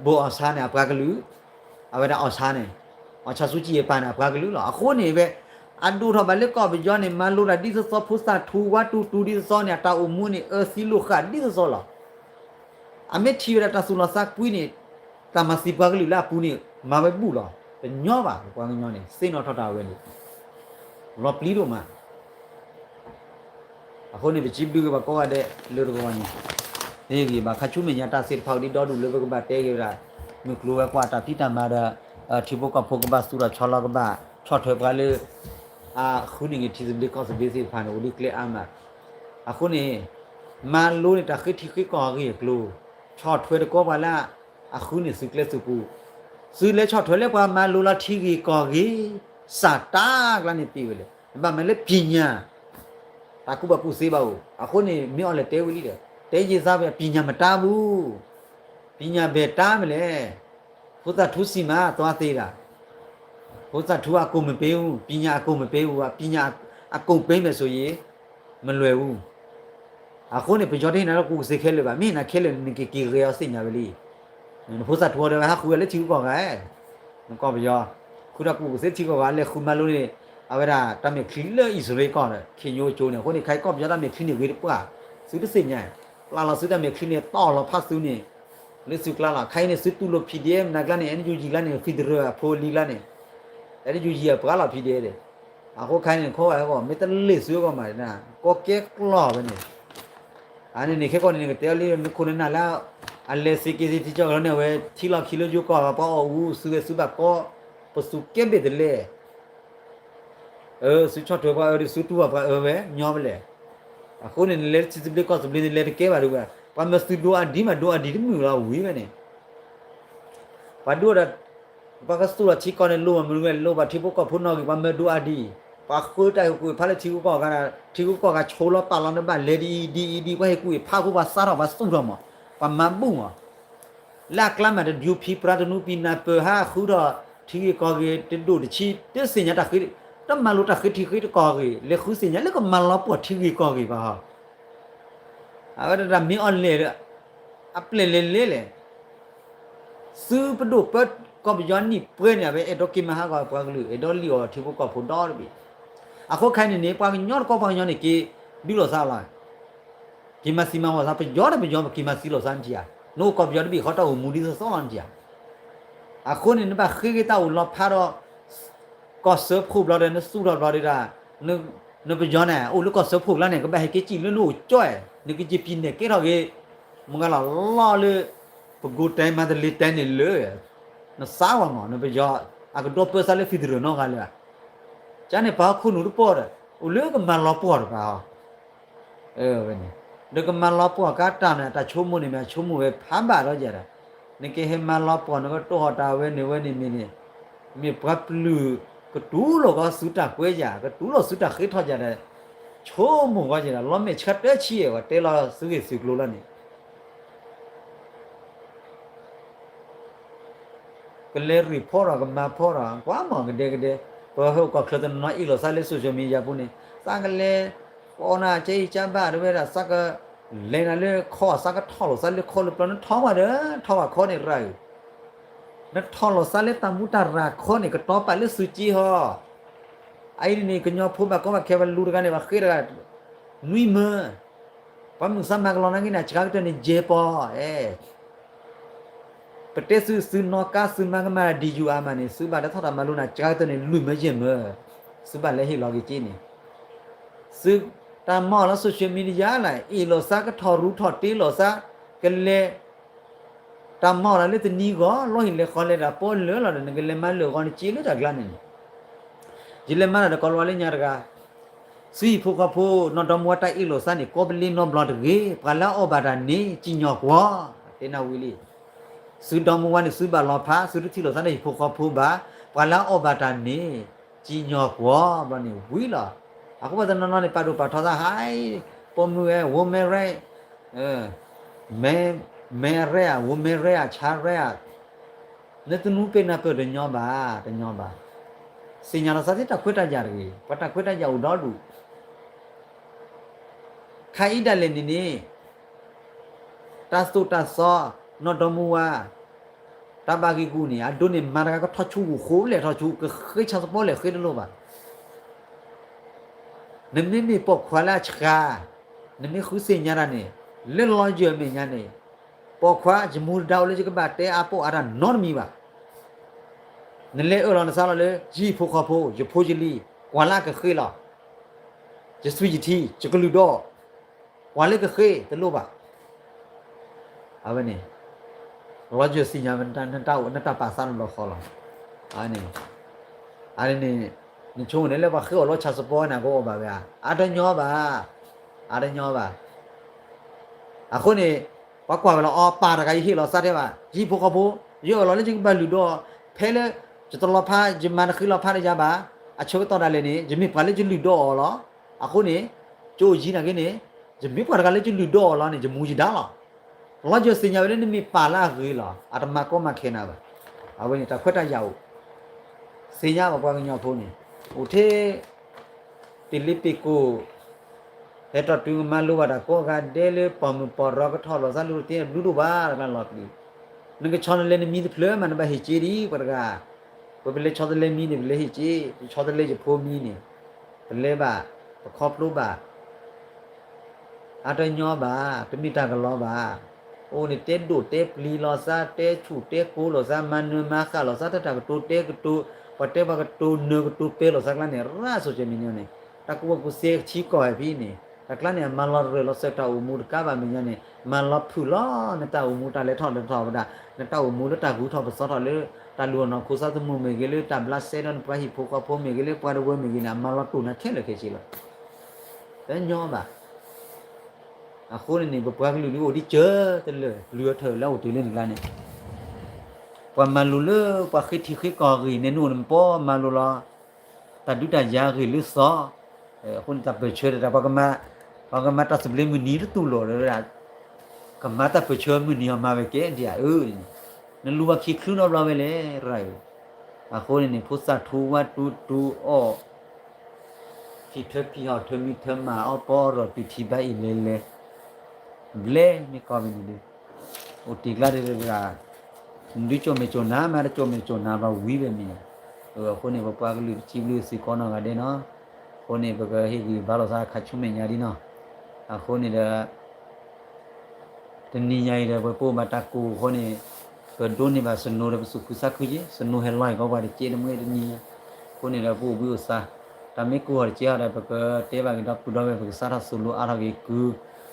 ဘိၣ်အီၣ်ဆါန့ၣ်အပှၤကလုာ်, အဝဲဒၣ်အီၣ်ဆါန့ၣ်, အီၣ်ဆါဆူကၠံအပၢ်န့ၣ်အပှၤကလုာ်လီၤ. အဃိန့ၣ်ဝဲ အဒိၣ်ထီၣ်ဘၣ်လၢကီၢ်ပယီၤန့ၣ် မၤလိတၢ်ဒ်သိးသိး ဖိသၣ်ထူဝါတူတူဒ်သိးသိးန့ၣ် အတၢ်အိၣ်မူန့ၣ် အၢသံလိာ်ဃာ်ဒ်သိးသိးလီၤ. အမ့ၢ်ထံၣ်ဝဲဒၣ်တၢ်သူၣ်လီၤသးကွံန့ၣ် တၢ်မၤသံပှၤကလုာ်လၢအပူၤန့ၣ် မၤဝဲဘူၣ်လီၤ. တညီဘၣ် ပပှၤကညီန့ၣ် သ့ၣ်နီၣ်ထီၣ်တၢ်ဝဲန့ၣ် လီၤပျံၤဒိၣ်မး. အဃိန့ၣ် ပစံးဘျုးက့ၤပှၤကိးဂၤဒဲးလၢတဂီၤန့ၣ် တဟ့ၣ်ဂံၢ်ဘၣ် ခါဆူမဲာ်ညါတၢ်သ့ၣ်တဖၣ်အိၣ်ဒံးဒီဒူၣ်လၢပကဘၣ်တဲက့ၤဝဲဒၣ် မုၢ်ကျိၤဝဲၤကွာ်တၢ်ဖံးတၢ်မၤဒီး ထံဖိကီၢ်ဖိကဘၣ်သူၣ်ထီၣ်ဆီလီၤ ကဘၣ်ဆီၣ်ထွဲပှၤလၢ အဃုန့ၢ်က့ၤထံသဘျ့ကီၢ်သဘျ့သ့ၣ်တဖၣ်န့ၣ် အိၣ်ဒံးကျဲအါမး. အဃိန့ၣ် မၤလိန့ၢ်တၢ်ဃ့ထံဃ့ကီၢ်အဂ့ၢ်အကျိၤ, ဆီၣ်ထွဲတကီပှၤလၢ အဃုန့ၢ်သုကျဲသုပူၤ, သုလဲၤဆီၣ်ထွဲလၢပှၤမၤလိလီၤထံဂ့ၢ်ကီၢ်ဂ့ၢ်, စၢ်တၢ်ကျါန့ၣ်ပ့ၤဝဲလဲၣ်, နဘၣ်မၤလၢပညာ, တၢ်ကူၣ်ဘၣ်ကူၣ်သ့ဘၣ်အိၣ်. အဃိန့ၣ် မ့ၢ်အီၤလဲၤတဲဝဲလံဒီး တဲယ့ၢ်သးဝဲ ပညာမတါဘူး, ပညာဘဲၣ်တၢ်မ့ၢ်လဲၣ်. ဖိသၣ်ထူစံးမး သွားသေးတာ, ဖိသၣ်ထူအကုန်မပေးဘူး, ပညာအကုန်မပေးဘူး, ပညာအကုန်ပေးမယ်ဆိုရင် မလွယ်ဘူး. အဃိန့ၣ် ပယီၤတဟ့ၣ်နၤလၢကူၣ်ကသ့ခဲလၢာ်ဘၣ်, မ့ၢ်ဟ့ၣ်နၤခဲလၢာ်န့ၣ် နကက့ၤဂဲၤအီၤသ့ၣ်ညါဝဲလံ. နဖိသၣ်ထူအီၤဒီးဝဲဟးဃုအီၤလၢထံဂုၤကီၢ်ဂၤ, နကီၢ်ပယီၤ, ဃုထီၣ်ကူၣ်ကသ့ထံဂုၤကီၢ်ဂၤ လဲၤဃုမၤလိန့ၣ် အဝဲဒၣ်တၢ်မဲာ်ချံလၢအံၣ်စရ့လးကီၢ်ဒီး ခ့ညိကၠိန့ၣ်. အဃိန့ၣ် ခဲအံၤကီၢ်ပယီၤတၢ်မဲာ်ချံန့ၣ်ဂ့ၤတပှၢ်, သုတသ့ၣ်ညါ, ပျၢ်လီၤသုတၢ်မဲာ်ချံန့ၣ် တီၢ်လီၤဖးသုန့ၣ် လၢသုကျါလီၤ. ခဲအံၤန့ၣ် သုတူၢ်လိာ် PDF မနုၤကျါန့ၣ် NUG ကျါန့ၣ် federal အဖိအလံၤကျါန့ၣ်, NUG အပှၤလီၤ PDF ဒီး, အဃိခဲအံၤန့ၣ် ခိၣ်ဝဲအဂီၢ် မ့ၢ်တလ့ၢ်သုအဂီၢ်မး, ကီကဲကျီၢ်ဝဲန့ၣ်, အန့ၣ်န့ၣ် ခဲကီၢ်န့ၣ် နကတဲအီၤလံ နခိၣ်နနၢ်လၢ အလဲၤစ့က့ၤစ့ထံကီၢ်ကီၢ်န့ၣ် အဝဲထံလီၢ်ခံလၢယိၤကီၢ် ပှၤအီၣ်အူ သုဝဲသုဘၣ်ကီ, ပသူကဲဘ့ၣ်တလဲၣ် သုဆီၣ်ထွဲပှၤအၢဒီး သုတူၢ်ဘၣ်ပှၤအၢဝဲ ညီပလဲၣ်. အဃိန့ၣ် နလဲၤထံသဘျ့ကီၢ်သဘျ့န့ၣ် လဲၤတကဲဘၣ်ဒုးဝဲ, ပှၤမၢသုဒိအဒံးမး ဒိအဒံးတမုာ်လီၤဝံၤဝဲန့ၣ်, ပှၤဒိဒီး ပှၤကသူၣ်လီၤထံကီၢ်န့ၣ် လိၣ်မးမနုၤဝဲ လိၣ်ဘၣ်ထံဖိကီၢ်ဖိနီၣ်ဂံၢ် ပှၤမၢဒိအဒံး, ပှၤဃုတၢ်ဟ့ၣ်ကူၣ်ဟ့ၣ်ဖးလၢထံဂုၤကီၢ်ဂၤ, ထံဂုၤကီၢ်ဂၤဆိလီၤပာ်လီၤနဘၣ်လဲၤဒ်အံၤဒ်အံၤဒ် ပှၤဟ့ၣ်ကူၣ်ဟ့ၣ်ဖးဖိ ပှၤစးထီၣ် ပှၤသူၣ်ထီၣ်မး, ပှၤမၤဘူၣ်မး လၢအကျါမးတဒုဖံပြါတနူပံနၢ်ပၢၢ်ဟးဃုထီၣ် ထံဂ့ၢ်ကီၢ်ဂ့ၢ်တဒိၣ်တဆံ တသ့ၣ်ညါတၢ်ဃ့, တမၤလိတၢ်ဃ့ထံဃ့ကီၢ်ဂ့ၢ် လဲၤဃုသ့ၣ်ညါလၢကမၤလီၤပှီၢ်ထံဂ့ၢ်ကီၢ်ဂ့ၢ်ဘၣ်ဟီ, အဝဲဒၣ်မ့ၢ်အီၤလဲၣ်ဒီး အပျဲၢ်လဲၤလဲၤလဲၣ် သုပဒိၣ်ပၢကီၢ်ပယီၤနံၣ်ပှဲၤန့ၣ် အဝဲအဲၣ်ဒိးက့ၤမၤဟးဂီၤပှၤကလုာ် အဲၣ်ဒိးလံၣ်အီၤထံဖိကီၢ်ဖိဒီတဘ့ၣ်, အဃိခဲအံၤန့ၣ်န့ၣ် ပှၤကညီတကီၢ်ပှၤကညီန့ၣ် က့ၤဒုးလိာ်သးလီၤ က့ၤမၤသံမၤဝီၤသး ပယီၤဒီးပယီၤ ပက့ၤမၤသံလိာ်သးနထံၣ်ဧါ, နအိၣ်ကီၢ်ပယီၤတဘ့ၣ်ဃီ တၢ်အိၣ်မူဒ်သိးသိးလီၤနထံၣ်ဧါ, အဃိန့ၣ် နဘၣ်ဃ့က့ၤတၢ်အိၣ်လီၤဖးဒီး ကီၢ်စၢဖှိၣ်ဘျီဒီး နသူၣ်ထီၣ်ဘျီဒီး နပယီၤန့ၣ် အိၣ်လၢကီၢ်စၢဖှိၣ်ကျါန့ၣ် ကဘၣ်ဟဲက့ၤစံၣ်လၢနအိၣ်ကၠီၣ်, နကယံာ်ပံၤနဲၣ်ကဲထီၣ်က့ၤ မုၢ်ဂၤလီၤလီၢ်လၢ ပကိးတဲမၤတလ့ၤတဲန့ၣ်လၢ နသးဝဲမး နပယီၤ အကဒီပၢသးလၢ federal နီတဂၤလၢၤ, ကန့ၣ်ပှၤဟီၣ်ခိၣ်နူာ်တပီၢ်ဒီး အိၣ်လၢကမၤလီၤပှီၢ်တပၤအီၤ ဝဲန့ၣ် ဒီးကမၤလီၤပှီၢ်ကါတၢ်န့ၣ် တၢ်ဆိကမိၣ်န့ၣ် မ့ၢ်ဆိကမိၣ်ဝဲဖးဘၣ်ဒီးယၤဒီး နကဟဲမၤလီၤပှီၢ် နကတိၢ်ဟီၣ်တၢ်ဝဲန့ၣ်ဝဲန့ၣ်မ့ၢ်န့ၣ် မ့ၢ်ပှၤပျုၢ်ကတူၢ်လိာ်ကီးသုတၢ်ကွဲးယၤ ကတူၢ်လိာ်သုတၢ်ဃ့ထီၣ်ယၤဒီး ဆိကမိၣ်ကီးယၤဒီး လီၤမဲာ်ဆှးတၢဆံဝဲ တဲလီၤသုဂ့ၢ်သုကျိၤလီၤန့ၣ် ကလဲၤ report ဒီးကမၤဖီဒီး ကွၢ်မီၢ်ကဒဲကဒဲ, ပှၤဟဲအိၣ်ကီၢ်ချၢတနီၤနီၤအ့ၣ်လိာ်သးလၢ social media ပူၤန့ၣ် သးကလဲၤ ကိးနၤကဲအံၤကဘၣ်တဝဲဒၣ် သးက လဲၤနၤလၢခီ သးကထီၣ်လိာ်သးလၢခီလၢပျီ နထီၣ်ဝဲဒီး ထီၣ်ဝဲခီန့ၣ်ရၤဧၢ, နထီၣ်လိာ်သးလၢတၢ်မူတၢ်ရၤခီန့ၣ် ကတီၤပာ်လၢသုးက့ဟီ အအံၤန့ၣ် ကညီဖိဘၣ်ကီဘၣ်ခဲ ပလူတဂၤန့ၣ် ပှၤဃ့တဂၤ နွံမၢ ပှၤမုၢ်သးမၤကလီၤနာ်က့န့ၣ် အစှၤကတၢၢ်န့ၣ် ယဲၢ်ပီၤ, အဲ ပတဲသု သုနီၣ်ကါ သုမၤကမၣ် DUI မးန့ၣ် သုဘၣ်တထီၣ်တၢ်မၤလိန့ၣ် အစှၤကတၢၢ်န့ၣ် လွံၢ်မၢယဲၢ်မၢ, သုဘၣ်လဲၤဟ့ၣ်လီၤက့ၤက့ၤန့ၣ်, သုတၢ်မၤလၢ social media လၢ အ့ၣ်လိာ်သးကထီၣ်ရူထီၣ်တ့လိာ်သး ကလဲၤ တၢ်မၤလၢတနံၤဂီၤ လီၢ်ဟံၣ်လဲၤဃီလဲၤတၢ်ပီလၢာ်လီၤဒီး နကလဲၤမၤလၢာ်ဂီၤနစ့လၢတၢ်ကျါန့ၣ်န့ၣ်, ယလဲၤမၤတၢ်ဒီးကီးလီၤဝဲလၢညါတဂၤ သုဟံၣ်ဖိဃီဖိ နီၢ်ဒီမါဝၤတၢ်အ့ၣ်လိာ်သးန့ၣ် ကီပလ့နီတဘျီတဂ့ၤ, ပှၤလၢအအီၣ်ဘၣ်တၢ်န့ၣ် စံၣ်ညီၣ်ကွီၢ်, တဲနၢ်ဝံၤလံ. သုဒီမါဝၤန့ၣ် သုဘၣ်လီၤဖး, သုတထံၣ်လိာ်သးလၢဟံၣ်ဖိဃီဖိဘၣ်, ပှၤလၢအအီၣ်ဘၣ်တၢ်န့ၣ် စံၣ်ညီၣ်ကွီၢ် ဘျီန့ၣ်ဝံၤလီၤ. အဃိပှၤတနီၤနီၤန့ၣ် ပာ်ဒိၣ်ပာ်ထီသးဟဲ, ပိာ်မုၣ်ဝဲ women right, men right ဧါ, women right ဧါ, child right ဧါ, နတနူပ့ၤနၢ်ပၢၢ်တညီဘၣ်, တညီဘၣ်. သ့ၣ်ညါလီၤသးသ့တၢ်ခွဲးတၢ်ယာ်တဂ့ၤ, ပှၤတၢ်ခွဲးတၢ်ယာ်အိၣ်ဒီဒူၣ်. ခါအံၤဒၣ်လဲာ်န့ၣ်န့ၣ် တၢ်သိၣ်တၢ်သီ နီၢ်ဒီမါဝၤ တၢ်ဘၣ်ဂ့ၢ်ဂူၢ်န့ၣ် အဒိန့ၣ် မၤတဂၤကထီၣ်ဆူၣ်ဂူာ်ဃိလဲၣ်ထီၣ်ဆူၣ် ကဃ့ဆၣ်သပီလဲၣ်ဃ့တလိၣ်ဘၣ်. နမ့မ့ၢ်ပိာ်ခွါလၢအဆှါ, နမ့ၢ်ဃုသ့ၣ်ညါတၢ်န့ၣ် လၢလီၤယၢၤမဲာ်ညါန့ၣ် ပိာ်ခွါယမူဒါအိၣ်လၢယကဘၣ်တဲအါပိာ်အါတၢ်နီတမံၤဘၣ်. နလဲၤအၢၣ်လီၤနသးလီၤလၢ ယဟံၣ်ဖိဃီဖိ ယဖိယလံၤ ကွၢ်လၢအကဃ့လီၤ. ယသွံၣ်ယထံ ယကလုၢ်ဒိၣ်, ကွၢ်လၢကဃ့တလိၣ်ဘၣ်. အဝဲန့ၣ် လီၤယၢၢ်သ့ၣ်ညါ နတၢ်ပာ်သးတဘျီဃီလီၤ. အန့ၣ် အန့ၣ် နဆိကမိၣ်န့ၣ်လၢပှၤဃ့အီၤလၢဆၣ်စပီန့ၣ် ကအိၣ်ဘၣ်ဝဲဧါ. အတညီဘၣ်, အတညီဘၣ်. အဃိန့ၣ် ပှၤကွၢ်ဝဲလီၤအီၤ ပၢ်တဂၤယဟ့ၣ်လီၤသးထဲဘၣ် ယဟံၣ်ဖိဃီဖိ, ယအၢၣ်လီၤလၢယကဘၣ်လုၢ်ဒိၣ်အီၤ, ဖဲလၢ ယတလီၤဖး ယမၤတဃ့လီၤဖးဒီးယၤဘၣ်, အဆၢကတီၢ်ဒၣ်လဲာ်န့ၣ် ယမ့ၢ်ပှၤလၢယလုၢ်ဒိၣ်အီၤလီၤ. အဃိန့ၣ် ကၠိယံၤနာ်က့န့ၣ် ယမ့ၢ်ပှၤတဂၤလၢယလုၢ်ဒိၣ်အီၤလီၤန့ၣ် ယမူယဒါလီၤ. လီၤယၢၢ်သ့ၣ်ညါဝဲလၢနမ့ၢ်ပၢ်လၢအဂ့ၤလီၤ အတမၤကီမၤခဲနၤဘၣ်. အဝဲန့ၣ် တၢ်ခွဲးတၢ်ယာ်အိၣ် သ့ၣ်ညါဘၣ်ပှၤကညီဖိန့ၣ် အိၣ်ထဲ ပ့ၤလ့ပ့ၤကိၣ် ဟဲထီၣ်တုၤကမၤလိဘၣ်တၢ်ကိးဂၤဒဲးလၢပှၢ်မုၢ်ပှၢ်ရီကထီၣ်လိာ်သးလိာ်တ့ၢ်ဘျုးဒိၣ်ဘၣ်တကျါလီၤပျံၤ. နကဆီတလဲနမံၤတဖျၢၣ်မး နဘၣ်ဟ့ၣ်က့ၤဒံးပှၤတဂၤ. ပပလဲၤဆီတလဲမံၤန့ၣ် ပလဲၤဟ့ၣ်က့ၤ, ပဆီတလဲယဖိမံၤန့ၣ် ပလဲၤဘၣ်, ပခီဖျိဘၣ် အတညီဘၣ်, တမ့ၢ်တၢ်ကလီဘၣ်. အိၣ်န့ၣ်တဲဒိၣ်တဲပျံၤလိာ်သး, တဲဆူၣ်တဲကိၤလိာ်သး, မၤနၢၤမၤဃၣ်လိာ်သး, တၢ်တၢ်ကတိၤတဲကတိၤ, ပှၤတဲပှၤကတိၤနၢၤကတိၤပဲလိာ်သးကျါန့ၣ် ရၣ်စိၤကဲမံၤညီန့ၣ်, တၢ်ကူၣ်ဘၣ်ကူၣ်သ့ကထံကီၢ်ဝဲဖဲန့ၣ်, တၢ်ကျါန့ၣ် အမၤလီၤရၢၢ်လီၤစၢၤတၢ်အိၣ်မူတကးဘၣ်မံၤညီန့ၣ်, မၤလီၤဖုၣ်လီၤ နတၢ်အိၣ်မူတၢ်လဲၤထီၣ်လဲၤထီၣ်ဝဲဒၣ်, နတၢ်အိၣ်မူလၢတၢ်ဂုၤထီၣ်ပသီထီၣ်လၢ တၢ်လုၢ်အီၣ်နီၢ်ခိသးသမူမ့ၢ်ဂ့ၤ, လၢတၢ်ဘျးစဲဒီးနပှၤဟံၣ်ဖိဃီဖိမ့ၢ်ဂ့ၤ, လၢပှၤတဝၢမ့ၢ်ဂ့ၤန့ၣ် အမၤလီၤတိၢ်နၤခဲလၢာ်ခဲဆ့လီၤ. တညီဘၣ်. အဃိန့ၣ်န့ၣ် ပပှၤကလုာ်ဒုးအိၣ်ဒံးစၢၤတလၢာ် ပျုၤအထၢၣ်လၢအအိၣ်တ့ၢ်လၢနကျါန့ၣ်, ပှၤမၤလိလၢပှၤဃ့ထံဃ့ကီၢ်အဂ့ၢ်န့ၣ် နအိၣ်နပီမၤလိလီၤ, တၢ်ဒုးတၢ်ယၤအဂ့ၢ်လၢသီ, အဃိန့ၣ်တၢ်ပၢၢ်ဆၢတၢ် ပှၤကမၤတၢ်သဘျ့မုၢ်နံၤတတူၢ်လိာ်ဒီး ကမၤတၢ်ပၢၢ်ဆၢမုၢ်နံၤအီၤမၤဝဲကဲဒ်အံၤဧၢ, နလူၤဘၣ်ခံချုးနီတဘျီဝဲလဲၣ်ရၣ်ဧၢ. အဃိန့ၣ်န့ၣ် ဖိသၣ်ထူဝါတူတူအီၣ် ဖံးထၢဖံးဟီၣ်ထၢမံထၢမၤအီၣ်ပီအီၣ်ရီၣ်တုၤထံဘါအံၤလဲၤလဲၤ, ဘျဲမ့ၢ်ကီၢ်မ့ၢ်န့ၣ်ဒီး အိၣ်တ့ၢ်ကျါတဂၤတဂၤ, နဒုးကၠိၣ်မဲာ်ကၠိၣ်နါမး တကၠိၣ်မဲာ်ကၠိၣ်နါဘၣ်ဝံၤဝဲမ့ၢ်ဧါ. အဃိန့ၣ် ပပှၤကလုာ်ပစံးဘျုးစ့ၢ်ကီးနီၢ်ဂၤဒဲးနီၤ, အဃိန့ၣ် ပကဟ့ၣ်ဂံၢ်ဘါလိာ်သးခါဆူမဲာ်ညါဒ်နီၤ, အဃိန့ၣ်ဒီး တနံၤညါအံၤဒီး ပပအိၣ်ဘၣ်တၢ်ကိၢ်အဃိန့ၣ်, ပဒိးန့ၢ်ဘၣ်စနိၤဒီးပသူၣ်ခုသးခုက့ၤ, စနိၤဟဲလီၤအံၤကီးပှၤတကဲတမှဲတနံၤညါ, အဃိန့ၣ်ဒီး ပအိၣ်ဘှံးအိၣ်သါ, တၢ်မ့ၢ်ကိၢ်ဟီၣ်တကဲအီၤဒီး ပကတဲဘၣ်က့ၤဒီပုၢ်ဒီဝဲၢ် ပကစးထီၣ်သိၣ်လိအါထီၣ်က့ၤကု, ပှၤကၢ်ယံၤ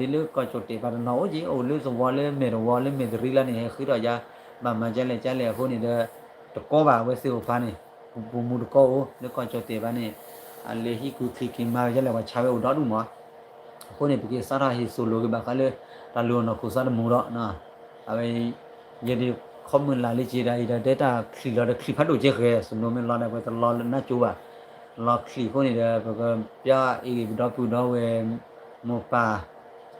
ဒီဒူၣ်ဖိဒ်လၢကီၢ်ကၠိၣ်တဲာ်ပှၤတနီၤအိၣ်က့ၤ အိၣ်လၢသဝီလၢမဲာ်တဝီလၢမဲာ်တရံလါန့ၣ် ဟဲဃ့ထီၣ်ယါ, ဘၣ်မၤကလဲၣ်ကလဲၣ်အဃိန့ၣ်ဒီး, တကီဘၣ်အဝဲသ့ၣ်အိၣ်ဖါန့ၣ်, ပမူတကီအိၣ် လၢကီၢ်ကၠိၣ်တဲာ်ဘၣ်န့ၣ်, အလဲၤဟံးကုချံးက့ၤမၤဝဲဒ်လဲၣ် ပှၤဆါဝဲအိၣ်ဒီဒူၣ်မး အဃိန့ၣ် ပကစးထီၣ်ဟ့ၣ်သိၣ်လိက့ၤဘၣ်ဃးလၢ တၢ်လုၢ်အီၣ်နီၢ်ခိသးတမူဒီး, အဝဲ, ယဒုးခီမုၢ်လၢ်လၢက့ၤဒၣ်အံၤဒီး တဲတၢ်ချံးလီၤဒီးချံးဖးဒိၣ်ကဲဃဲ စနိၤမ့ၢ်လီၤဒီးပတလီၤနါကၠိဘၣ်, လီၤချံးအဃိန့ၣ်ဒီး ပကပျၢ်အံၤပဒီပုၢ်ဒီဝဲၢ်, မိၢ်ပၢ်,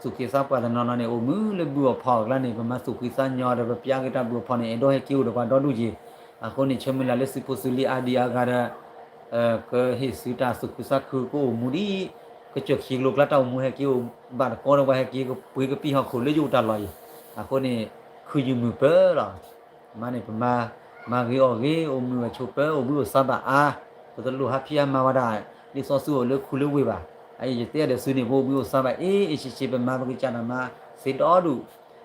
သူၣ်က့သးပှၢ်တနီၤနီၤန့ၣ် အိၣ်မုာ်လၢဘုအီၣ်ဖီၣ်အကျါန့ၣ် ပမၤသူၣ်ဖှံသးညီဒီး ပပျၢ်က့ၤတၢ်ဘုအီၣ်ဖီၣ်န့ၣ် အဲၣ်ဒိးဟဲက့ၤအိၣ်ဒီးပှၤဒီဒူၣ်က့ၤ, အဃိန့ၣ် ဆၢမုၢ်လၢ်လၢသုဖိသုလံၤအါဒံးအါဂၤဒီး ကဟ့ၣ်သုတၢ်သူၣ်ခုသးခုကအိၣ်မူဒ်, ကစၢၢ်ခံကလိကျါတၢ်အိၣ်မူဟဲက့ၤအိၣ်, ဘၣ်တကီဒီးပှၤဟဲက့ၤကပှ့ၤကပံာ်ဟီၣ်ခိၣ်လၢယအိၣ်တၢ်လီၢ်အံၤ, အဃိန့ၣ်, ခုယုၢ်မုာ်ပၢလီၤ, မၤန့ၣ်ပမၤ, မၤဂ့ၤအီၣ်ဂ့ၤ အိၣ်မုာ်ဝဲဆိးပၢ အိၣ်ဘှံးအိၣ်သါဘၣ်အါ, ပတလိၣ်ဟးဖံးဟးမၤဝဲဒၣ်, ဒ်သိးသုအိၣ်လၢခူလၢဝ့ၢ်ဘၣ်, အအံၤယတဲဒီးသုန့ၣ် ပအိၣ်ဘှံးအိၣ်သါဘၣ်အ့ၣ်အ့ၣ်ဆ့ဆ့ ပမၤပကစၢ်ဒၣ်မၤ, သ့ဒီ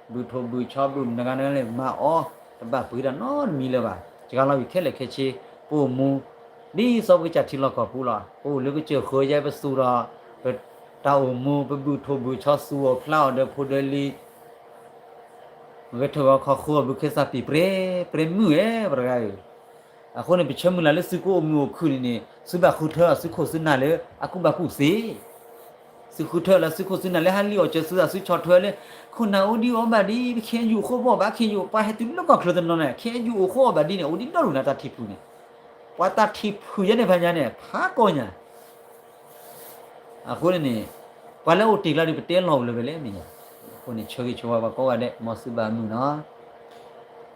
ဒူၣ်, ဘုၣ်ထိၣ်ဘုၣ်ဆီဘုၣ်နဂၤနဂၤလဲၣ် ပမၤအီၤ, တဘၣ်ပှ့ၤတၢ်နီတမံၤလၢၤဘၣ်, စှၤလီၤဝံၤခဲလၢာ်ခဲဆ့, ပအိၣ်မူ, ဒ်သိးပကစၢ်ထံလီၢ်ကီၢ်ပူၤလီၤ, ပအိၣ်လၢကစၢၢ်ဃၢယဲပသူၣ်ဒီး, ပတၢ်အိၣ်မူ ပဘုၣ်ထိၣ်ဘုၣ်ဆီသူၣ်အီၤဖျါအီၤဒီးဖိဒီလံၤ ဂဲၤထၢၣ်ဂီၤခီဃုအီၣ်ဘုခ့သၣ်ပံၤ ပြဲပြဲမုၢ်ဝဲ ပှၤတဂၤအံၤ, အဃိန့ၣ် ပဆၢမုၢ်လၢ်လၢသုကအိၣ်မုာ်အိၣ်ခုၣ်န့ၣ်န့ၣ် သုဘၣ်ဃုထၢအီၤသုခိၣ်သုနၢ်လၢအကူၣ်ဘၣ်ကူၣ်သ့, သုဃုထၢလၢသုခိၣ်သုနၢ်လၢဟးလံၣ်အီၣ်စၢၤသုသးသုဆီၣ်ထွဲလၢ, ခိၣ်နၢ်အိၣ်ဒံးအီၣ်ဘၣ်ဒံး ပခဲယူၢ်အိၣ်ဃိဘီၣ်ဘၣ် ခဲယူၢ် ပှၤဟဲတုၤလၢကီၢ်ချၢတနီၤန့ၣ် ခဲယူၢ်အိၣ်ဃိအီၣ်ဘၣ်ဒံးန့ၣ် အိၣ်ဒံးဒီဒူၣ်နၤတၢ်ထံၣ်ဖုၣ်န့ၣ်, ပှၤတၢ်ထံၣ်ဖုၣ်ယဲန့ၣ်ဖးညါန့ၣ် ဖးကီညါ အဃိန့ၣ်န့ၣ်, ပှၤလၢအိၣ်တ့ၢ်ကျါဒုးပတဲလီၤအိၣ်လၢၤဝဲလဲၣ်မ့ၢ်ဧါ, အဃိန့ၣ် ဆၢဂ့ၤဆၢဝါပှၤကိးဂၤဒဲး မ်သုဘၣ်မုာ်နီၤ